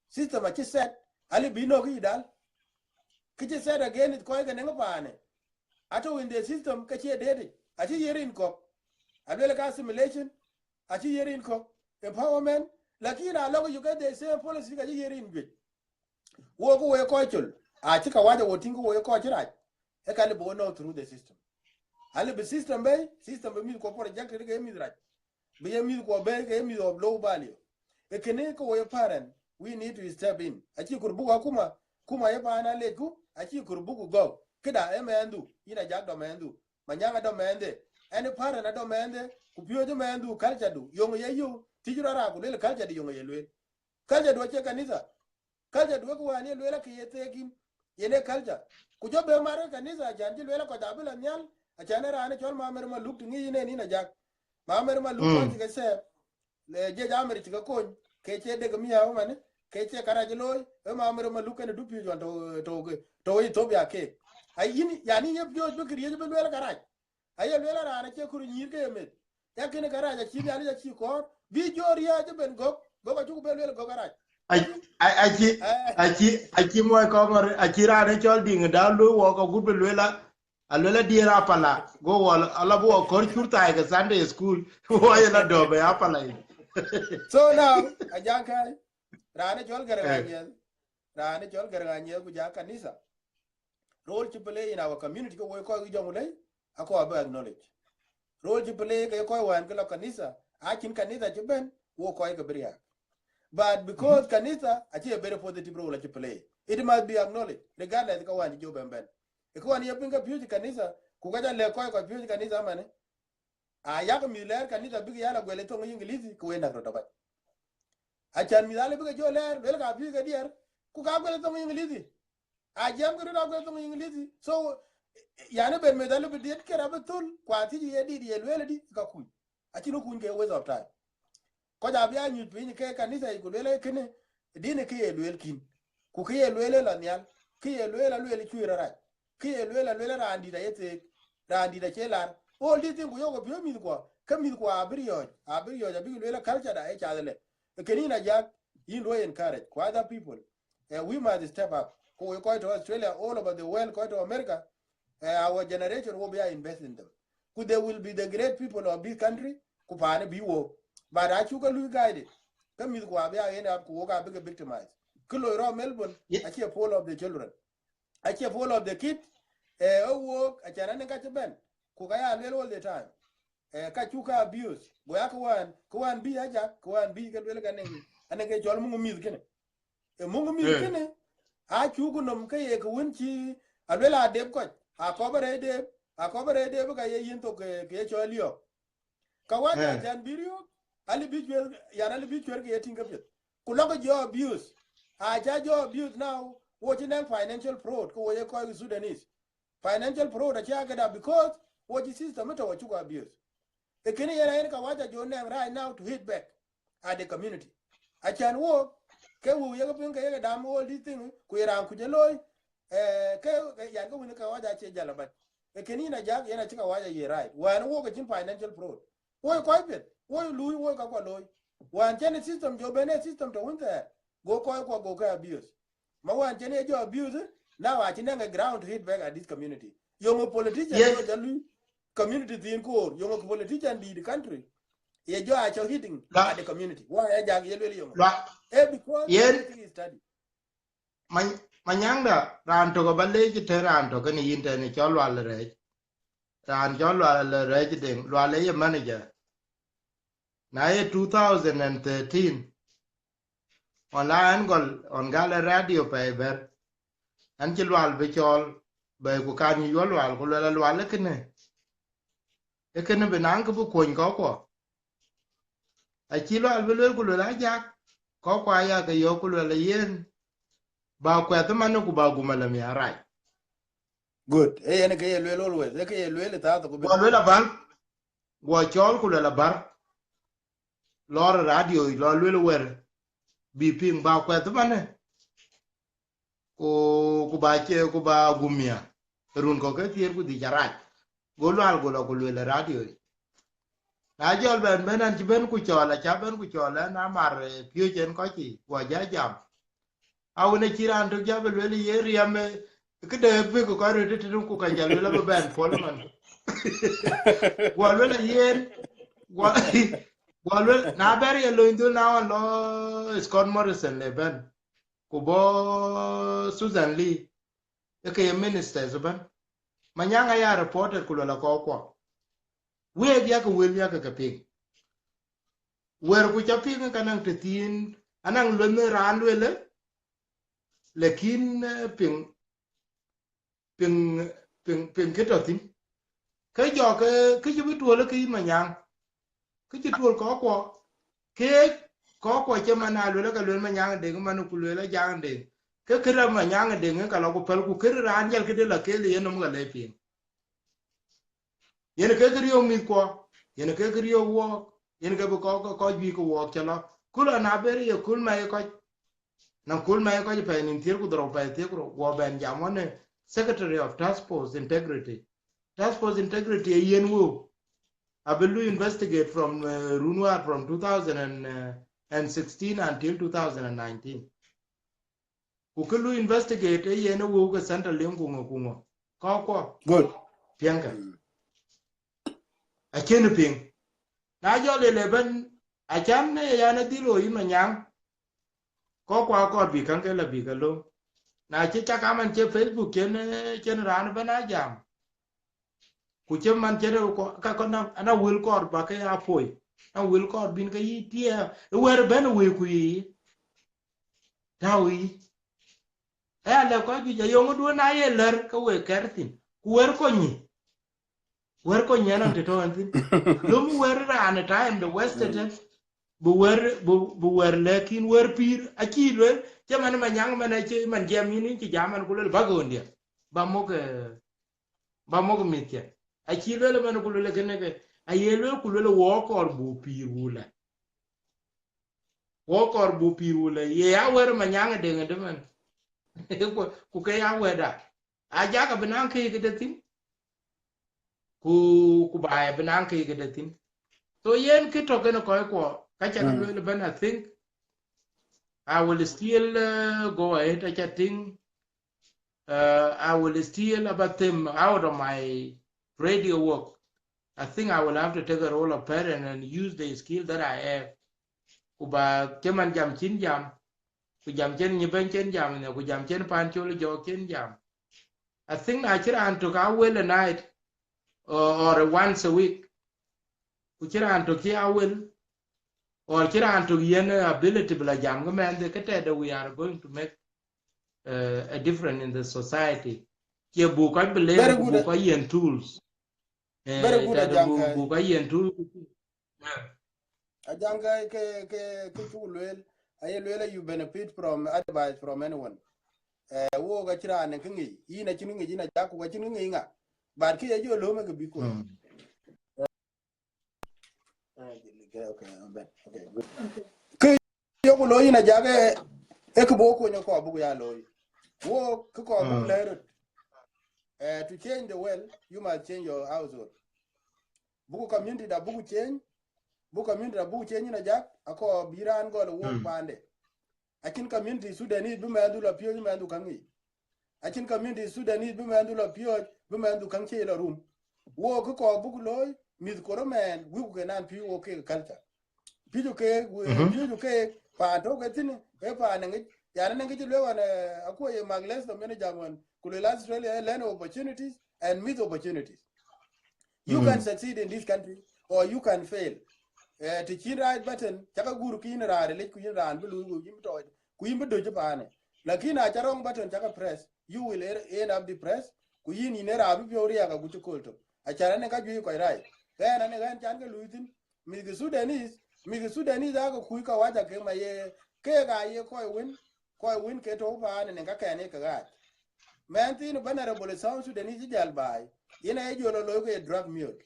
System acï set, alë bï nɔ̈k yï dal. Kë cï set against kɔc ke nɛŋ paanë. Atɔ̈u in the system, ke cie deetic. Acï ye rin kɔ̈k. Aluel ka assimilation, Acï ye rin kɔ̈k. Empowerment, lakin a lɔk yök ke the same policy ka cï ye rin juëc. Wo ku wo ye kɔc col. Acï ka wac a wo tïŋ ku wo ye kɔc cï rac. E ka lë bï wo nɔ̈k through the system. A lë bï system bɛ̈i, system bï mïth kuɔ projected ke ye mïth rac. Bï ye mïth kuɔ bɛ̈i ke ye mïth of low value. E kënë ke wo ye parent, we need to step in. Acï kur buk akuma, kuma ye paan a lec ku, acï kur buk gɔ̈k. Këda e mɛnhdu, yïn a jak dɔ mɛnhdu. Manyaŋ adɔ mɛnhde. Any parent adɔ mɛnhde, ku piööcë mɛnhdu, culture du, yöŋ ye yöŋ, thiëc rɔt raak ku lueel culture du yöŋ ye lueel. Culture du acie kanitha. Culture du ë kë wään ye lueel akë ye theek yïn, yen ee culture. Ku jɔ bë mar ë kanitha, acän cï lueel akɔc abï la nhial, acän ë raan ë cɔl Mamer Maluk të ŋic yïn en yïn ajak. Mamer Maluk kɔc cï ke sɛɛp, le jiëc Amer cï ke kony, ke cie dek miäu ëmënë, ke cie karac looi, ë Mamer Maluk kënë dupiööc ɣɔn tɔ̈u, tɔ̈u, tɔ̈u Ethiopia keek. Ayïn, yani ye piööc bï këriëëc bï lueel karac. Aye lueel raan acie kur nyïïr ke ye meth. Ya kënë karac acï Nhialic acï kɔɔr, bï jɔ riääc ëbën gök, gök acuk bɛ lueel gök arac. Aci, aci, aci, aci muɔi kɔmɔr, aci raan ë cɔl diŋ da luöi wɔ ka gut bï lueel a, a lueel a diëër apala, go wɔ ala bï wɔ kɔr cur thai ke Sunday school, wɔ ye la dɔ̈ɔ̈p ë apala yic. So now, ajaŋ kai, raan ë cɔl Garaŋ Anyieth, raan ë cɔl Garaŋ Anyieth ku ja kanitha. Role cï play in our community ke woi kɔc ke Jonglei, akɔɔr bï acknowledge. Role cï play ke kɔc wään ke lɔ kanitha, acïn kanitha cï bɛ̈n, wo kɔc ke bï riääk. But because kanitha acie a very positive role acï play, it must be acknowledged, regardless ka wään cï jɔ bɛ̈n bɛ̈n. Ë kë wään ye piŋ ke piööcë kanitha, ku ka ca lɛ̈k kɔc kɔc piööcë kanitha ëmënë, a yak mïth lɛɛr kanitha bïk ya la guɛl ë thoŋ English, ku wek näk röt abac. Acän mïth alë bï ke jɔ lɛɛr, luel ka bï ke diɛɛr, ku ka guɛl ë thoŋ English. A jiɛɛm ke röt a guɛl thoŋ English. So, yani ben meth alë bï diet kër abï thöl, ku athiëc ye dit ye lueel adi ka kuc. Acïn kuny ke waste of time. Kɔc abï a nyuc piny ke kanitha yic ku lueel ee kënë, dini kë ye lueel kïn. Ku kë ye lueel ë la nhial, kë ye lueel a lueel cuëër arac. Kë ye lueel a lueel raan dït aye theek, raan dït acie lar. All these things ku yök piööc mïth kuɔ, ke mïth kuɔ abï riɔ̈ɔ̈c, abï riɔ̈ɔ̈c, abï lueel a culture da ë cath ëlë. Kënë yïn ajak, yïn luɔi encourage, ku other people. Eh, we must step up. Ku we kɔc tɔ̈ Australia, all over the world, kɔc tɔ̈ America, eh, our generation will be invest in them. Ku they will be the great people of this country, ku paanë bï wo. But acuk ke lui guided. Ke mïth kuɔ abï a end up ku wok abï ke victimized. Kë loi rɔt Melbourne, acie full of the children. Acie full of the kid, eh, ë wok, acän anëŋ ka cï bɛ̈n, ku ka ya lueel all the time. Eh, ka cuk ka abuse, go ya kë wään, kë wään bï ajak, kë wään bï ke lueel ka anëŋ, anëŋ ke cɔl muŋ mïth kënë. Ë muŋ mïth kënë, a cuk nɔm ke ye kë wën cï, a lueel a dep kɔc, a kɔp arëëc dep, a kɔp arëëc dep ka ye yïn thok ke, ke ye cɔl liɔp. Ka wac acän bï riöök, alë bï cuer, yan alë bï cuer ke ye tïŋ ke piɛth. Ku lɔkë jɔ abuse. A ca jɔ abuse now, wo cï nɛŋ financial fraud, ke wo ye kɔc Sudanese. Financial fraud acï a këda because wo cï system ëtɔ̈ acuk abuse. Ë kënë yen ayen ka wac a jɔ nɛŋ right now to hit back at the community. Acän wo, ke wo yeke piŋ ke yeke dam all these things, ku ye raan kuc e looi, eh, ke, ke yan ke wën ka wac acie jal abac. Ë kënë yïn ajak, yen acï ka wac a ye right. Wään wo ke cïn financial fraud. Woi kɔc piɛth, woi luui, woi ka kuɔ looi. Wään cɛn ë system jɔ ben ë system tɔ̈ wën thɛɛr, go kɔc kuɔ go ke abuse. Ma wään cɛn ye jɔ abuse, now acï nɛŋ a ground to hit back at this community. Yöŋ a politician jɔ jɔ lui community thiin koor, yöŋ a politician dïït country. Ye jɔ a cɔ hitting at the community. Why ajak ye lueel yöŋ? Eh, because everything is study. Manyaŋda, raan tök aba leec të raan tök kënë yïn tënë cɔl Lual Rɛɛc. Raan cɔl Lual Rɛɛc Deŋ, Lual ë ye manager. Na ye two thousand and thirteen, ɣɔn la ɛn gɔl, ɣɔn gal ë radio pɛi bɛ̈r, ɛn cï Lual bï cɔɔl, bɛ̈i ku kan nyuc wɔ Lual, ku luɛl a Lual ë kënë, ë kënë bï naŋ kë bï kuɔny kɔ̈kkuɔ. Acï Lual bï lueel ku luɛl ajak, kɔ̈kkuɔ aya ke yɔ̈ɔ̈k ku luɛl a yen, ba kuɛth ëmanë ku ba gum alë miäk rac. Good. Ee yen ke ye lueel always, ee ke ye lueel ë thaa thok. Guɔ lueel abar, guɔ cɔɔl ku luɛl abar. Lɔr radio yic, lɔ lueel wɛ̈r, bï piŋ ba kuɛth ëmanë. Ku, ku ba cie, ku ba gum miäk. Run kɔ̈k ke thiëër ku dhïc arac. Go Lual go lɔ ku lueel ë radio yic. Na jɔl bɛ̈n, bɛ̈n ɛn cï bɛ̈n ku cɔɔl, acä bɛ̈n ku cɔɔl ɛn amar, eh, piööc ɛn kɔc yiic, guɔ jɔ jam. A wën acï raan tök jɔ bï lueel ye riɛm, eh, këde bïk kɔc röt tëtënë ku ka jɔ lueel abï bɛ̈n puɔl ëmën. Guɔ lueel a yen, guɔ, Go luel, na bɛ̈r ye lööny dhöl na ɣɔn lɔ Scott Morrison le bɛ̈n, ku bɔ̈ Susan Lee, ë ke ye ministers ëbɛ̈n. Manyaŋ aya reported ku luel akɔɔrkuɔ. Wëët yakë wël yakë ke piŋ. Wɛ̈ɛ̈r ku ca piŋ ka naŋ tëthiin, anaŋ lueth në raan luelë, lakin, eh, piŋ, piŋ, piŋ, piŋ kë tɔ̈ thïn. Ke jɔ ke, kë cï bï tuöl ke yïn Manyaŋ. Kë cï tuöl kɔɔrkuɔ, keek kɔɔrkuɔ cï man a luel ka luel Manyaŋ Deŋ, man ku luel Ajaŋ Deŋ. Ke kërë Manyaŋ Deŋ ka lɔ ku päl ku kërë raan jal këde la kel yen nɔm ka le piŋ. Yen ke kë riöök mïthkuɔ, yen ke kë riöök wuɔɔk, yen ke bï kɔc, kɔc, kɔc juëc ke wuɔɔk cä lɔ. Kul anaber ye kul ma ye kɔc, na kul ma ye kɔc pɛɛi nïn thiëër ku dhorou pɛɛi thiëër ku rou, guɔ bɛn jam ɣɔn ë Secretary of Task Force Integrity. Task Force Integrity ee yen wëu. Abï lu investigate from, uh, run wäär from two thousand and, uh, and sixteen until two thousand and nineteen. Ku kë lu investigate ee yen ë wëu ke Central Link ku ŋö ku ŋö. Kɔɔrkuɔ. Good. Piɛŋkë. Mm. Acïn piŋ. Na jɔ lel ëbɛ̈n, acan ë yan adhil ɣo yï Manyaŋ. Kɔɔrkuɔ akɔɔr bï käŋ ke la bï ke lööm. Na cï cak aman cï Facebook cïn, eh, cïn raan ëbɛ̈n a jam. Ku cï man cïn ë kɔ-, ka kɔn na, na wël kɔɔr ba ke ya poi. Na wël kɔɔr bïn ke yï tiɛɛr, ë wɛ̈ɛ̈r ëbɛ̈n ë wëi ku yï. Tääu yï. Aya lɛ̈k kɔc juëc, ayoŋ duön na ye lär ke we kɛ̈r thïn, ku wɛ̈ɛ̈r kony yï. Wɛ̈ɛ̈r kony yïn ënɔn të tɔ̈ ɛn thïn. Löm wɛ̈ɛ̈r raan ë time de West ëtë, bï wɛ̈ɛ̈r, bï, bï wɛ̈ɛ̈r lɛ̈k yïn wɛ̈ɛ̈r pïïr, acï lueel, cï man Manyaŋ man acï man jiɛɛm yïn, yïn cï jam man ku lueel bä gööndiɛ̈. Bä muk, eh, bä muk mïthkiɛ̈. Acï lueel man ku lueel kënë ke, aye lueel ku lueel wɔ kɔɔr buk pïïr wulë. Wɔ kɔɔr buk pïïr wulë, ye ya wɛ̈ɛ̈r Manyaŋ Deŋ ëdë man. Ku, ku ke ya wɛ̈ɛ̈rda. Ajak abï naŋ keek ëdë thïn. Ku, ku baai abï naŋ keek ëdë thïn. So yen kë tɔ̈ kënë kɔckuɔ, ka cak lueel ëbɛ̈n, I think I will still, uh, go ahead, aca tïŋ, uh, I will still about them out of my radio work. I think I will have to take a role of parent and use the skill that I have. Ku ba cï man jam cïn jam, ku jam cïn nyi bɛ̈ny cïn jam, ku jam cïn pan col jɔɔk cïn jam. I think na cï raan tök a wël a night, or, or once a week. Ku cï raan tök cï a wël, or cï raan tök yen, uh, ability bï la jam ke mɛnhde, ke tɛ̈dë we are going to make, uh, a difference in the society. Cie buk kɔc bï leer, ku buk kɔc yen tools. Very good, tɛ̈dë buk, buk kɔc yen tools. Yeah. Ajaŋ ke, ke, ke, ke cuk lueel, aye lueel, you benefit from advice from anyone. Eh, wo ka cï raan kë ŋic, yïn acïn kë ŋic, yïn Ajak ku acïn kë ŋic ŋa. But kë ye jɔ lööm ke bï kony. Mm. Eh, okay, okay, good. Kë yok looi yïn Ajak, eh, eh, kë buk kony kɔɔr buk ya looi. Wo kë kɔɔr buk lɛɛr röt. Eh, to change the world, you must change your household. Buku community da buku change, buku community da buku change yïn Ajak, akɔɔr bï raan gɔl wok pande. Acïn community Sudanese bï mɛnhdu la piööc, bï mɛnhdu käŋ yic. Acïn community Sudanese bï mɛnhdu la piööc, bï mɛnhdu käŋ cie la rum. Wo kë kɔɔr buk looi, mïth kor ëmɛn, wïku ke nan piööc wo kek culture. Piööc wo kek, piööc wo kek, paan tök ke thïn, e paan ŋic, yan ënɔŋ kë cï lueel ɣɔn, eh, akuɔ ye Mark Leatham yen jam ɣɔn, ku lueel Australia, eh, land of opportunities and miss opportunities. You can succeed in this country or you can fail. Eh, të cïn right button, cakë gur kï yïn raan rilic ku yïn raan bï luui ku yïn bï tɔɔc, ku yïn bï döc paane. Lakin na ca wrong button cakë press, you will er-, end up depressed, ku yïn yïn ë raan bï piɔ̈u riɛk agut cï kööl tök. Acan ënë ka juëc kɔc rac. Ɣɛn ënë ɣɛn can ke luui thïn. Mïth Sudanese, mïth Sudanese aa ke kuc kawaja ke ma ye, keek aa ye kɔc wën, kɔc wën ke tɔ̈u paan ënë ka kɛn ye ke ɣaac. Mɛn thiin vulnerable South Sudanese cï jäl baai, yen aye jɔ lɔ looi ke ye drug mule.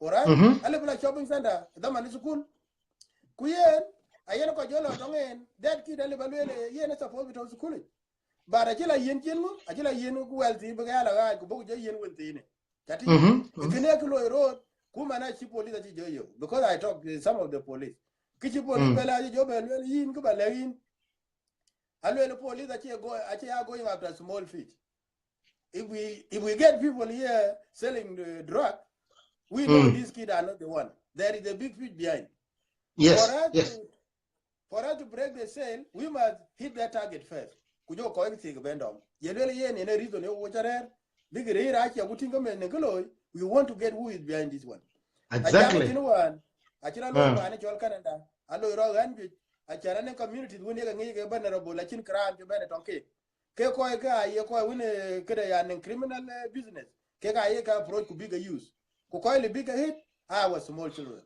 Alright? Alë bï la shopping center, dhaman ë thukul. Ku yen, ayen kɔc jɔ lɔ tɔŋ en, that kid alë ba lueel, yen ë suppose bï tɔ̈u thukul yic. But acï la yiën cïn ŋö, acï la yiën ku wɛl thii bï ke ya la ɣaac, ku bɔ̈ ku jɔ yiën wën thiinë. Ca tïŋ? Kënë kë loi road, ku man acï police acï jɔ yök. Because I talk to some of the police. Kë cï police bɛ la acï jɔ bɛ lueel yïn, kë ba lɛ̈k yïn. Alueel police acï go, acï ya going after small fish. If we, if we get people here selling the drug, we know these kids are not the one. There is a big fish behind. Yes, for us yes. To, for us to break the sale, we must hit that target first. Ku jɔ kɔc ke thiek ben dɔm. Ye luel yen, yen a reason ye wo ca rɛɛr. Big rɛɛr acie ku tïŋ ke men ne ke looi. We want to get who is behind this one. Exactly. Ajam cïn wan. Acïn a looi wan cɔl Canada. A looi rɔ ɣän juëc. Acan anɔŋ communities wun ye ke ŋic ke vulnerable, acïn crime cï ben tɔŋ ke. Ke kɔc ke aye kɔc wun, eh, këde ya nɔŋ criminal, eh, business. Ke ka ye ka approach ku big a use. Ku kɔc le big a hit, our small children.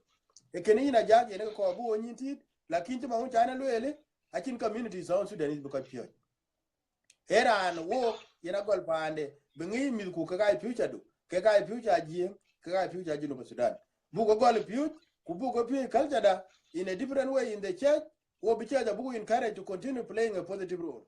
E kene yin ajak yen ke kɔc bu wo nyin tit, lakin cï ma wun can lueel, acïn community South Sudanese bï kɔc piɔ̈ɔ̈c. E raan wo yen agɔl paande, bï ŋic mïth ku ke ka future du, ke ka future Jiëŋ, ke ka future Junub Sudan. Buk ke gɔl piööc, ku buk ke piööc culture da in a different way in the church, wo bï church abuk encourage to continue playing a positive role.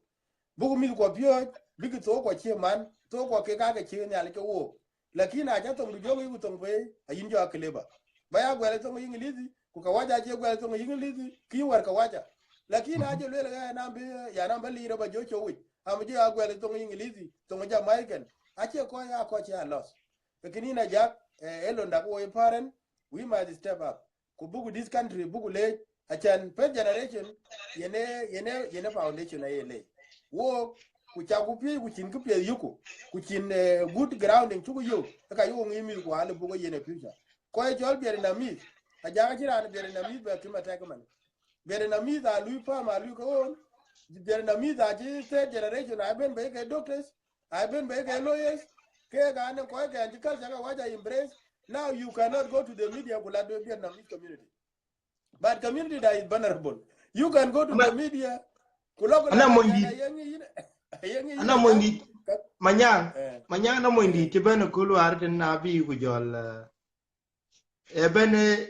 Buk mïth kuɔ piööc, bïk thok kuɔ cie man, thok kuɔ ke ka ke cie nhial ke wo. Lakin aca thoŋ du jɔk yiku thoŋ pei, ayin jɔ akëleba. Ba ya guɛl thoŋ English, ku ka waja acie guɛl thoŋ English, ki war ka waja. Lakin aje luel ya nam bi, ya nam ba lira ba jo cho wich. Am je aguɛl thoŋ English, thoŋ Jamaican. Acie kɔc ya kɔc ya loss. Lakin ina jak, eh, elon dak wo parent, we must step up. Ku buku this country, buku leec, acan first generation, yene, yene, yene foundation aye leec. Wo, ku ca ku piööc, ku cin ki piɛth yuku, ku cin, eh, good grounding cuku yök, e ka yuku ŋic mïth ku ale buku yen a future. Kɔc cɔl Vietnamese, ajak acï raan Vietnamese bɛ kim attack man. Vietnamese a lui pam, a lui ke own. Vietnamese a ci third generation, a ben bɛ ke doctors, a ben bɛ ke lawyers. Ke ka ne kɔc ke anti culture ka waja embrace. Now you cannot go to the media ku la do Vietnamese community. But community that is vulnerable. You can go to the media. Ku lok ana mondi. Ana mondi. Manyang. Eh. Manyang na mondi, eh, ti ben ku luar tin na bi ku jɔl, eh, e ben e,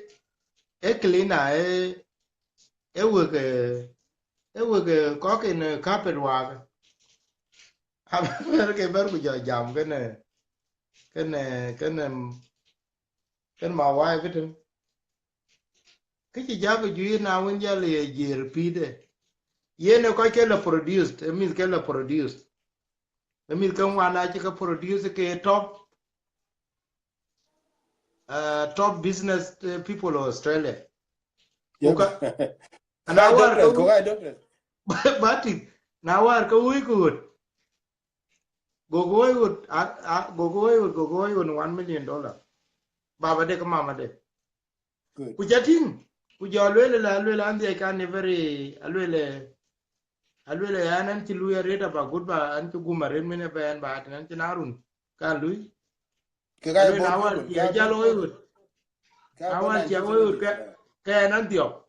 e cleaner, e, e wek, e, e wek, e, kɔk in, e, carpet wak. Aber ke ber ku jɔ jam kene, kene, kene, kene ma wai bitin. Kici jak juiir na win jal ye jiir pide. Yen e kɔc ke la produced, e mith ke la produced. E mith ke wan aci ke produce ke top, uh, top business, uh, people of Australia. Yep. Ana war ka wi-, batik, na war ka wui ku wut. Go go wui wut, a, a, go go wui wut, go go wui wut one million dollar. Baba de ka mama de. Good. Ku ca tïŋ, ku jɔ lueel la, lueel an dhiɛc kan ni very, alueel, alueel an an cï lui arëët aba gut ba an cï gum arëët min ëbɛ̈n ba an cï na run kan lui. Ke ka alueel na wal cia jal woi wut. Na wal cia woi wut ke, ke an an dhiɔp.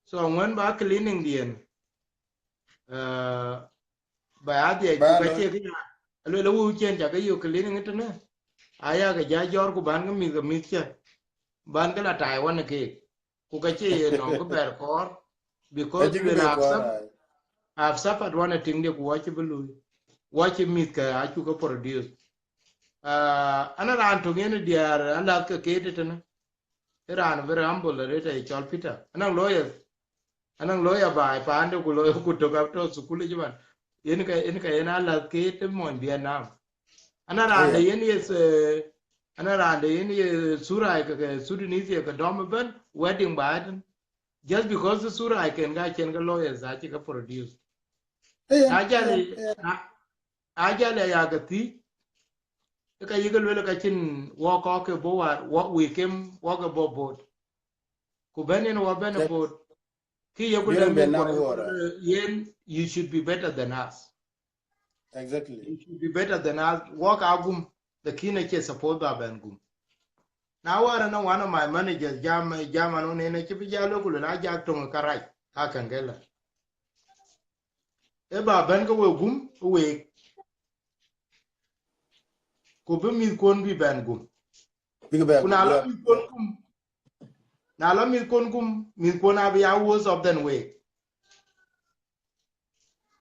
So ŋuɛ̈n ba cleaning diɛn. Uh, ba ya dhiɛc ku ka cie kë ya. Alueel wu cien ca ke yök cleaning tënë. Aya ke ja jɔr ku ban ke mïth ke mïth cie. Ban ke la tai wan ke. Ku ka cie ye nɔŋ ke bɛr kɔɔr. Because lueel I've suffered, I've suffered wan ë tiŋ de ku wɔ cï bï lui. Wɔ cï mïth ke acuk ke produce. Uh, ana raan töŋ yen diäär alath ke keet tënë. Ë raan very humble arëët ë cɔl Peter. Anɔŋ lawyers. Anɔŋ lawyer baai paande ku lawyer ku tök atɔ̈ thukul yic man. Yen ka, yen ka yen alath keet mony Vietnam. Ana raan de yen ye, eh, ana raan de yen ye sura ke, ke Sudanese ye ke dɔm ëbɛ̈n, wedding baai tën. Just because the sura ken ka cien ke lawyers acï ke produce. Na jal, na, ajal ya ke thiëc, ka yï ke lueel ka cïn wɔ kɔk ke bɔ̈ war, wɔ, we came, wɔ ke bɔ̈ boat. Ku bɛ̈n yen wɔ bɛ̈n boat. Kë ye ku lɛ̈k mïth kuɔ, yen, you should be better than us. Exactly. You should be better than us. Wɔ ka gum, the kin acie support ba bɛ̈n gum. Na war na one of my managers jam, jam anu nene cï bï jal ku lueel ajak töŋ ka rac, ka kɛn ke la. E ba bɛ̈n ke we gum, week. Ku bï mïth kuɔn bï bɛ̈n gum. Bïk bɛ̈n ku na lɔ mïth kuɔn gum, na lɔ mïth kuɔn gum, mïth kuɔn abï ya worse off than we.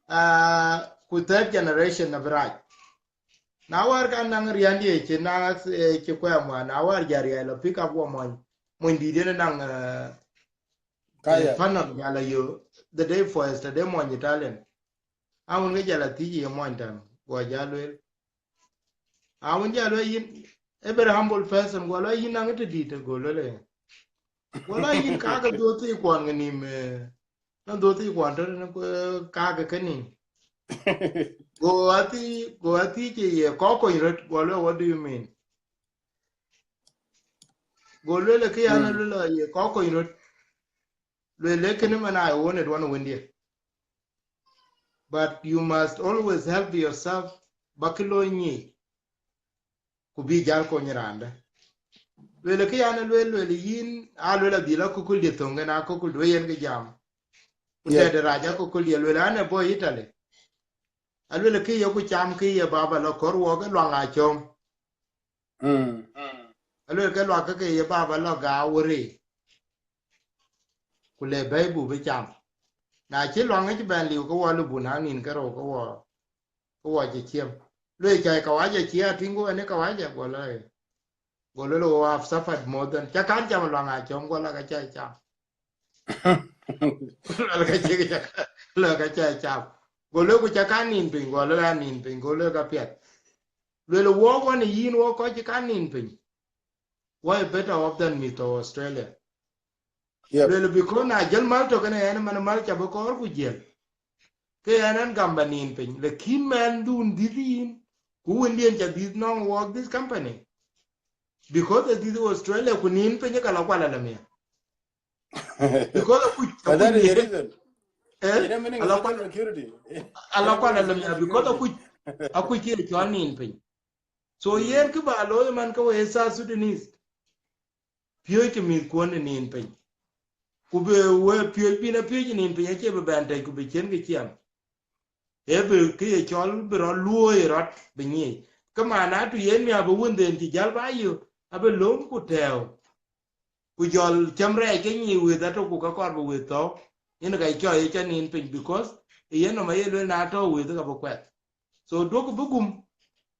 Ah, ku third generation abï rac. Na war ka naŋ riɛndië cï na, eh, cï kuɛm wan, na war ja riɛc lɔ pick up wɔ mony, mony dït yen naŋ, eh, eh, panel jal ayo, the day for yesterday mony Italian. Awun ke jal athiëc ye mony tɛm, guɔ jal lueel. Awun jal lueel yïn, a very humble person, guɔ lueel yïn naŋ të dït, go lueel ë. Wala yïn kake dhuɔ̈th thii kuɔn ke nïm, eh, na dhuɔ̈th thii kuɔn tënë, eh, kake ke nïm. Go athii, go athii cï ye kɔc kony röt, go lueel, "What do you mean?" Go lueel, "Kë yan lueel ye kɔc kony röt." Lueel, "Kënë man, I own it, wan wëndiɛ̈. But you must always help yourself, ba kë looi nyic, ku bï jäl kony raan dɛ̈." Lueel, "Kë yan lueel, lueel yïn, a lueel adhil akököl diɛ̈ thöŋ, kën akököl duëër yen ke jam. Ku tɛ̈dë rac akököl diɛ̈, lueel, an, ë bɔ̈ Italy. A lueel, kë ye ku cam, kë ye baba la kɔ̈r wɔk ë luaŋ acɔ̈m. A lueel, ke luak ke ye baba la gaa wërë, ku le bɛ̈i buk bï cam. Na cï luaŋ ëcï bɛ̈n liu, ke wɔ lëu buk naŋ nïn ke rou, ke wɔ, ke wɔ cï ciɛm." Lueel, "Cä kawaja cï a tïŋ, ku ënë kawaja?" Go lueel, "Ee." Go lueel, "Oh, I've suffered more than, cä kan cam luaŋ acɔ̈m, go la ka cä cam." Lueel, "Ka cï, ka cä, la ka cä cam." Go lueel, "Ku cä kan nïn piny?" Go lueel, "A nïn piny." Go lueel, "Ka piɛth." Lueel, "Wɔk wan yïn, wɔk kɔc cï kan nïn piny, wɔ better off than mïth tɔ̈ Australia." Lueel, "Because na jäl mal tɔ̈ kënë ɣɛn, man mal cä bï kɔɔr ku jiël, ke ɣɛn, ɣɛn gam ba nïn piny. Lakin mɛnhdun dhiëth yïn, ku wëndiɛ̈n cä dhiëth nɔŋ wɔk this company. Because ë dhiëth Australia, ku nïn piny ka la kual alamia." Because akuc, akuc nïn piny. Eh? Ala kual, ala kual alamia, because akuc, akuc kë cɔl nïn piny. So yen kë ba looi man, ke we South Sudanese, piööckë mïthkuɔn ë nïn piny. Ku bï we piööc, bïn a piööc ë nïn piny, acie bï bɛn tɛ̈c ku bï ciɛ̈n ke ciɛm. Ee bï kë ye cɔl bï rɔt luɔ̈ɔ̈i rɔt bï nyic. Ke man atu yen miäk bï wënden cï jäl ba yök, abï löm ku tɛ̈ɛ̈u. Ku jɔl cäm rɛɛc ke nyic wëth atɔ̈, ku ka kɔɔr bï wëth thɔ̈u, yen ka cɔl ye cä nïn piny, because ë yen nɔm aye lueel, na tɔ̈u wëth ka bï kuɛth. So duɔ̈kkë bï gum,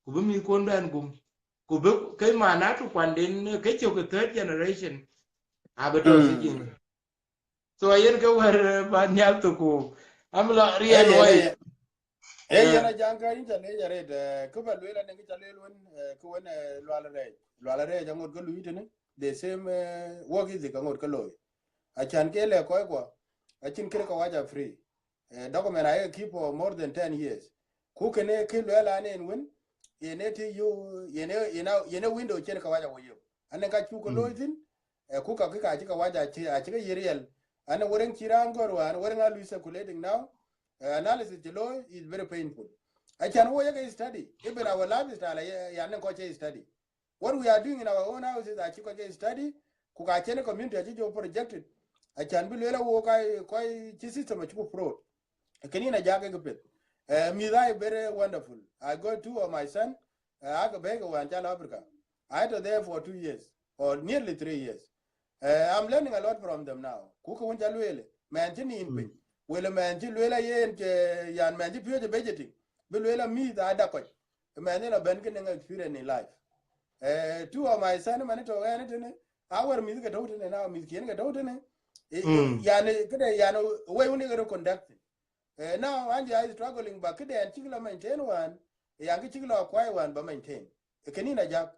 ku bï mïthkuɔn bɛn gum. Ku bï ke man atu kuanden ke cök ke third generation, abï tɔ̈ sijin. So ayen ke wɛ̈t, eh, ba nhial thok ku, am la riɛl wai. Ee, yen ajaŋ, ka yïn ca leec arëët, eh, kë ba lueel, anɛŋ kë ca lueel wën, eh, kë wën, eh, Lual Rɛɛc. Lual Rɛɛc aŋot ke lui tënë, the same, eh, work ethic aŋot ke looi. Acän ke lɛ̈k kɔckuɔ, acïn kërë kawaja free. Eh, document ayek keep for more than ten years. Ku kënë kë lueel an en wën, yen ë të yök, yen ë, yen ë, yen ë window cïn kawaja wo yök. Anɛŋ ka cuk ke looi thïn, eh, ku ka kë ka cï kawaja acï, acï ke yï riɛl. An wërëŋ cï raan gɔ̈r wään, wërëŋ a lui circulating now. Eh, analysis cï looi is very painful. Acän wo yeke study, even our lifestyle, ya, ya nɛŋ kɔc cï study. What we are doing in our own houses, acï kɔc ke study, ku ka cïn community acï jɔ projected. Acän bï lueel awo ka, kɔc cï system acï ku fraud. Kënë yen ajak ke piɛth. Eh, mïth are very wonderful. I got two of my son, eh, ake bɛ̈ɛ̈i ke wään cal Africa. I tɔ̈ there for two years, or nearly three years. Eh, I'm learning a lot from them now. Ku kë wën ca lueel, mɛn cï nïn piny. Wël mɛn cï lueel ayen cë, yan mɛn cï piööc ë budgeting. Bï lueel amïth ada kɔc. Mɛn ë la bɛ̈n ke nɛŋ experience in life. Eh, two of my son, man tɔ̈ ɣɛn tënë, our mïth ke tɔ̈u tënë, na mïthkiɛn ke tɔ̈u tënë. Eh, eh, yani, këde, yani, wëi wën ye ke rɔ conduct. Eh, now, Angie is struggling, but këde an cïk la maintain wään, yan kë cïk la kuai wään ba maintain. Eh, kënë yen ajak,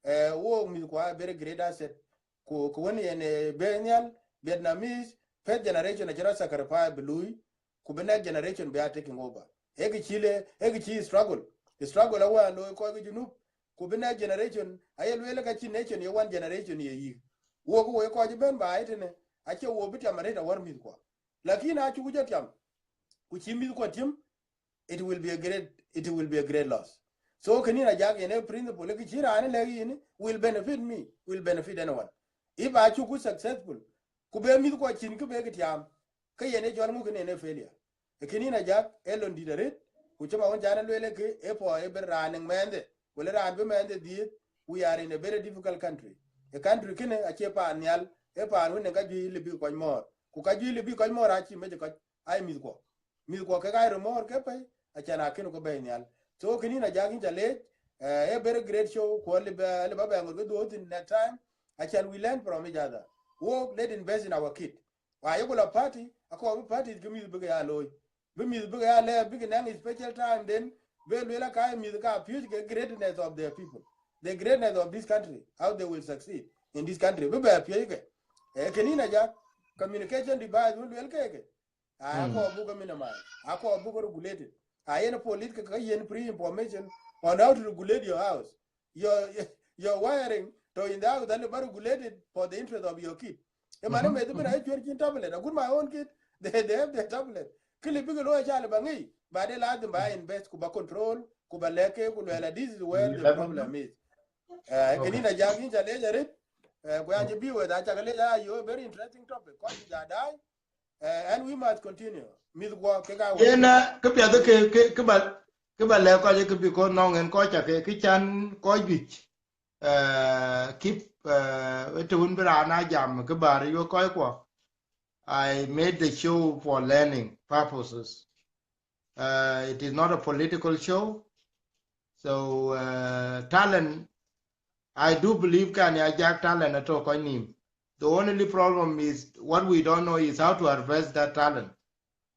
eh, wo mïth kua very great asset. Ku, ku wën yen, eh, bɛ̈n nhial, Vietnamese, first generation acï rɔ sacrifice bï lui, ku bï next generation bï a taking over. Ee kë cï le, ee kë cï struggle. Struggle awään looi kɔc ke Junub, ku bï next generation, aye lueel ka cï nation ye one generation ye yïk. Wo ku wo ye kɔc bɛ̈n ba ye tënë, acie wo bï tiam arëët awär mïthkuɔ. Lakin acuk jɔ tiam, ku cï mïthkuɔ tiam, it will be a great, it will be a great loss. So kënë yen ajak yen ë principle, kë cï raan lɛ̈k yïn, will benefit me, will benefit anyone. If acuk ku successful, ku be mïthkuɔ cïn kë be kë tiam, ke yen ë cɔl ŋö kënë yen ë failure. Ee kënë yen ajak, ë lon dït arëët, ku cï ma wën can lueel ë kë, ë puɔ̈u ë bɛ̈n raan ë mɛnhde, wala raan bï mɛnhde dhiëëth, we are in a very difficult country. Ë country kënë acie paan nhial, ë paan wën ë ka juëc lë bï kɔc mɔ̈ɔ̈r. Ku ka juëc lë bï kɔc mɔ̈ɔ̈r acï mec ë kɔc, ai mïthkuɔ. Mïthkuɔ kek ai röt mɔ̈ɔ̈r ke pɛ̈i, acän akën ku bɛ̈i nhial. So kënë yen ajak yïn ca leec, eh, a very great show, ku alë ba, alë ba bɛ ŋot ke dhuɔ̈ɔ̈th thïn next time, acän we learn from each other. Wo, let invest in our kid. Wa ye ku la party, akɔɔr bï party ke mïth bï ke ya looi. Bï mïth bï ke ya lɛɛr, bï ke nɛŋ special time den, bï lueel aka mïth ka piööc ke greatness of their people, the greatness of this country, how they will succeed in this country. Bï bɛ piööc ke. Eh, kënë yïn Ajak, communication device wën luel keke. Ai, akɔɔr buk ke minimize. Akɔɔr buk ke regulated. Ai, yen police ke ka yen free information on how to regulate your house. Your, your wiring to in the house, that be regulated for the interest of your kid. Ëmën meth bï rɛc cuɛr cïn tablet. A good my own kid, they, they have their tablet. Kë lëu bï ke looi aca lëu ba ŋic, ba de lazim ba invest, ku ba control, ku ba lɛ̈k ke, ku luɛɛl, this is where the problem is. Eh, kënë yïn Ajak, yïn ca leec arët, eh, ku ya cï bï wëth, aca ke leec, a yo, very interesting topic. Kɔc juëc aa daai, eh, and we must continue. Mïth guɔ, kek aa wëth. Yen, eh, kë piɛth ke, ke, kë ba, kë ba lɛ̈k kɔc ke, because nɔŋ en kɔc ca ke, kë can kɔc juëc, eh, keep, eh, ë të wën bï raan a jam, kë bäär yuö kɔc kuɔ. I made the show for learning purposes. Uh, it is not a political show. So, uh, talent, I do believe kan ya Ajak talent atɔ̈ kɔc nïïm. The only problem is what we don't know is how to harvest that talent.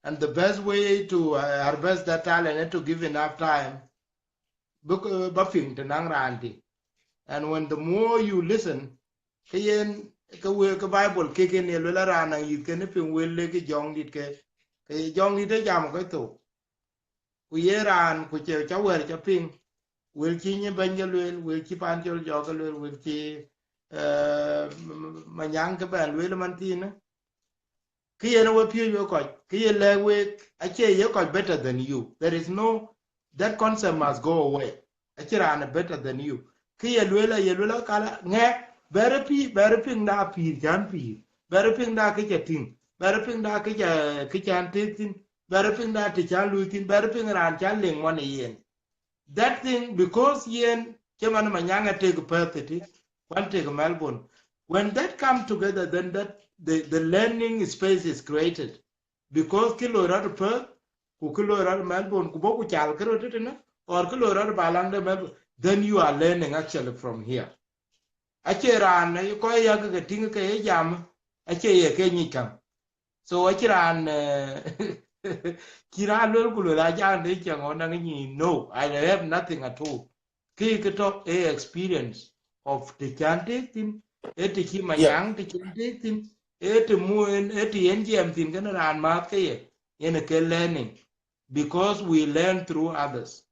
And the best way to, uh, harvest that talent is to give enough time. Buk, uh, ba piŋ të naŋ raan tï. And when the more you listen, ke yen, ke wël, ke Bible kek yen ye luel, raan naŋ yïth kënë piŋ wël le ke jɔŋdït ke, ke jɔŋdït ë jam kɔc thok. Ku ye raan, ku cï ca wɛ̈ɛ̈r ca piŋ, wël cï nyin bɛ̈ny ke lueel, wël cï Pancol Jɔk ke lueel, wël cï, eh, m-, m-, Manyaŋ ke bɛ̈n lueel ëmën thiinë. Kë yen we piööc we kɔc, kë ye lɛ̈k wek, acie ye kɔc better than you. There is no, that concept must go away. Acïn raan better than you. Kë ye lueel, ye lueel akala, ŋɛk, bɛ̈ɛ̈rë pï-, bɛ̈ɛ̈rë piŋda pïïr cän pïïr, bɛ̈ɛ̈rë piŋda kë ca tïŋ, bɛ̈ɛ̈rë piŋda kë ca, kë can tëëk thïn, bɛ̈ɛ̈rë piŋda të can luui thïn, bɛ̈ɛ̈rë piŋ raan can leŋ mɔn ë yen. That thing, because yen cï man Manyaŋ a tek Perth ëtï, ku an tek Melbourne. When that come together, then that the, the learning space is created. Because kë loi rɔt Perth, ku kë loi rɔt Melbourne, ku bɔ̈ ku cal kë rɔt tëtënë, or kë loi rɔt ba laŋ de Melbourne, then you are learning actually from here. Acie raan, eh, kɔc yak ke tïŋ ke ye jam, acie ye ke nyic käŋ. So acïn raan, eh, cïn raan luel ku luel, "Ajak de cieŋ ɣɔn naŋ nyin." No, I have nothing at all. Kë kë tɔ̈ ë experience of të can tëëk thïn, ë të cï Manyaŋ të can tëëk thïn, ë të mu en, ë të yen jiɛɛm thïn kënë raan määth ke ye, yen ë ke learning, because we learn through others.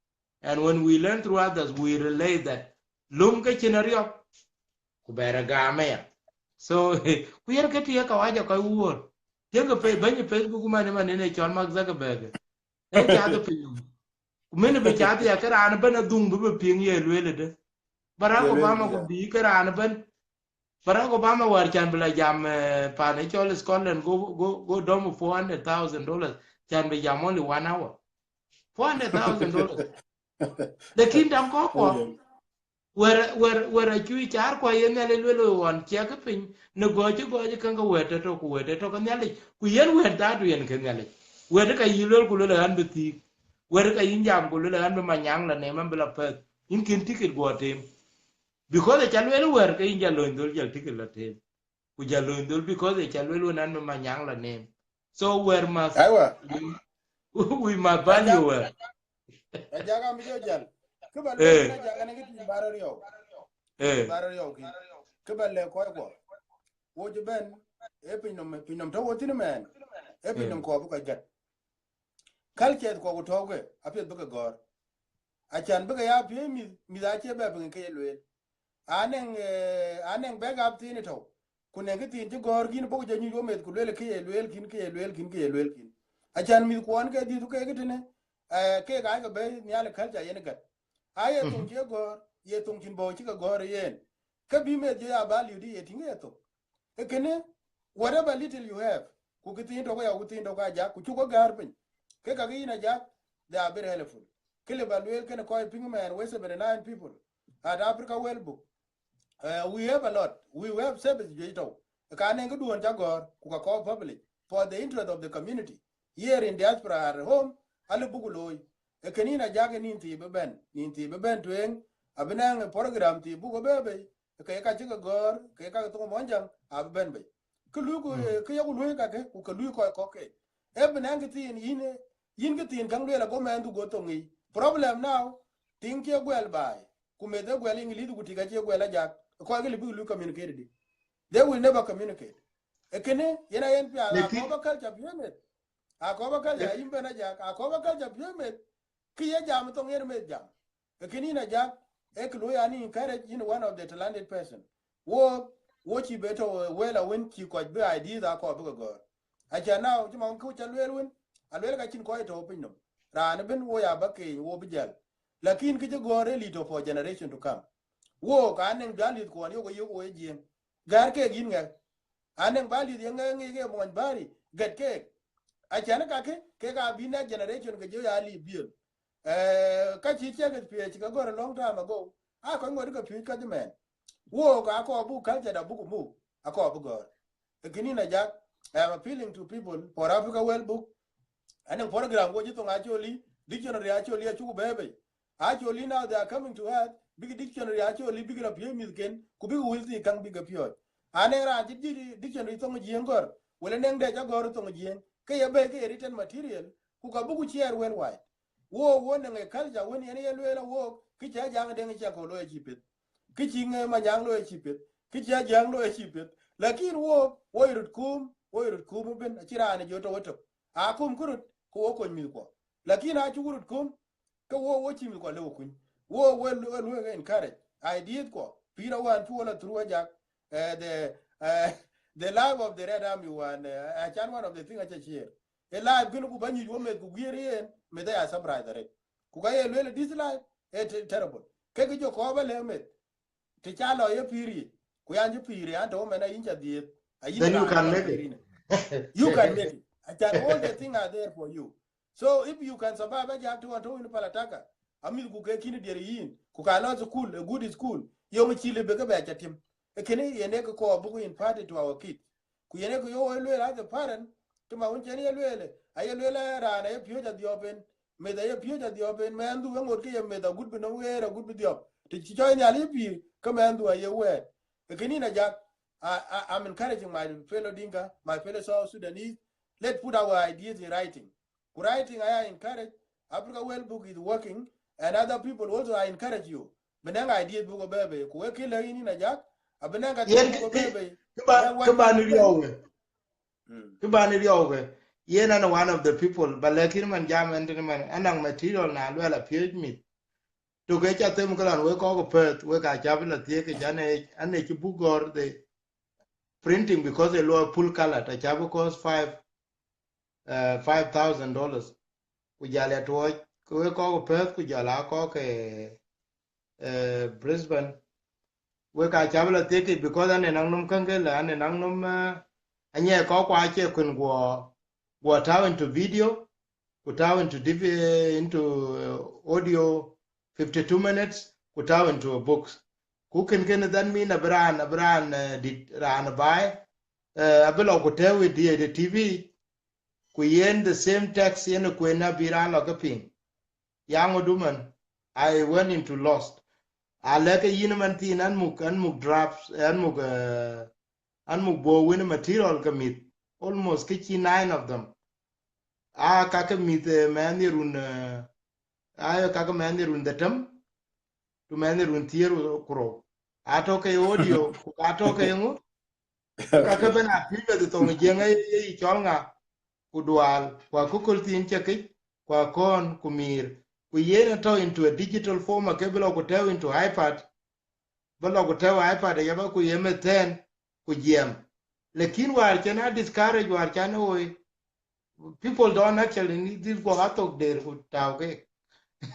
And when we learn through others, we relate that lum ke cïn ariɔp, ku bɛɛr agam aya. So, ku yen kë tï ye kawaja kɔc wuɔ̈ɔ̈r. Tiëŋkë pe-, bɛ̈ny Facebook man, man ënë cɔl Mark Zuckerberg. Ë cath piny nɔm. Ku mën bï cath ya ke raan ëbën adhuŋ bï bï piŋ ye lueel ëdë. Barack Obama ku bï ke raan ëbën. Barack Obama wäär can bï la jam, eh, pan ë cɔl Scotland, go, go, go dɔm four hundred thousand dollars, can bï jam only one hour. Four hundred thousand dollars. Lakin dam kɔc kuɔ. Wɛ̈t, wɛ̈t, wɛ̈t acuk caar kuɔ ye Nhialic lueel ɣɔn ciɛk piny, në gɔ̈c cï gɔ̈c käŋ ke wɛ̈t tɔ̈ ku wɛ̈t tɔ̈ ke Nhialic, ku yen wɛ̈t dhatu yen ke Nhialic. Wɛ̈t ka yï lueel ku lueel an bï thiik. Wɛ̈t ka yïn jam ku lueel an bï Manyaŋ la neem, an bï la Perth. Yïn kën ticket guɔ tem. Because aca lueel wɛ̈t ke yïn ja lööny dhöl jɔl ticket la tem. Ku ja lööny dhöl because aca lueel wën an bï Manyaŋ la neem. So wɛ̈t must, we must value wɛ̈t. Ajak, am jɔ jäl. Kë ba lueel, eh, Ajak, an kë tïŋ bär riɔu. Eh. Bär riɔu kï. Kë ba lɛ̈k kɔc kuɔ. Wo cï bɛ̈n, ë piny nɔm, piny nɔm tɔ̈ wo thïn mɛn. Ë piny nɔm kɔɔr bï kɔc gät. Culture kuɔ ku tɔ̈u ke, apiɛth bï ke gɔ̈ɔ̈r. Acan bï ke ya piëëc mïth, mïth acie bɛ piŋ ke ye lueel. Anɛŋ, eh, anɛŋ backup thiin ë tɔ̈u. Ku nɛŋ kë thiin cï gɔ̈ɔ̈r kïn bɔ̈ ku jɔ nyuc wo meth ku lueel kë ye lueel kïn, kë ye lueel kïn, kë ye lueel kïn. Acan mïth kuɔn ke dhiëth ke ke tënë, eh, kek aa ke bɛ̈i nhial ë culture yen gät. Aye thoŋ cie gɔ̈ɔ̈r, ye thoŋ cïn bɔ̈ cï ke gɔ̈ɔ̈r yen. Ke bï meth jɔ ya ba liu dï ye tïŋ ye thok. Ee kënë, whatever little you have, ku kë thiin tɔ̈ ke ya, ku thiin tɔ̈ ke Ajak, ku cuk ke gäär piny. Ke ka ke yïn Ajak, they are very helpful. Kë lë ba lueel kënë kɔc piŋ mɛn, we seventy nine people at Africa World Book. Uh, we have a lot. We have service juëc tɔ̈u. Ka nɛŋ këduön ca gɔ̈ɔ̈r, ku ka kɔɔr public, for the interest of the community. Here in diaspora at home, alë buk looi. Ee kënë yïn Ajak, ë nïn thii bï bɛ̈n, nïn thii bï bɛ̈n tueŋ, abï nɛŋ program thii buk bɛ̈ bei, ke ka cï ke gɔ̈ɔ̈r, ke ka ke thoŋ Muɔnyjäŋ, abï bɛ̈n bei. Kë luui ku, kë yeku luui kakë, ku ke luui kɔc kɔ̈k ke. Ee bï nɛŋ kë thiin yïn, yïn kë thiin käŋ lueel ago mɛnhdu go thoŋ yiic. Problem now, tiŋ cie guɛl baai. Ku meth ë guɛl English ku tik acie guɛl Ajak. Kɔc ke lë bïk luui communicate dï. They will never communicate. Ee kënë, yen ayen piath, Lakin akɔɔr ba culture piɔ̈u meth. Akɔɔr ba culture, yïn bɛ̈n Ajak, akɔɔr ba culture piɔ̈u meth. Kë ye jam thoŋ yen meth jam. Ee kënë yïn Ajak, ee kë luɔi an encourage yïn one of the talented person. Wo, wo cï be tɔ̈ wël awën cï kɔc bï ideas akɔɔr bï ke gɔ̈ɔ̈r. Aca now, cï man kë ca lueel wën, alueel ka cïn kɔc tɔ̈ piny nɔm. Raan ëbën wo ya ba keeny, wo bï jäl. Lakin kë cï gɔ̈ɔ̈r ee lead for generation to come. Wo ka anɛŋ bä lieth kuɔn yok yok wo ye Jiëŋ. Gäär kek yïn ŋɛk. Anɛŋ bä lieth ye ŋɛk ŋic ke muɔny bäri, gɛt keek. Acän kakë, kek aa bï next generation ke jɔ ya liep biöl. Eh, ka cï ciɛk piɛc ke gɔ̈r a long time ago. A kɔc ŋot ke piöc ka cï mɛn. Wo ka akɔɔr buk culture da buk muk, akɔɔr bï gɔ̈ɔ̈r. Ee kënë yïn Ajak, I am appealing to people for Africa World Book. Anɛŋ program wo cï thoŋ Acholi, dictionary Acholi acuk bɛ̈ɛ̈i bei. Actually now they are coming to us, big dictionary Acholi big la piööc mïthken, ku big wël thii käŋ big piööc. Anɛŋ raan cï dï-, dictionary thoŋ Jiëŋ gɔ̈r, wala nɛŋ dɛ ca gɔ̈r thoŋ Jiëŋ, ke ye bɛ̈ɛ̈i ke ye written material, ku ka buku share worldwide. Wo, wo nɛŋ ë culture wën yen ye lueel a wok, kë cä jaŋ deŋ cä ko looi cï pith. Kë cï ŋë Manyaŋ looi cï pith, kë cä jaŋ looi cï pith. Lakin wo, wo ye röt kum, wo ye röt kum ëbën, acï raan ë jɔ tɔ̈ wetök. A kum kë röt, ku wo kony mïthkuɔ. Lakin acuk röt kum, ke wo, wo cï mïthkuɔ lëu kuny. Wo, wo, wo, wo encourage. Ideas kuɔ. Pïïr awään cuk wo la through Ajak. Eh, the, eh, the life of the Red Army wään, eh, acan one of the thing aca share. Ë life gën ku ba nyuc wo meth ku guiir yen, meth aya surprise arëët. Ku ka ye lueel this life, eh, te-, terrible. Ke kë jɔ kɔɔr ba lëu meth. Të ca lɔ ye pïïr yic, ku yan cï pïïr yan tɔ̈u mɛn ayïn ca dhiëëth, ayïn Then you raan can ca make pïïr it. Yïn. You can make it. Acan all the thing are there for you. So if you can survive, Ajak, to, to in Palataka, amïth ku ke kïn dier yïn, ku ka lɔ school, a good school, yom cï lëu bï ke bɛ ca tim. E kënë yen e ke kɔɔr buku impart it to our kids. Ku yen e ke yo wo lueel as a parent, të ma wun cen ye lueel, aye lueel raan aye piööc adhiɔp en, meth aye piööc adhiɔp en, mɛnhdu e ŋot ke ye meth agut bï nɔm ɣeer agut bï dhiɔp. Të cï cɔɔc Nhialic pïïr, ke mɛnhdu aye wɛɛt. E kënë yïn Ajak, I, I, I'm encouraging my fellow Dinka, my fellow South Sudanese, let's put our ideas in writing. Ku writing aya encourage, Africa World Book is working, and other people also I encourage you. Bï nɛŋ ideas buku bɛ̈ɛ̈i bei, ku wek kë lɛ̈k yïn yïn Ajak, abï nɛŋ ka Yen thïn buku kë, bɛ̈ɛ̈i bei. Kë ba, kë ba ni riɔu ke. Mm. Kë ba ni riɔu ke. Yen an one of the people, ba lɛ̈k yïn man jam ɛn tënë man, anɔŋ material na luɛl a piööc mïth. Tök ë ca them këlan wek kɔk Perth, wek a ca bï la thiëëk, an ë, an ë cï buk gɔ̈ɔ̈r the printing because ë luɔi full color, ta ca bï cost five, uh, five thousand dollars. Ku jal ya tuɔɔc, ku wek kɔk Perth, ku jal a kɔk, eh, eh, Brisbane. Wek a ca bï la thiëëk because an ë naŋ nɔm käŋ ke la, an ë naŋ nɔm, eh, anyɛ kɔk kua cie kuen guɔ, guɔ tääu into video, ku tääu into div-, eh, into, eh, audio fifty-two minutes, ku tääu into a books. Ku kën kën that mean abï raan, abï raan, eh, dit raan baai, eh, abï lɔ ku tääu ë di-, the T V, ku yen the same text yen kuen abï raan lɔ ke piŋ. Yaŋ ë duman, I went into lost. A lɛ̈k ke yïn man thiin an muk, an muk drafts, an muk, eh, an muk bo win material ke mïth. Almost ke cï nine of them. A ka ke mïth, eh, mɛnh ye run, eh, a ka ke mɛnh ye run dhetem, ku mɛnh ye run thiëër ku rou. A tɔ̈ ke audio, ku ka tɔ̈ ke ŋö? Ka ke ben a pïïr bɛ thoŋ Jiëŋ ë, ë, ë cɔl ŋa? Ku dual, ku akököl thiin cä kic, ku akɔ̈ɔ̈n, ku miir. Ku yen ë tɔ̈ into a digital form, ake bï lɔ ku tɛ̈ɛ̈u into iPad. Bï lɔ ku tɛ̈ɛ̈u iPad aya ba ku ye meth thɛɛn, ku jiɛɛm. Lakin wäär cän a discourage, wäär cän ë woi, people don't actually need this guɔ athok der ku tääu ke.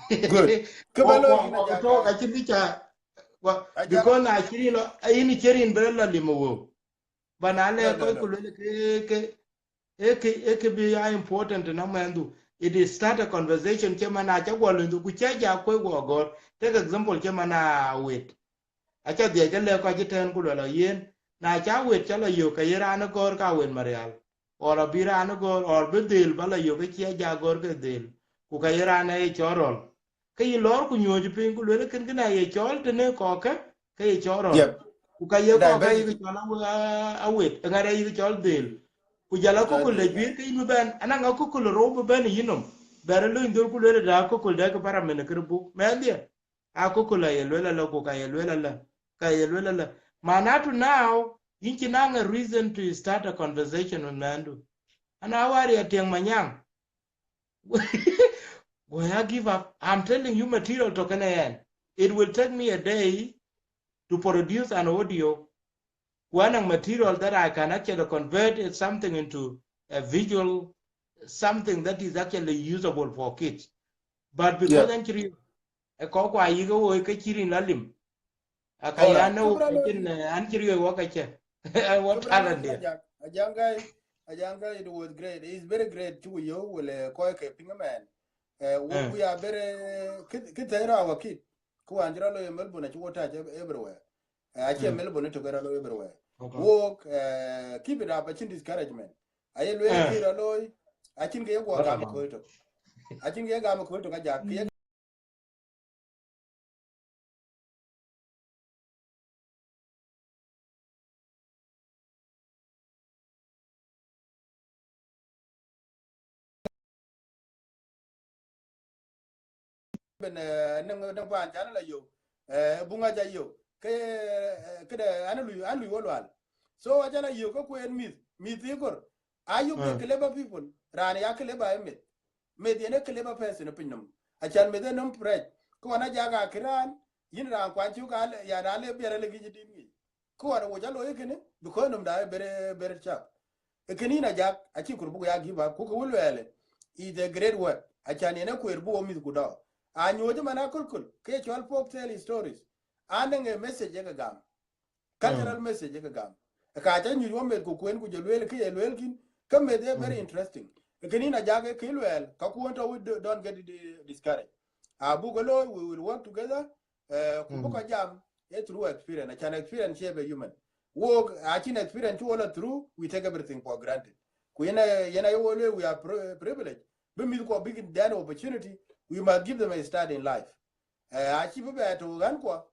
Good. Kë ba lɔ yïn Ajak. Acï bï ca, because na cï rin lɔ, ayïn cï rin bï rɔt lɔ lim ë wëu. Ba na lɛ kɔc ku luel ke, ke, e ke, e ke bï a important na mɛnhdu. It is start a conversation cï man a ca guɔ luny ku ca ja kuec guɔ gɔ̈ɔ̈r. Take example cï man a wet. Aca dhiɛc ke lɛ̈k kɔc ëtɛ̈ɛ̈n ku luɛl ë yen, na ca wet ca lɔ yök, ke ye raan ë gɔ̈ɔ̈r ka wet marial, or abï raan ë gɔ̈ɔ̈r, or bï dhël ba lɔ yök, ke cï aja gɔ̈ɔ̈r ke dhël, ku ka ye raan ë ye cɔl rɔl. Ke yï lɔɔr ku nyuööc piny, ku luel, kën kënë aye cɔl tënë kɔ̈kkë, ke ye cɔl rɔl. Yep. Ku ka ye kɔ̈kkë yïk cɔl awe-, a-, awet, ë ŋatë yïk cɔl dhël. Ku jal akököl de juiir ke yïn bï bɛ̈n, anaŋ akököl rou bï bɛ̈n ë yïnɔm, bɛ̈r ë löny dhöl ku luel, da akököl de ke para mën ë kër buk, mɛnhdiɛ̈. Akököl aye luel alä, ku ka ye luel alä, ka ye luel alä. Manatu now, Yïn cï naŋ a reason to start a conversation with mɛnhdu. An awär ya Tiɛŋ Manyaŋ. Go ya give up. I'm telling you material tɔ̈ kënë ɣɛn. It will take me a day to produce an audio. Ku anɔŋ material that I can actually convert it something into a visual, something that is actually usable for kids. But because an cï riɔ̈ɔ̈c, ë kɔc kua yïk ë woi ke cï rin la lim. Aka ya no, an cï riɔ̈ɔ̈c wɔ ke cë. Wɔ talent dia. Ajaŋ guy, Ajaŋ guy, it was great. It's very great. Cuk yök wël kɔc ke piŋ man. Uh, we, we are very, kë thɛɛr our kid. Ku an jira lo Melbourne, aci wo touch everywhere. Uh, aci Melbourne to get lo everywhere. Wok, uh, keep it up, acin discouragement. Aye luel kë rɔ looi, acin kë ye guɔ gam kööl tök. Acin kë ye gam kööl tök, Ajak. Kë ye ben, eh, nɔŋ, nɔŋ paan can la yök, eh, buŋ aca yök. Ke, eh, këde, an lui, an lui wo lual. So aca la yök ke kuen mïth, mïth thii kor. Ayuk the clever people, raan ya clever ë meth. Meth yen ë clever person ë piny nɔm. Acan meth ë nɔm prec. Ke wan Ajak akï raan, yïn raan kuany cuk, ya raan le biɛr ale kïc dït ŋic. Ku wan wo ca looi kënë, because nɔm da very, very sharp. Ë kënë yïn Ajak, acï kur buk ya give up, ku kë wë luɛɛlë, is a great work. Acan yen ë kueer buk wo mïth ku dɔɔr. A nyuɔɔc man aköl köl, ke cɔl folk tale stories. Anɔŋ a message ye ke gam. Cultural message ye ke gam. Ka ca nyuc wo meth ku kuen ku jɔ lueel ke ye lueel kïn, ke meth ye very interesting. Ë kënë yïn Ajak ë kë luɛɛl, ka kuɔn tɔ̈, we don't get discouraged. A buk ke looi, we will work together, eh, ku buk jam, eh, through experience. Acan experience shape a human. Wok, acin experience cuk wo la through, we take everything for granted. Ku yen a, yen a ye wo lueel, we are pri-, privileged. Bï mïth kuɔ bïk dɛn opportunity, we must give them a start in life. Eh, acï bï bɛ tɔ̈ ɣän kuɔ,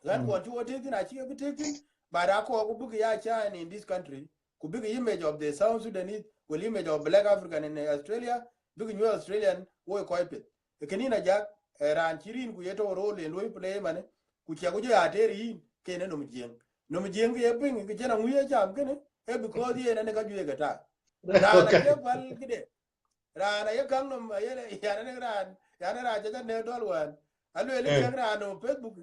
ɣän kuɔ cuk wo tëk thïn, acï ke bï tëk thïn, but akɔɔr ku bïk ya shine in this country, ku bïk image of the South Sudanese, well, image of black African in Australia, bïk nyuɔɔth Australian, wo kɔc piɛth. Ë kënë yïn Ajak, eh, raan cï rin ku ye tɔ̈ role en luɔi play manë, ku ciɛk ku jɔ ya teer yïn, ke yen ë nɔm Jiëŋ. Nɔm Jiëŋ ke ye piŋ, ke cïn aŋui ye jam kënë, eh, because yen anë ka juëc ke tak. Raan acie päl këde. Raan aye kaŋ nɔm, aye, yan anë raan, yan anë raan ca ca ne dɔl wään. Alueel kaŋ raan nɔm Facebook.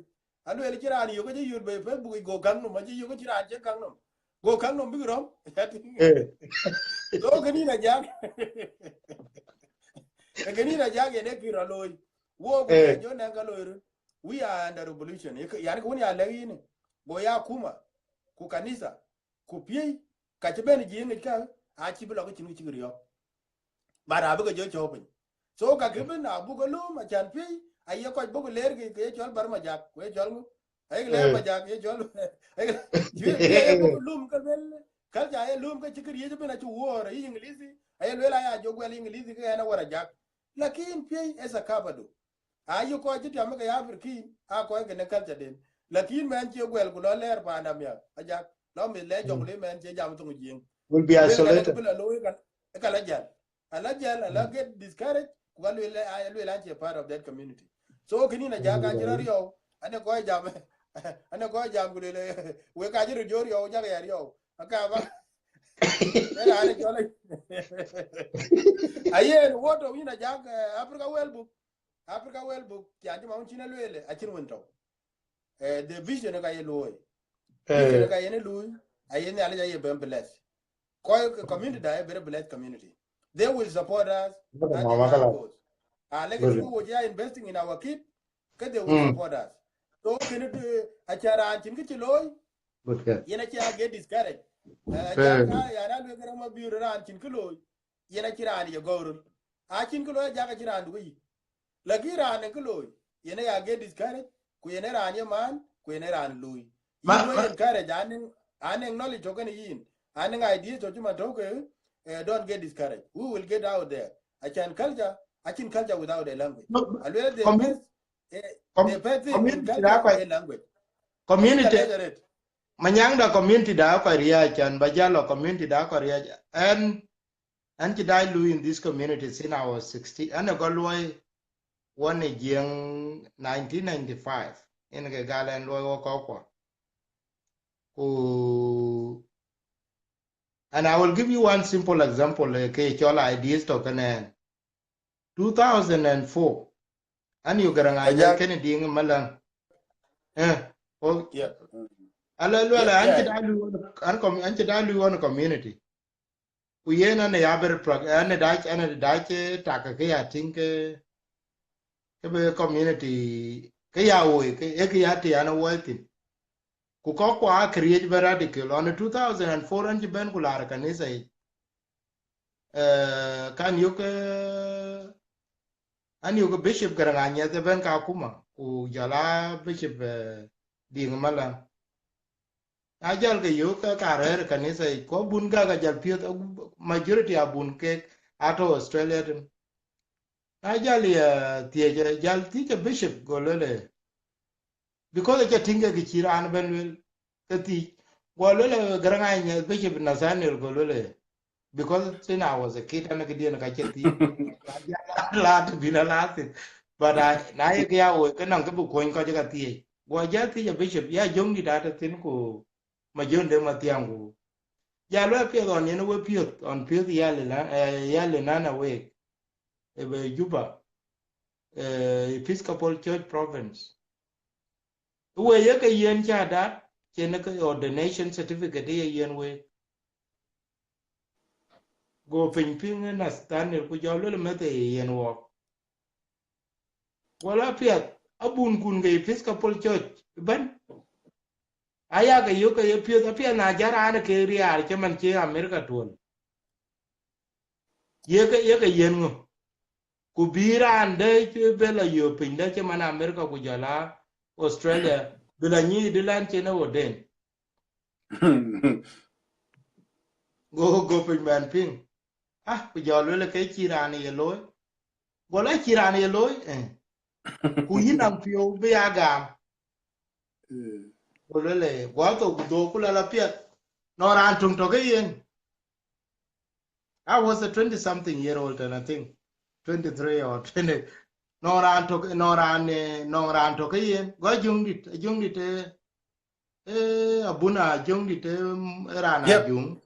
Alueel cï raan yök acï yöt bei Facebook, go kaŋ nɔm, acï yök cï raan cie kaŋ nɔm. Go kaŋ nɔm bïk rɔm. So kënë yïn Ajak. Kënë yïn Ajak yen ë kë rɔ looi. Wo ku jɔ nɛŋ ka looi röt. We are under revolution. Yan kë wën ya lɛ̈k yïn. Go ya akuma, ku kanitha, ku piëi, ka cï ben Jiëŋ yic ka, acï bï lɔ ke cïn kë cïk riɔ̈ɔ̈k. But abï ke jɔ cɔ̈u piny. So ka kï bï na buk ke lööm, acan piëi, aye kɔc bɔ̈ ku leer ke, ke ye cɔl Bär Majak, ku ye cɔl ŋö? Aye leer Majak, ye cɔl, aye bɔ̈ ku lööm ke luel, culture aye lööm ke cï këriëëc ëbën acï wuɔ̈ɔ̈r, ayï English, aye luel aya jɔ guɛl English ke ɣɛn awär Ajak. Lakin piëi ë thakapadu. Ayï kɔc cï tiam ke ya African, a kɔc ke në culture den. Lakin mɛn cie guɛl ku lɔ lɛɛr panda miäk, Ajak, lɔ mïth lɛ jɔŋ le mɛn cie jam thoŋ Jiëŋ. Will be isolated. Bï la looi ka, ka la jäl. Ala jäl, ala get discouraged, ku ka lueel, a lueel an cie part of that community. So kënë yïn Ajak, ka cï rɔ riɔu, anë kɔc jam, anë kɔc jam ku lueel, wek ka cï rɔ jɔ riɔu, jak ya riɔu. Aka ba. Era anë jɔl. Ayen, wo tɔ̈ yïn Ajak, eh, Africa World Book. Africa World Book, tian cï ma wun cïn e lueel, acïn wën tɔ̈. Eh, the vision ka ye luɔi. Vision ka yen e luɔi, aye Nhialic aye ben bless. Kɔc community da, a very blessed community. They will support us as the time goes. Ah, like we are investing in our kid, ke they will support us. So kënë, eh, aca raan cïn kë cï looi, yen aca get discouraged. Eh, aca ka, ya raan wek rama biur raan cïn kë looi, yen acï raan ye gɔ̈u röt. Acïn kë looi Ajak acï raan du ke yï. Lakin raan ë kë looi, yen aya get discouraged, ku yen ë raan ye maan, ku yen ë raan luui. Yïn wek encourage, anëŋ, anëŋ knowledge tɔ̈ kënë yïn, anëŋ ideas tɔ̈ cï man tɔ̈ ke, eh, don't get discouraged. We will get out there. Acan culture, acïn culture without a language. Aluel the best, eh, the best thing in culture is a language. Community. Manyaŋda community da kɔc riääc, can ba jal lɔ community da kɔc riääc. And An cï dac lui in this community since I was sixteen. An ë gɔl luɔi wɔ në Jiëŋ nineteen ninety-five. Yen ke gal ɛn luɔi wɔ kɔckuɔ. Ku And I will give you one simple example, eh, ke cɔl ideas tɔ̈ kënë. Two thousand and four, an yu Garaŋ Anyieth kënë Diŋ Malan. Eh, oh, yeah. Ala luel, an cï da lui ɣɔn, an com-, an cï da lui ɣɔn community. Ku yen an ya ber prak, an dac, an dac, eh, tak ke ya tïŋ ke, ke be community, ke ya woi, ke, e ke ya ti an woi thin. Ku kɔk kua kërieec bɛ radical. On two thousand and four, an cï bɛn ku lar kanitha yic. Eh, kan yök, eh, an yök Bishop Garaŋ Anyieth ëbɛ̈n Kakuma, ku jɔl a Bishop, eh, Diŋ Malan. Na jɔl ke yök ke ka rɛ̈ɛ̈r kanitha yic, ku abun gak ajɔl piɔ̈th, agu-, majority abun kek atɔ̈ Australia tën. Na jɔl ya thiëëc, jɔl thiëëc a Bishop, go lueel, eh, because aca tïŋ ke kë cï raan ëbɛ̈n lueel, ke thiëëc. Go lueel, eh, Garaŋ Anyieth, Bishop Nathaniel, go lueel, eh, because since I was a kid, an këdiɛn ka cï thiëëc. Ajɔl la të bïn a la thïn. But I, na ye kë ya woi, ke nɔŋ kë bï kuɔny kɔc ka thiëëc. Go jɔl thiëëc a Bishop, ya Jöŋdït atɔ̈ thïn ku Majon de Mathiaŋ ku. Jɔl we piɔ̈th ɣɔn yen we piɔ̈th, ɣɔn piɔ̈th yal ëna, eh, yal ëna na week. Ë be Juba, eh, Episcopal Church Province. We ye ke yen cä dat, cïn ke ordination certificate ye yen we. Go piny piŋ Nathaniel ku jɔl lueel meth ye yen wɔk. Wala piɛth, abun kun ke Episcopal Church, bɛ̈n. Aya ke yök ke ye piɔ̈th, apiɛth na jɔl raan ke riaar cï man cï America tuɔl. Ye ke, ye ke yen ŋö? Ku bï raan de cï bɛ la yök piny de cï man America ku jɔl a Australia, bï la nyic de lan cïn ë ordain. Go, go piny bɛn piŋ. Ah, ku jɔl lueel ke cï raan ye looi. Go la cï raan ye looi, eh. Ku yïn nɔŋ piɔ̈u bï ya gam. Eh. Go lueel, eh, go thou ku dhou ku la la piɛth. Nɔŋ raan töŋ tɔ̈ ke yen. I was a twenty something year old and I think twenty-three or twenty. Nɔŋ raan tɔ̈, nɔŋ raan, eh, nɔŋ raan tɔ̈ ke yen. Go Jöŋdït, Jöŋdït, eh, eh, abun a Jöŋdït, eh, mm, raan a Yep. Jöŋ.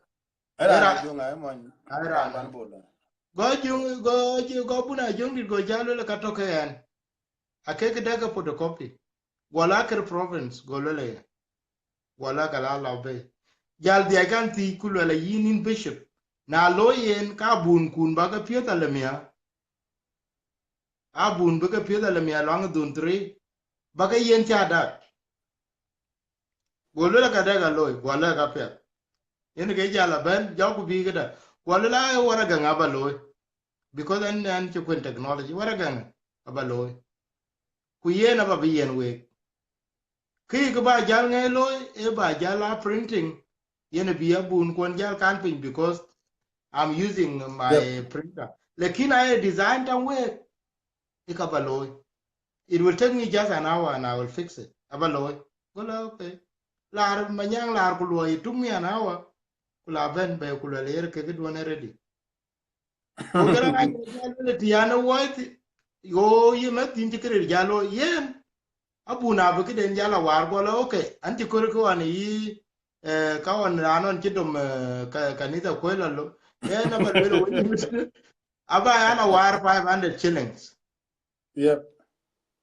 Era Era, juŋ ai mony. Era. Ban bola. Go Jöŋ, go, go abun a Jöŋdït go jɔl lueel ka tɔ̈ ke yen. Akek dek a photocopy. Go la kër province, go lueel aya. Go la ka la lɔ bei. Jɔl dhiac kan thiëëc ku lueel a yïn yïn bishop. Na looi yen ka bun kun ba ke piɔ̈th alemia. Abun bï ke piɔ̈th alemia luaŋ dhun three. Ba ke yen cä dat. Go lueel ka dek a looi, go lɛ̈k apiɛth. Yen ke jɔl a bɛ̈n, jɔku bï këda. Go lueel a waraga ŋa ba looi. Because ɛn, ɛn cï kuen technology, waraga ŋa aba looi. Ku yen aba bï yen week. Kë kë ba jal ŋɛi looi, e ba jal a printing. Yen bï abun kuɔn jal kan piny because I'm using my Yep. printer. Lakin aye design taŋ week, e ka ba looi. It will take me just an hour and I will fix it. Aba looi. Go la, okay. Lar Manyaŋ lar ku luɔi, it took me an hour. Ku la bɛ̈n bɛ ku lueel yer ke kë duɔn ready. Ku Garaŋ Anyieth jal lueel ti an woi thi. Yo, ye meth thiin cï këril jal looi. Yen. Abun abï këden jal a waar go la, okay. An cï kör kë wan yï, eh, ka wan raan wan cï dom, eh, ka, kanitha kuël alo. Yen aba lueel wei. Aba ya la waar five hundred shillings. Yep.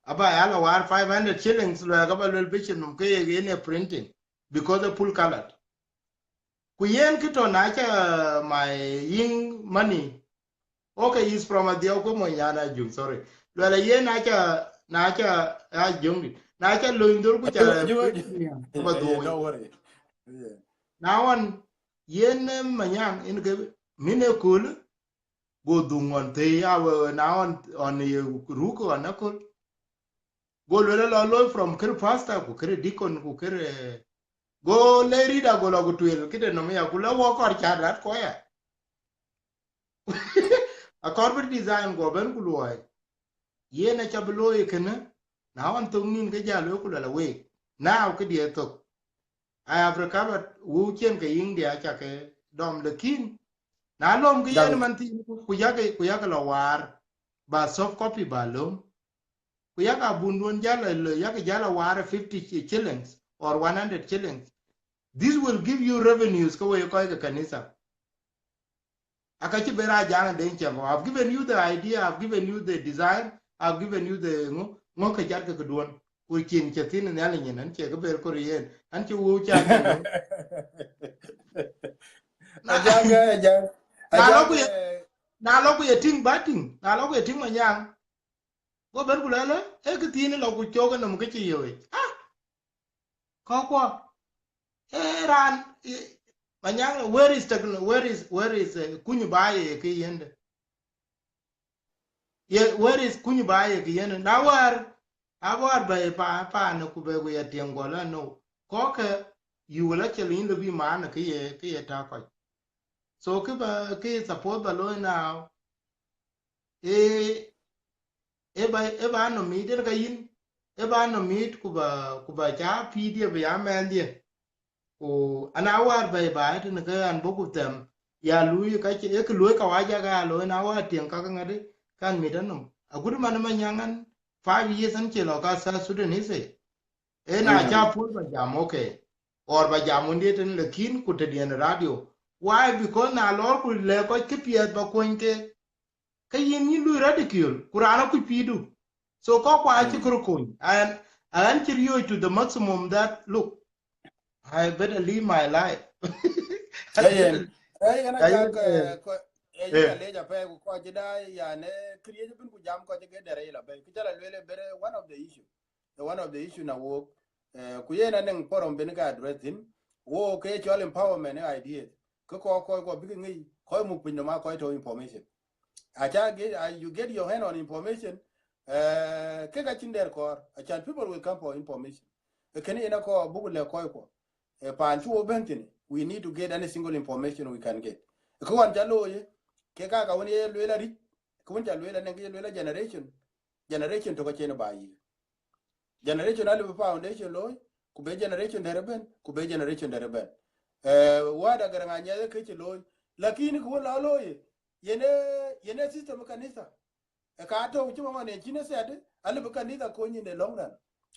Aba ya la waar five hundred shillings, lueel ka ba lueel bishop num ke ye yen e printing because e full colored. Ku yen kë tɔ̈ na ca my yïŋ money. Okay, he's from Adhiau ku mony nyan Ajuŋ, sorry. Lueel a yen na ca, na ca Ajuŋ di. Na ca lony dhor ku ca Juba, Juba, Juba. Ba Yeah, yeah, dhuɔ̈k. Don't worry. Yeah. Na wan yen, eh, Manyaŋ in ke min e kul, go dhuŋ ɣɔn thëi, awe, na ɣɔn, ɣɔn ye ruk ɣɔn aköl. Go lueel lɔ looi from kër pastor, ku kër deacon, ku kër, eh, go le rida go lɔ ku tuel, këde nɔm ya, ku lɔ wɔ kɔr ca rat kɔya. Akɔr bï design go bɛ̈n ku luɔi. Yen aca bï looi kënë, na ɣɔn thok nïn ke jal looi ku luɛl a week. Now këdiɛ thok. I have recovered, wëu cien ke yïŋ dia ca ke dɔm, lakin na lom ke yen man thiin ku, ku yak, ku yak lɔ waar, ba soft copy ba lom. Ku yak abun duɔn jal, yak jal a waar fifty shillings or one hundred shillings. This will give you revenues ke we kɔc ke kanitha. Aka cï ber a jaŋ den cɛm. I've given you the idea, I've given you the design, I've given you the ŋö, ŋö ke cat ke këduɔ̈n. Ku cin cï thïn Nhialic nyin, an cie ke ber kor yen, an cï wëu cak. Na, Ajak, eh, Ajak, na lɔ Ajak, ku ye, eh, na lɔ ku ye tïŋ ba tïŋ, na lɔ ku ye tïŋ Manyaŋ. Go ben ku lɛlë, e kë thiin lɔ ku cok enɔm ke cï yööc. Ah! Kɔkwa. E raan, e, Manyaŋ, where is techno-, where is, where is, eh, kuny ba ye ke yende? Ye, where is kuny ba ye ke yende? Na war, a war ba ye pa, pa ne ku be ku ya tieng gola no. Kɔke, you will actually in the be man ke ye, ke ye ta kɔc. So ke ba, ke support ba lo now. E, e ba, e ba no mit, en ka yin, e ba no mit ku ba, ku ba ca pïïr diɛ ba ya mɛn diɛ. Ku ana war bɛ̈i baai tënë ke an bɔ̈ ku them, ya luui ka cï, e kë luöi kawaja ka ya looi, na war tiɛŋ ka ke ŋädë, kan mit anɔm. Agut man ë Manyaŋ an, five years an cie lɔ ka South Sudanese. E na ca puɔl ba jam, okay. Or ba jam wëndië tënë, lakin ku tëdiɛn radio. Why? Because na lɔɔr ku lɛ̈k kɔc kë piɛth ba kuɔny ke, ke yen yïn lui ridicule, ku raan akuc pïïrdu. So kɔkwa acï kërë kony. And, and cï riööc to the maximum that, look, I better live my life. Ayen, ayen, Ajak, eh, ko, eh, yïn alec apɛi ku kɔc cï daai, yani, këriëëc bïn ku jam kɔc ke dɛr ayï la bɛ̈i. Kë cä la lueel ë bere one of the issue. Ë one of the issue na wok. Eh, ku yen anɛŋ forum bïn ka address thïn. Wo ke cɔl empowerment ë ideas. Ke kɔc, kɔc kɔc bï ke ŋic, kɔc muk piny nɔm aa kɔc tɔ̈ information. Aca get, uh, you get your hand on information, eh, ke ka cïn dɛr kɔɔr, acan people will come for information. E kënë yen akɔɔr buk lɛ̈k kɔc kuɔ. E paan cï wo bɛ̈n thïn, we need to get any single information we can get. E kë wan ca looi, ke ka ka wën ye lueel aric, ke wën ca lueel anɛŋ ke ye lueel a generation, generation tök acïn ba yïk. Generation alëbï foundation looi, ku be generation dɛr ëbɛ̈n, ku be generation dɛr ëbɛ̈n. Eh, wada Garaŋ Anyath ke cï looi, lakini ku wën la looi, yen e, yen e system kanitha. E ka tɔ̈u cï mama ne cïn e set, alëbï kanitha kony in the long run.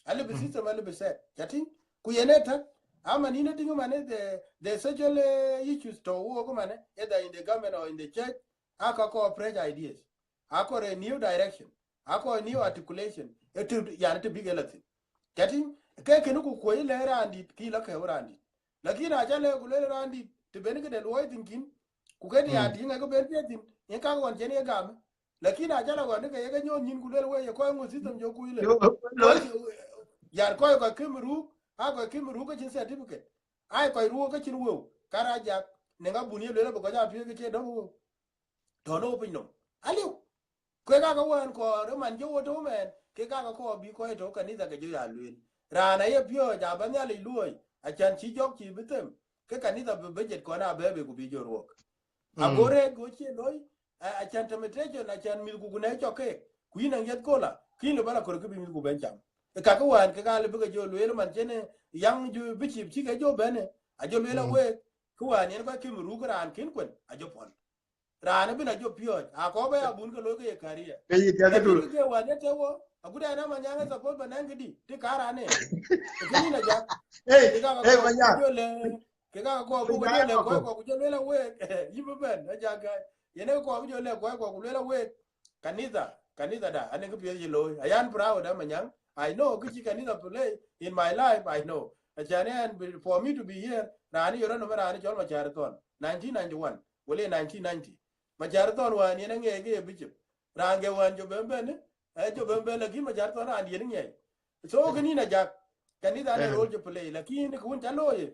Alëbï system, alëbï set. Ca tïŋ? Ku yen e tak, ama nïn e tïŋ man e the, the social, eh, issues tɔ̈u wok man e, either in the government or in the church, aka kɔɔr fresh ideas. Akɔɔr a new direction. Akɔɔr new articulation. E të, yani të bïk e la thïn. Ca tïŋ, ke kënë ku kuɔ̈i lɛ̈k raandït, kï la kɛ̈u raandït. Lakin aca lɛ̈k ku lueel raandït, të ben këde luɔi thïn kïn, ku ke të ya tïŋ e ke ben piɛth thïn, yen ka ɣɔn cen ye gam. Lakin aca la ɣɔn ke ye ke nyɔɔth nyïn ku lueel wei, ye kɔc ŋö system jɔ kuc le. Yar kɔc kɔc kïm ruk, a kɔc kïm ruk ke cïn certificate. Ai kɔc ruk ke cïn wëu, ka ra jak, ne ŋa bun ye lueel abï kɔc a piööc ke cie dɔ̈k wëu. Tɔ̈ në wo piny nɔm. Aliu. Kek aka wään kɔɔr ë man jɔ wo tɔ̈u mɛɛn, kek aka kɔɔr bï kɔc tɔ̈u kanitha ke jɔ ya lueel. Raan aye piɔ̈ɔ̈c aba Nhialic luɔ̈ɔ̈i, acan cï jɔk cï bï them, ke kanitha bï budget kɔn abɛ̈ɛ̈i bei ku bï jɔ ruɔk. Ago rɛɛc go cie looi, a-, acan temptation, acan mïthku ku nɛ̈k cɔk keek, ku yïn aŋiɛth kola, ke yïn lë bä la kɔɔr kë bï mïthku bɛ̈n cam. Ë kakë wään kek aa lë bï ke jɔ lueel man cen ë yaŋ jɔ bï cïï cï ke jɔ bɛ̈n ë, ajɔ lueel aweek, kë wään yen kɔc kïm ruk raan kën kuën, ajɔ pɔ̈l. Raan ëbën ajɔ piɔ̈ɔ̈c, akɔɔr bä ya bun ke looi ke ye career. Ke yï tiak dur. Ke wään ë tëë wo, agut ɛn ama nyaŋ ë support bä nɛ̈ŋ këdï, të kaar raan ë. Ke yïn Ajak. Hey, ke ka hey, kɔɔr Manyaŋ. Jɔ le, ke ka kɔɔr buk jɔ le kɔc kɔɔr ku jɔ lueel aweek. Yï bï bɛ̈n, Ajak gai. Yen ë kɔɔr bï jɔ le kɔc kɔɔr ku lueel aweek. Kanitha, kanitha da, anɛŋ kë piɛth cï looi. Ayan proud ama nyaŋ. I know kë cï kanitha play in my life, I know. Acan ɛn, for me to be here, raan ë yɔrɔ nɔm raan ë cɔl Macär Thɔn, nineteen ninety-one. Wala nineteen ninety. Macär Thɔn wään yen aŋiɛc ke ye bishop. Raan ke wään jɔ bɛ̈n bɛ̈n, eh, jɔ bɛ̈n bɛ̈n, lakin Macär Thɔn raan diɛ̈n ŋiɛc. So, kënë yïn Ajak, kanitha ane role jɔ play, lakin kë wun ca looi,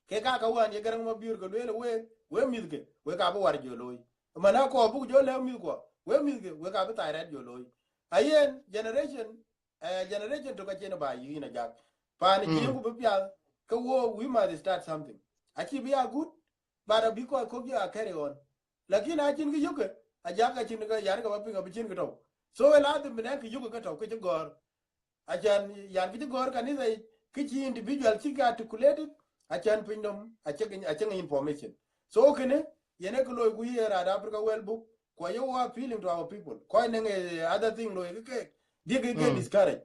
ke ka ka wään ye Garaŋ Mabiöör ke lueel week, we mïthke, we ka bï war jɔ looi. Man akɔɔr buk jɔ lɛ̈k mïthkuɔ, we mïthke, we ka bï thai rɛt jɔ looi. Ayen generation, eh, generation tök acïn ba yïk yïn Ajak. Paan cï ku bï piath, ke wo, we must start something. Acï bï ya gut, but abï kɔc kɔ̈k jɔ a carry on. Lakin acïn kë yökë, Ajak acïn kë yan kë bä piŋ abï cïn kë tɔ̈u. So, ë ladhim bï nɛ̈ŋ kë yökë ke tɔ̈u ke cï gɔ̈ɔ̈r. Acan yan kë cï gɔ̈ɔ̈r kanitha yic, kë cï individual cï ke articulated, acan piny nɔm, acïk, acïk information. So, kënë, yen ë kë looi ku ye raan Africa World Book, ku aye wo appealing to our people. Kɔc nɛŋ, eh, other thing looi ke keek, dhiëk ke ke discourage.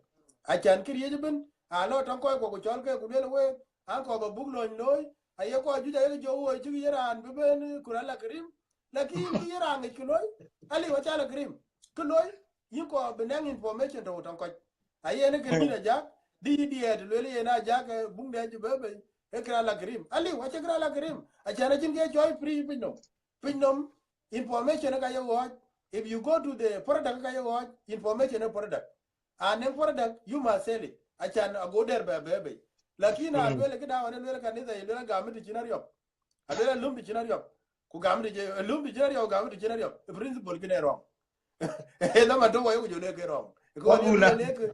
Acan këriëëc ëbën, a lɔ tɔŋ kɔc kɔ̈k ku cɔl ke ku lueel week, an kɔɔr bä buk lööny looi, aye kɔc juëc aye jɔ wo cïk ye raan bï ben, eh, ku raan la ke rim, Lakin kë ye raan ŋic kë looi, aliu, aca la grim. Kë looi, yïn kɔɔr bï nɛŋ information tɔ̈u tɔŋ kɔc. Ayen kë dït ajak, dït diɛɛt lueel yen ajak, eh, buŋ dɛɛc bï bɛ̈i, ee kë raan la grim. Aliu, acie kë raan la grim. Acän acïn kë cɔɔl free piny nɔm. Piny nɔm, information ka ye ɣɔɔc. If you go to the product ka ye ɣɔɔc, information ee product. And then product, you must sell it. Acän ago dɛr bɛ bɛ bɛ. Lakin a luel kë dawan, luel kanitha, luel gam të cïn ariɔp. A luel lum të cïn ariɔp. Ku gam të cï, lum të cïn ariɔp, gam të cïn ariɔp. E principle kën ee wrong. E dhaman tɔ̈ wɔ ye ku jɔ le ke wrong. Ko ni le ke,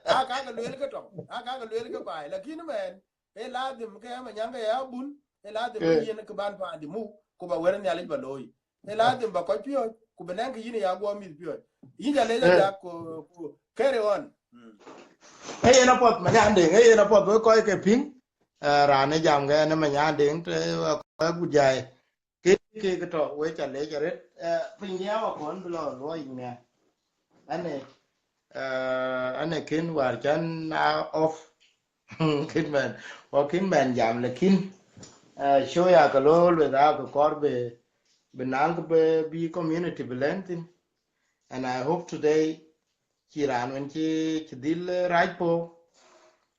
a ka ke luel ke tɔŋ, a ka ke luel ke bai. Lakin mɛn, e lazim ke Manyaŋ ke ya bun, e lazim ke yen ke ban paandi muk, ku ba wɛ̈t Nhialic ba looi. E lazim ba kɔc piɔ̈ɔ̈c, ku bï nɛŋ kë yïn ya guɔ mïth piɔ̈ɔ̈c. Yïn ca leec ajak ku, ku carry on. Mm. E yen apuɔth Manyaŋ Deŋ, e yen apuɔth wek kɔc ke piŋ, eh, raan ë jam ke ɛn ë Manyaŋ Deŋ, të, eh, kɔc ku jai. Ke, ke, ke tɔ̈, wek ca leec arët, eh, piny dia wa kɔn bï lɔ luɔi yic nia. Ane, eh, ane kin war can na off. Kin man, wa kin man jam, lakin, eh, show ya ka lo lueth a ka kɔɔr bï, bï naŋ kë bï, bï community bï learn thïn. And I hope today cï raan wën cï, cï dhil, eh, rac po,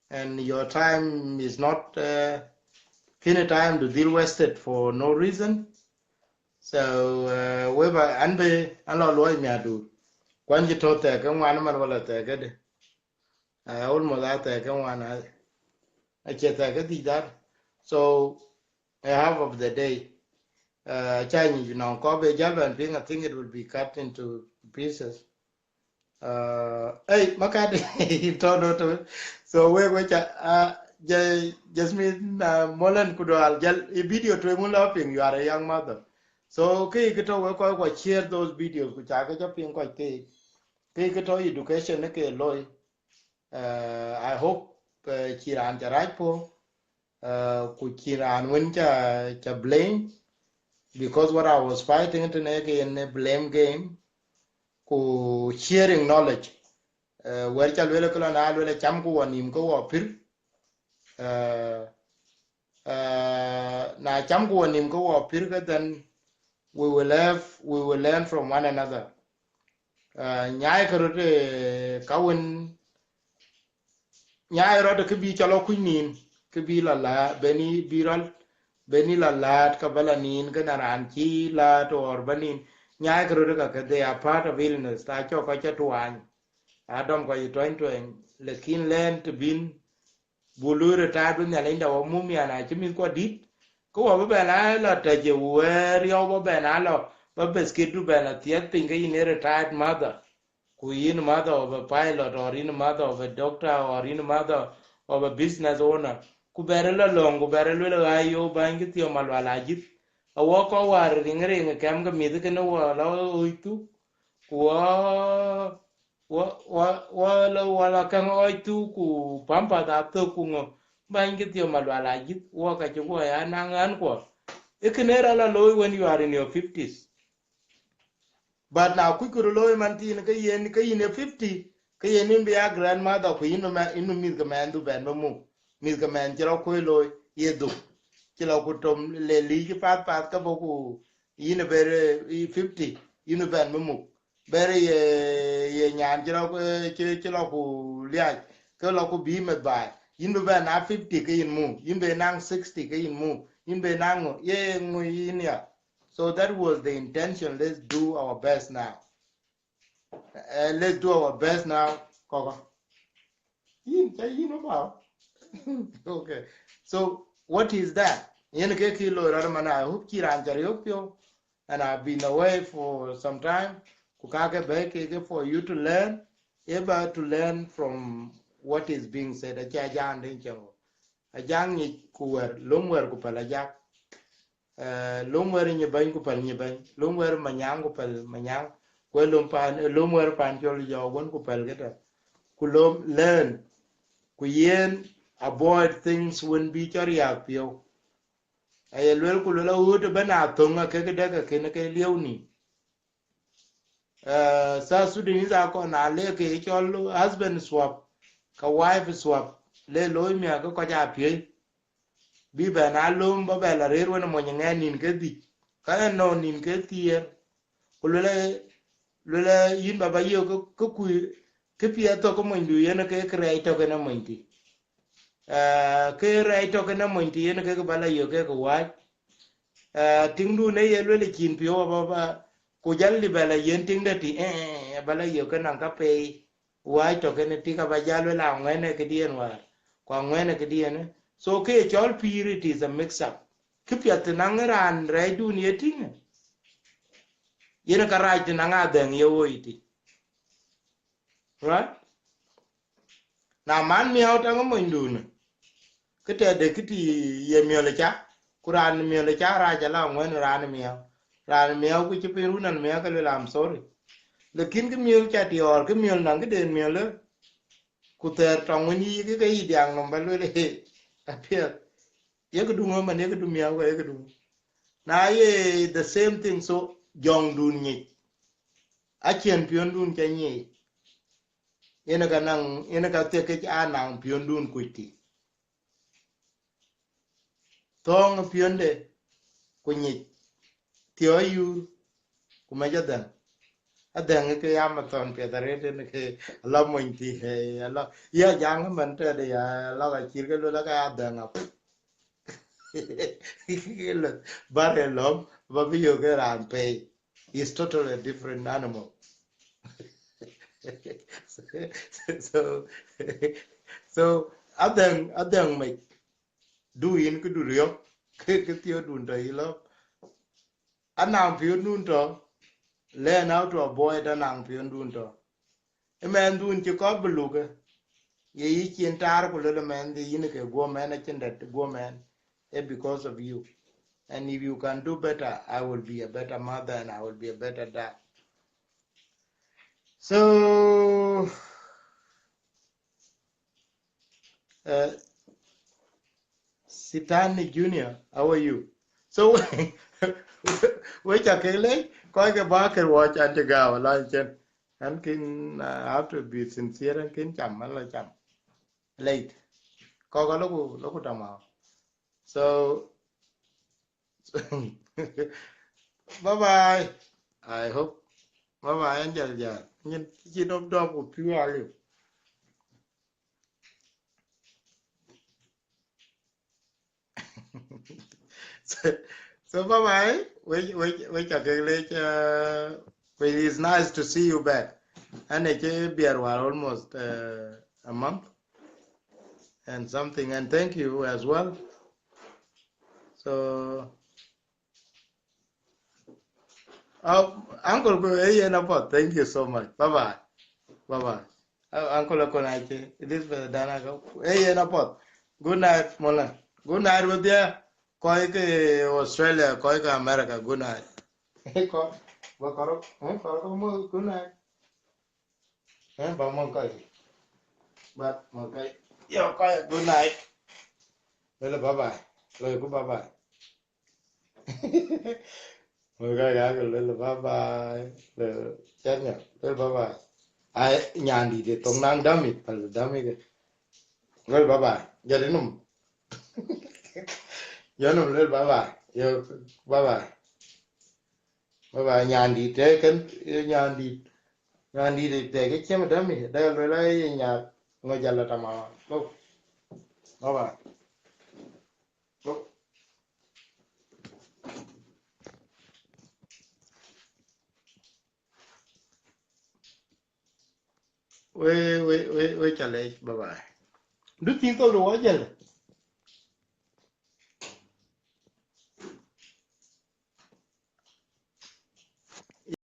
and your time is not, uh, kini time to deal wasted for no reason. So, uh, we ba, an be, an lɔ luɔi miadu. Kuan cï tɔ̈ thɛɛk ke ŋuan man wala thɛɛk ke de. Uh, almost a thɛɛk ke ŋuan, a, a cie thɛɛk ke dhic that. So, a half of the day. Uh, change, you know, kɔbe jal ban ping, I think it will be cut into pieces. Uh, hey, Makadi, to, to, to. So we, we cha, uh, J-, Jasmine, uh, Molan Kudwal, jal, i video to him laughing, you are a young mother. So, ke, ke to we ko, ko share those videos, ku cha ke cha ping ko ke. Ke, ke to education ne ke loy. Uh, I hope, uh, cï raan ca rac po, uh, ku cï raan wën ca, ca blame, because what I was fighting tënë ke yen blame game, ku sharing knowledge. Uh, wɛ̈t ca luel ke lɔ na luel cam ku wɔ nïm ke wɔ pïr. Uh, uh, na cam ku wɔ nïm ke wɔ pïr ke, then we will have, we will learn from one another. Uh, nyai ke rot, eh, ka wën, nyai rot ke bï cɔl kuc nin, ke bï la la, beni bï rɔl, beni la laat ka ba la nin, ke na raan cï laat or ba nin. Nyai ke rot ka ke, they are part of illness, ta cɔk ka ca tuany. Adɔm ka yï tuany tuany, lakin learn të bïn bu lui retired bï Nhialic da wɔ mum, yan acï mïth kuɔ dït, ke wɔ bï bɛn a lɔ tɛ̈c ë wɛɛr riɔu bï bɛn a lɔ, ba beskit du bɛn a thiɛth piny ke yïn ë retired mother, ku yïn mother of a pilot, or yïn mother of a doctor, or yïn mother of a business owner, ku bɛr lɔ lɔ̈ŋ, ku bɛr luel ɣa yo bäny kë thiɔ̈m alual ajïth. Awɔ kɔc wäär riŋ riŋ kɛm ke mïth kënë wɔ lɔ ɣööc thuk, ku wɔ Wɔ, wɔ, wɔ la, wɔ la käŋ ɣɔc thuk ku pampers athök ku ŋö. Bäny kë thiɔ̈m alual ajïth, wɔ ka cï guɔ ya naŋ ɣän kuɔ. Ee kënë rɔt la looi when you are in your fifties. But na kuc ku röt looi man thiin, ke yen, ke yïn ë fifty, ke yen yïn bï ya grandmother, ku yïn mɛ-, yïn mïth ke mɛnhdu bɛn bï muk. Mïth ke mɛnh cï rɔt kuöc looi, ye dhuk. Cï lɔ ku tom le liic path path ke bɔ̈ ku yïn ë ber, eh, fifty, yïn bɛn bï muk. Bɛr ye, ye nyan cï lɔ, eh, cï, cï lɔ ku liac, ke lɔ ku bï meth baai. Yïn bï bɛn na fifty ke yïn muk, yïn bï naŋ sixty ke yïn muk, yïn bï naŋ ŋö, ye ŋö yïn ya. So that was the intention. Let's do our best now. Eh, let's do our best now, kɔkɔ. Yïn, ca yïn ë bau. Okay. So, what is that? Yen ke kï loi rɔt man, I hope cï raan ca riɔ̈k piɔ̈u. And I've been away for some time. Ku ka ke bɛ̈i ke, ke for you to learn, able to learn from what is being said. Acie Ajaŋ den cieŋ. Ajaŋ nyic ku wɛr, lom wɛr ku päl Ajaŋ. Eh, lom wɛr nyi bɛ̈ny ku päl nyi bɛ̈ny. Lom wɛr Manyaŋ ku päl Manyaŋ. Ku lom pan, eh, lom wɛr Pancol jɔ wën ku päl këtɛ. Ku lom learn. Ku yen avoid things wën bï cɔl riääk piɔ̈u. Aye luel ku luel aɣööt ëbɛ̈n a thöŋ akek dɛ̈k akën ke lieu ni. Eh, South Sudanese akɔn a le ke cɔl husband swap, ka wife swap, le looi miäk ke kɔc a piöc. Bï bɛn a löm ba bɛ la rëër wën mony ŋɛn nïn ke dhïc. Ka ë nɔn nïn ke thiëër, ku luel, luel yïn baba yök ke, ke kuc, ke piɛth tɔ̈ ke monydu yen ke kërɛɛc tɔ̈ kenë monytï. Ah, ke rɛɛc tɔ̈ kenë monytï yen ke ke ba la yök ke ke wääc. Ah, tiŋdun ë ye luel cin piɔ̈u aba ba, ku jal lip ala yen tiŋ dɛ̈ tï, eh, eh, eh, ba la yök ke naŋ ka pei. Wääc tɔ̈ kenë tik aba jal luel aŋuɛ̈n ë këdiɛ̈n wäär, ku aŋuɛ̈n ë këdiɛ̈n ë. So ke ye cɔl pïïr, it is a mix up. Kë piɛth të naŋ raan rɛɛcdun ye tïŋ, yen ka rac të naŋ adhɛŋ ye woi tï. Right? Na man miäu taŋ ë monydun, kë tɛ̈de kë tï ye miöl ë ca, ku raan miöl ë ca rac ala ŋuɛ̈n raan miäu. Raan miäu ku cï piny run an miäu ke luel, I'm sorry. Lakin kë miöl ca tiɔɔr, kë miöl naŋ këden miöl ë, ku thɛɛr tɔŋ wën yï ke ke yï diaŋ nɔm ba luel, he, apiɛth. Ye këdu ŋö man, ye këdu miäu ke ye këdu ŋö? Na ye the same thing, so jɔŋdun nyic, acïn piöndun ca nyic. Yen ka naŋ, yen ka thiek ke ca naŋ piöndun kuc tï. Thɔ̈ɔ̈ŋ piönde ku nyic, thiɔ̈ɔ̈c yuur, ku mec adhɛŋ. Adhɛŋ ke ya mathɔn piɛth arëët en ke ala mony tï, eh, ala. Ya jaŋ man tëde ya ala ka cïr ke luel ka adhɛŋ ap. Ke luel, bar e lɔ̈m, ba bï yök ke raan pei. Is totally a different animal. So, so adhɛŋ, adhɛŋ mec, du yïn këdu riɔ̈k, ke, ke thiöödun tɔ̈ yï lɔ. Anaŋ piöndun tɔ̈, learn how to avoid anaŋ piöndun tɔ̈. Ë mɛndun cï kɔ̈k bï luk, ye yï cin taar ku lël ë mɛndhi yïn ke guɔ mɛn acïn dɛ̈t guɔ mɛn, eh, because of you. And if you can do better, I will be a better mother and I will be a better dad. So, uh, Sitani Junior, how are you? So, we ca ke lec, kɔc ke ba ke watch and go along chen. And kin, uh, I have to be sincere and kin cham, ala cham. Late. Kɔc ke loku, loku tamam. So, bye bye. I hope. Bye bye, Angel Jan. Nyin, nyin dɔm dɔm ku piu aliu. So, so bye bye. We, we, we ca ke lec, uh, we, it's nice to see you back. And it's been almost, uh, a month and something. And thank you as well. So, uh, Uncle, go, eh, yeah, no, thank you so much. Bye bye. Bye bye. Uh, Uncle Akonache, Elizabeth Danago, eh, yeah, no, good night, Mola. Good night, with you. Kɔc ke Australia, kɔc ke America, good night. Kɔc, ba kɔc, eh, kɔc ke mo, good night. Eh, ba mo kɔc. Ba mo kɔc. Yo, kɔc, good night. Lele bye bye. Lele ku bye bye. Mo kɔc ka ke lele bye bye. Lele chat nya, lele bye bye. Ai, nyandi de tong nang dami, pal dami ke. Lele bye bye. Jadi num. Yo num lele bye bye. Yo, bye bye. Baba nyandït tëëk kën, nyandït, nyandït tëëk cï cïm dämi, dɛ luel aye nya ŋö jal la tamam. Go. Baba. Go. We, we, we, we ca lec, bye bye. Du thïn thok de wɔ jël.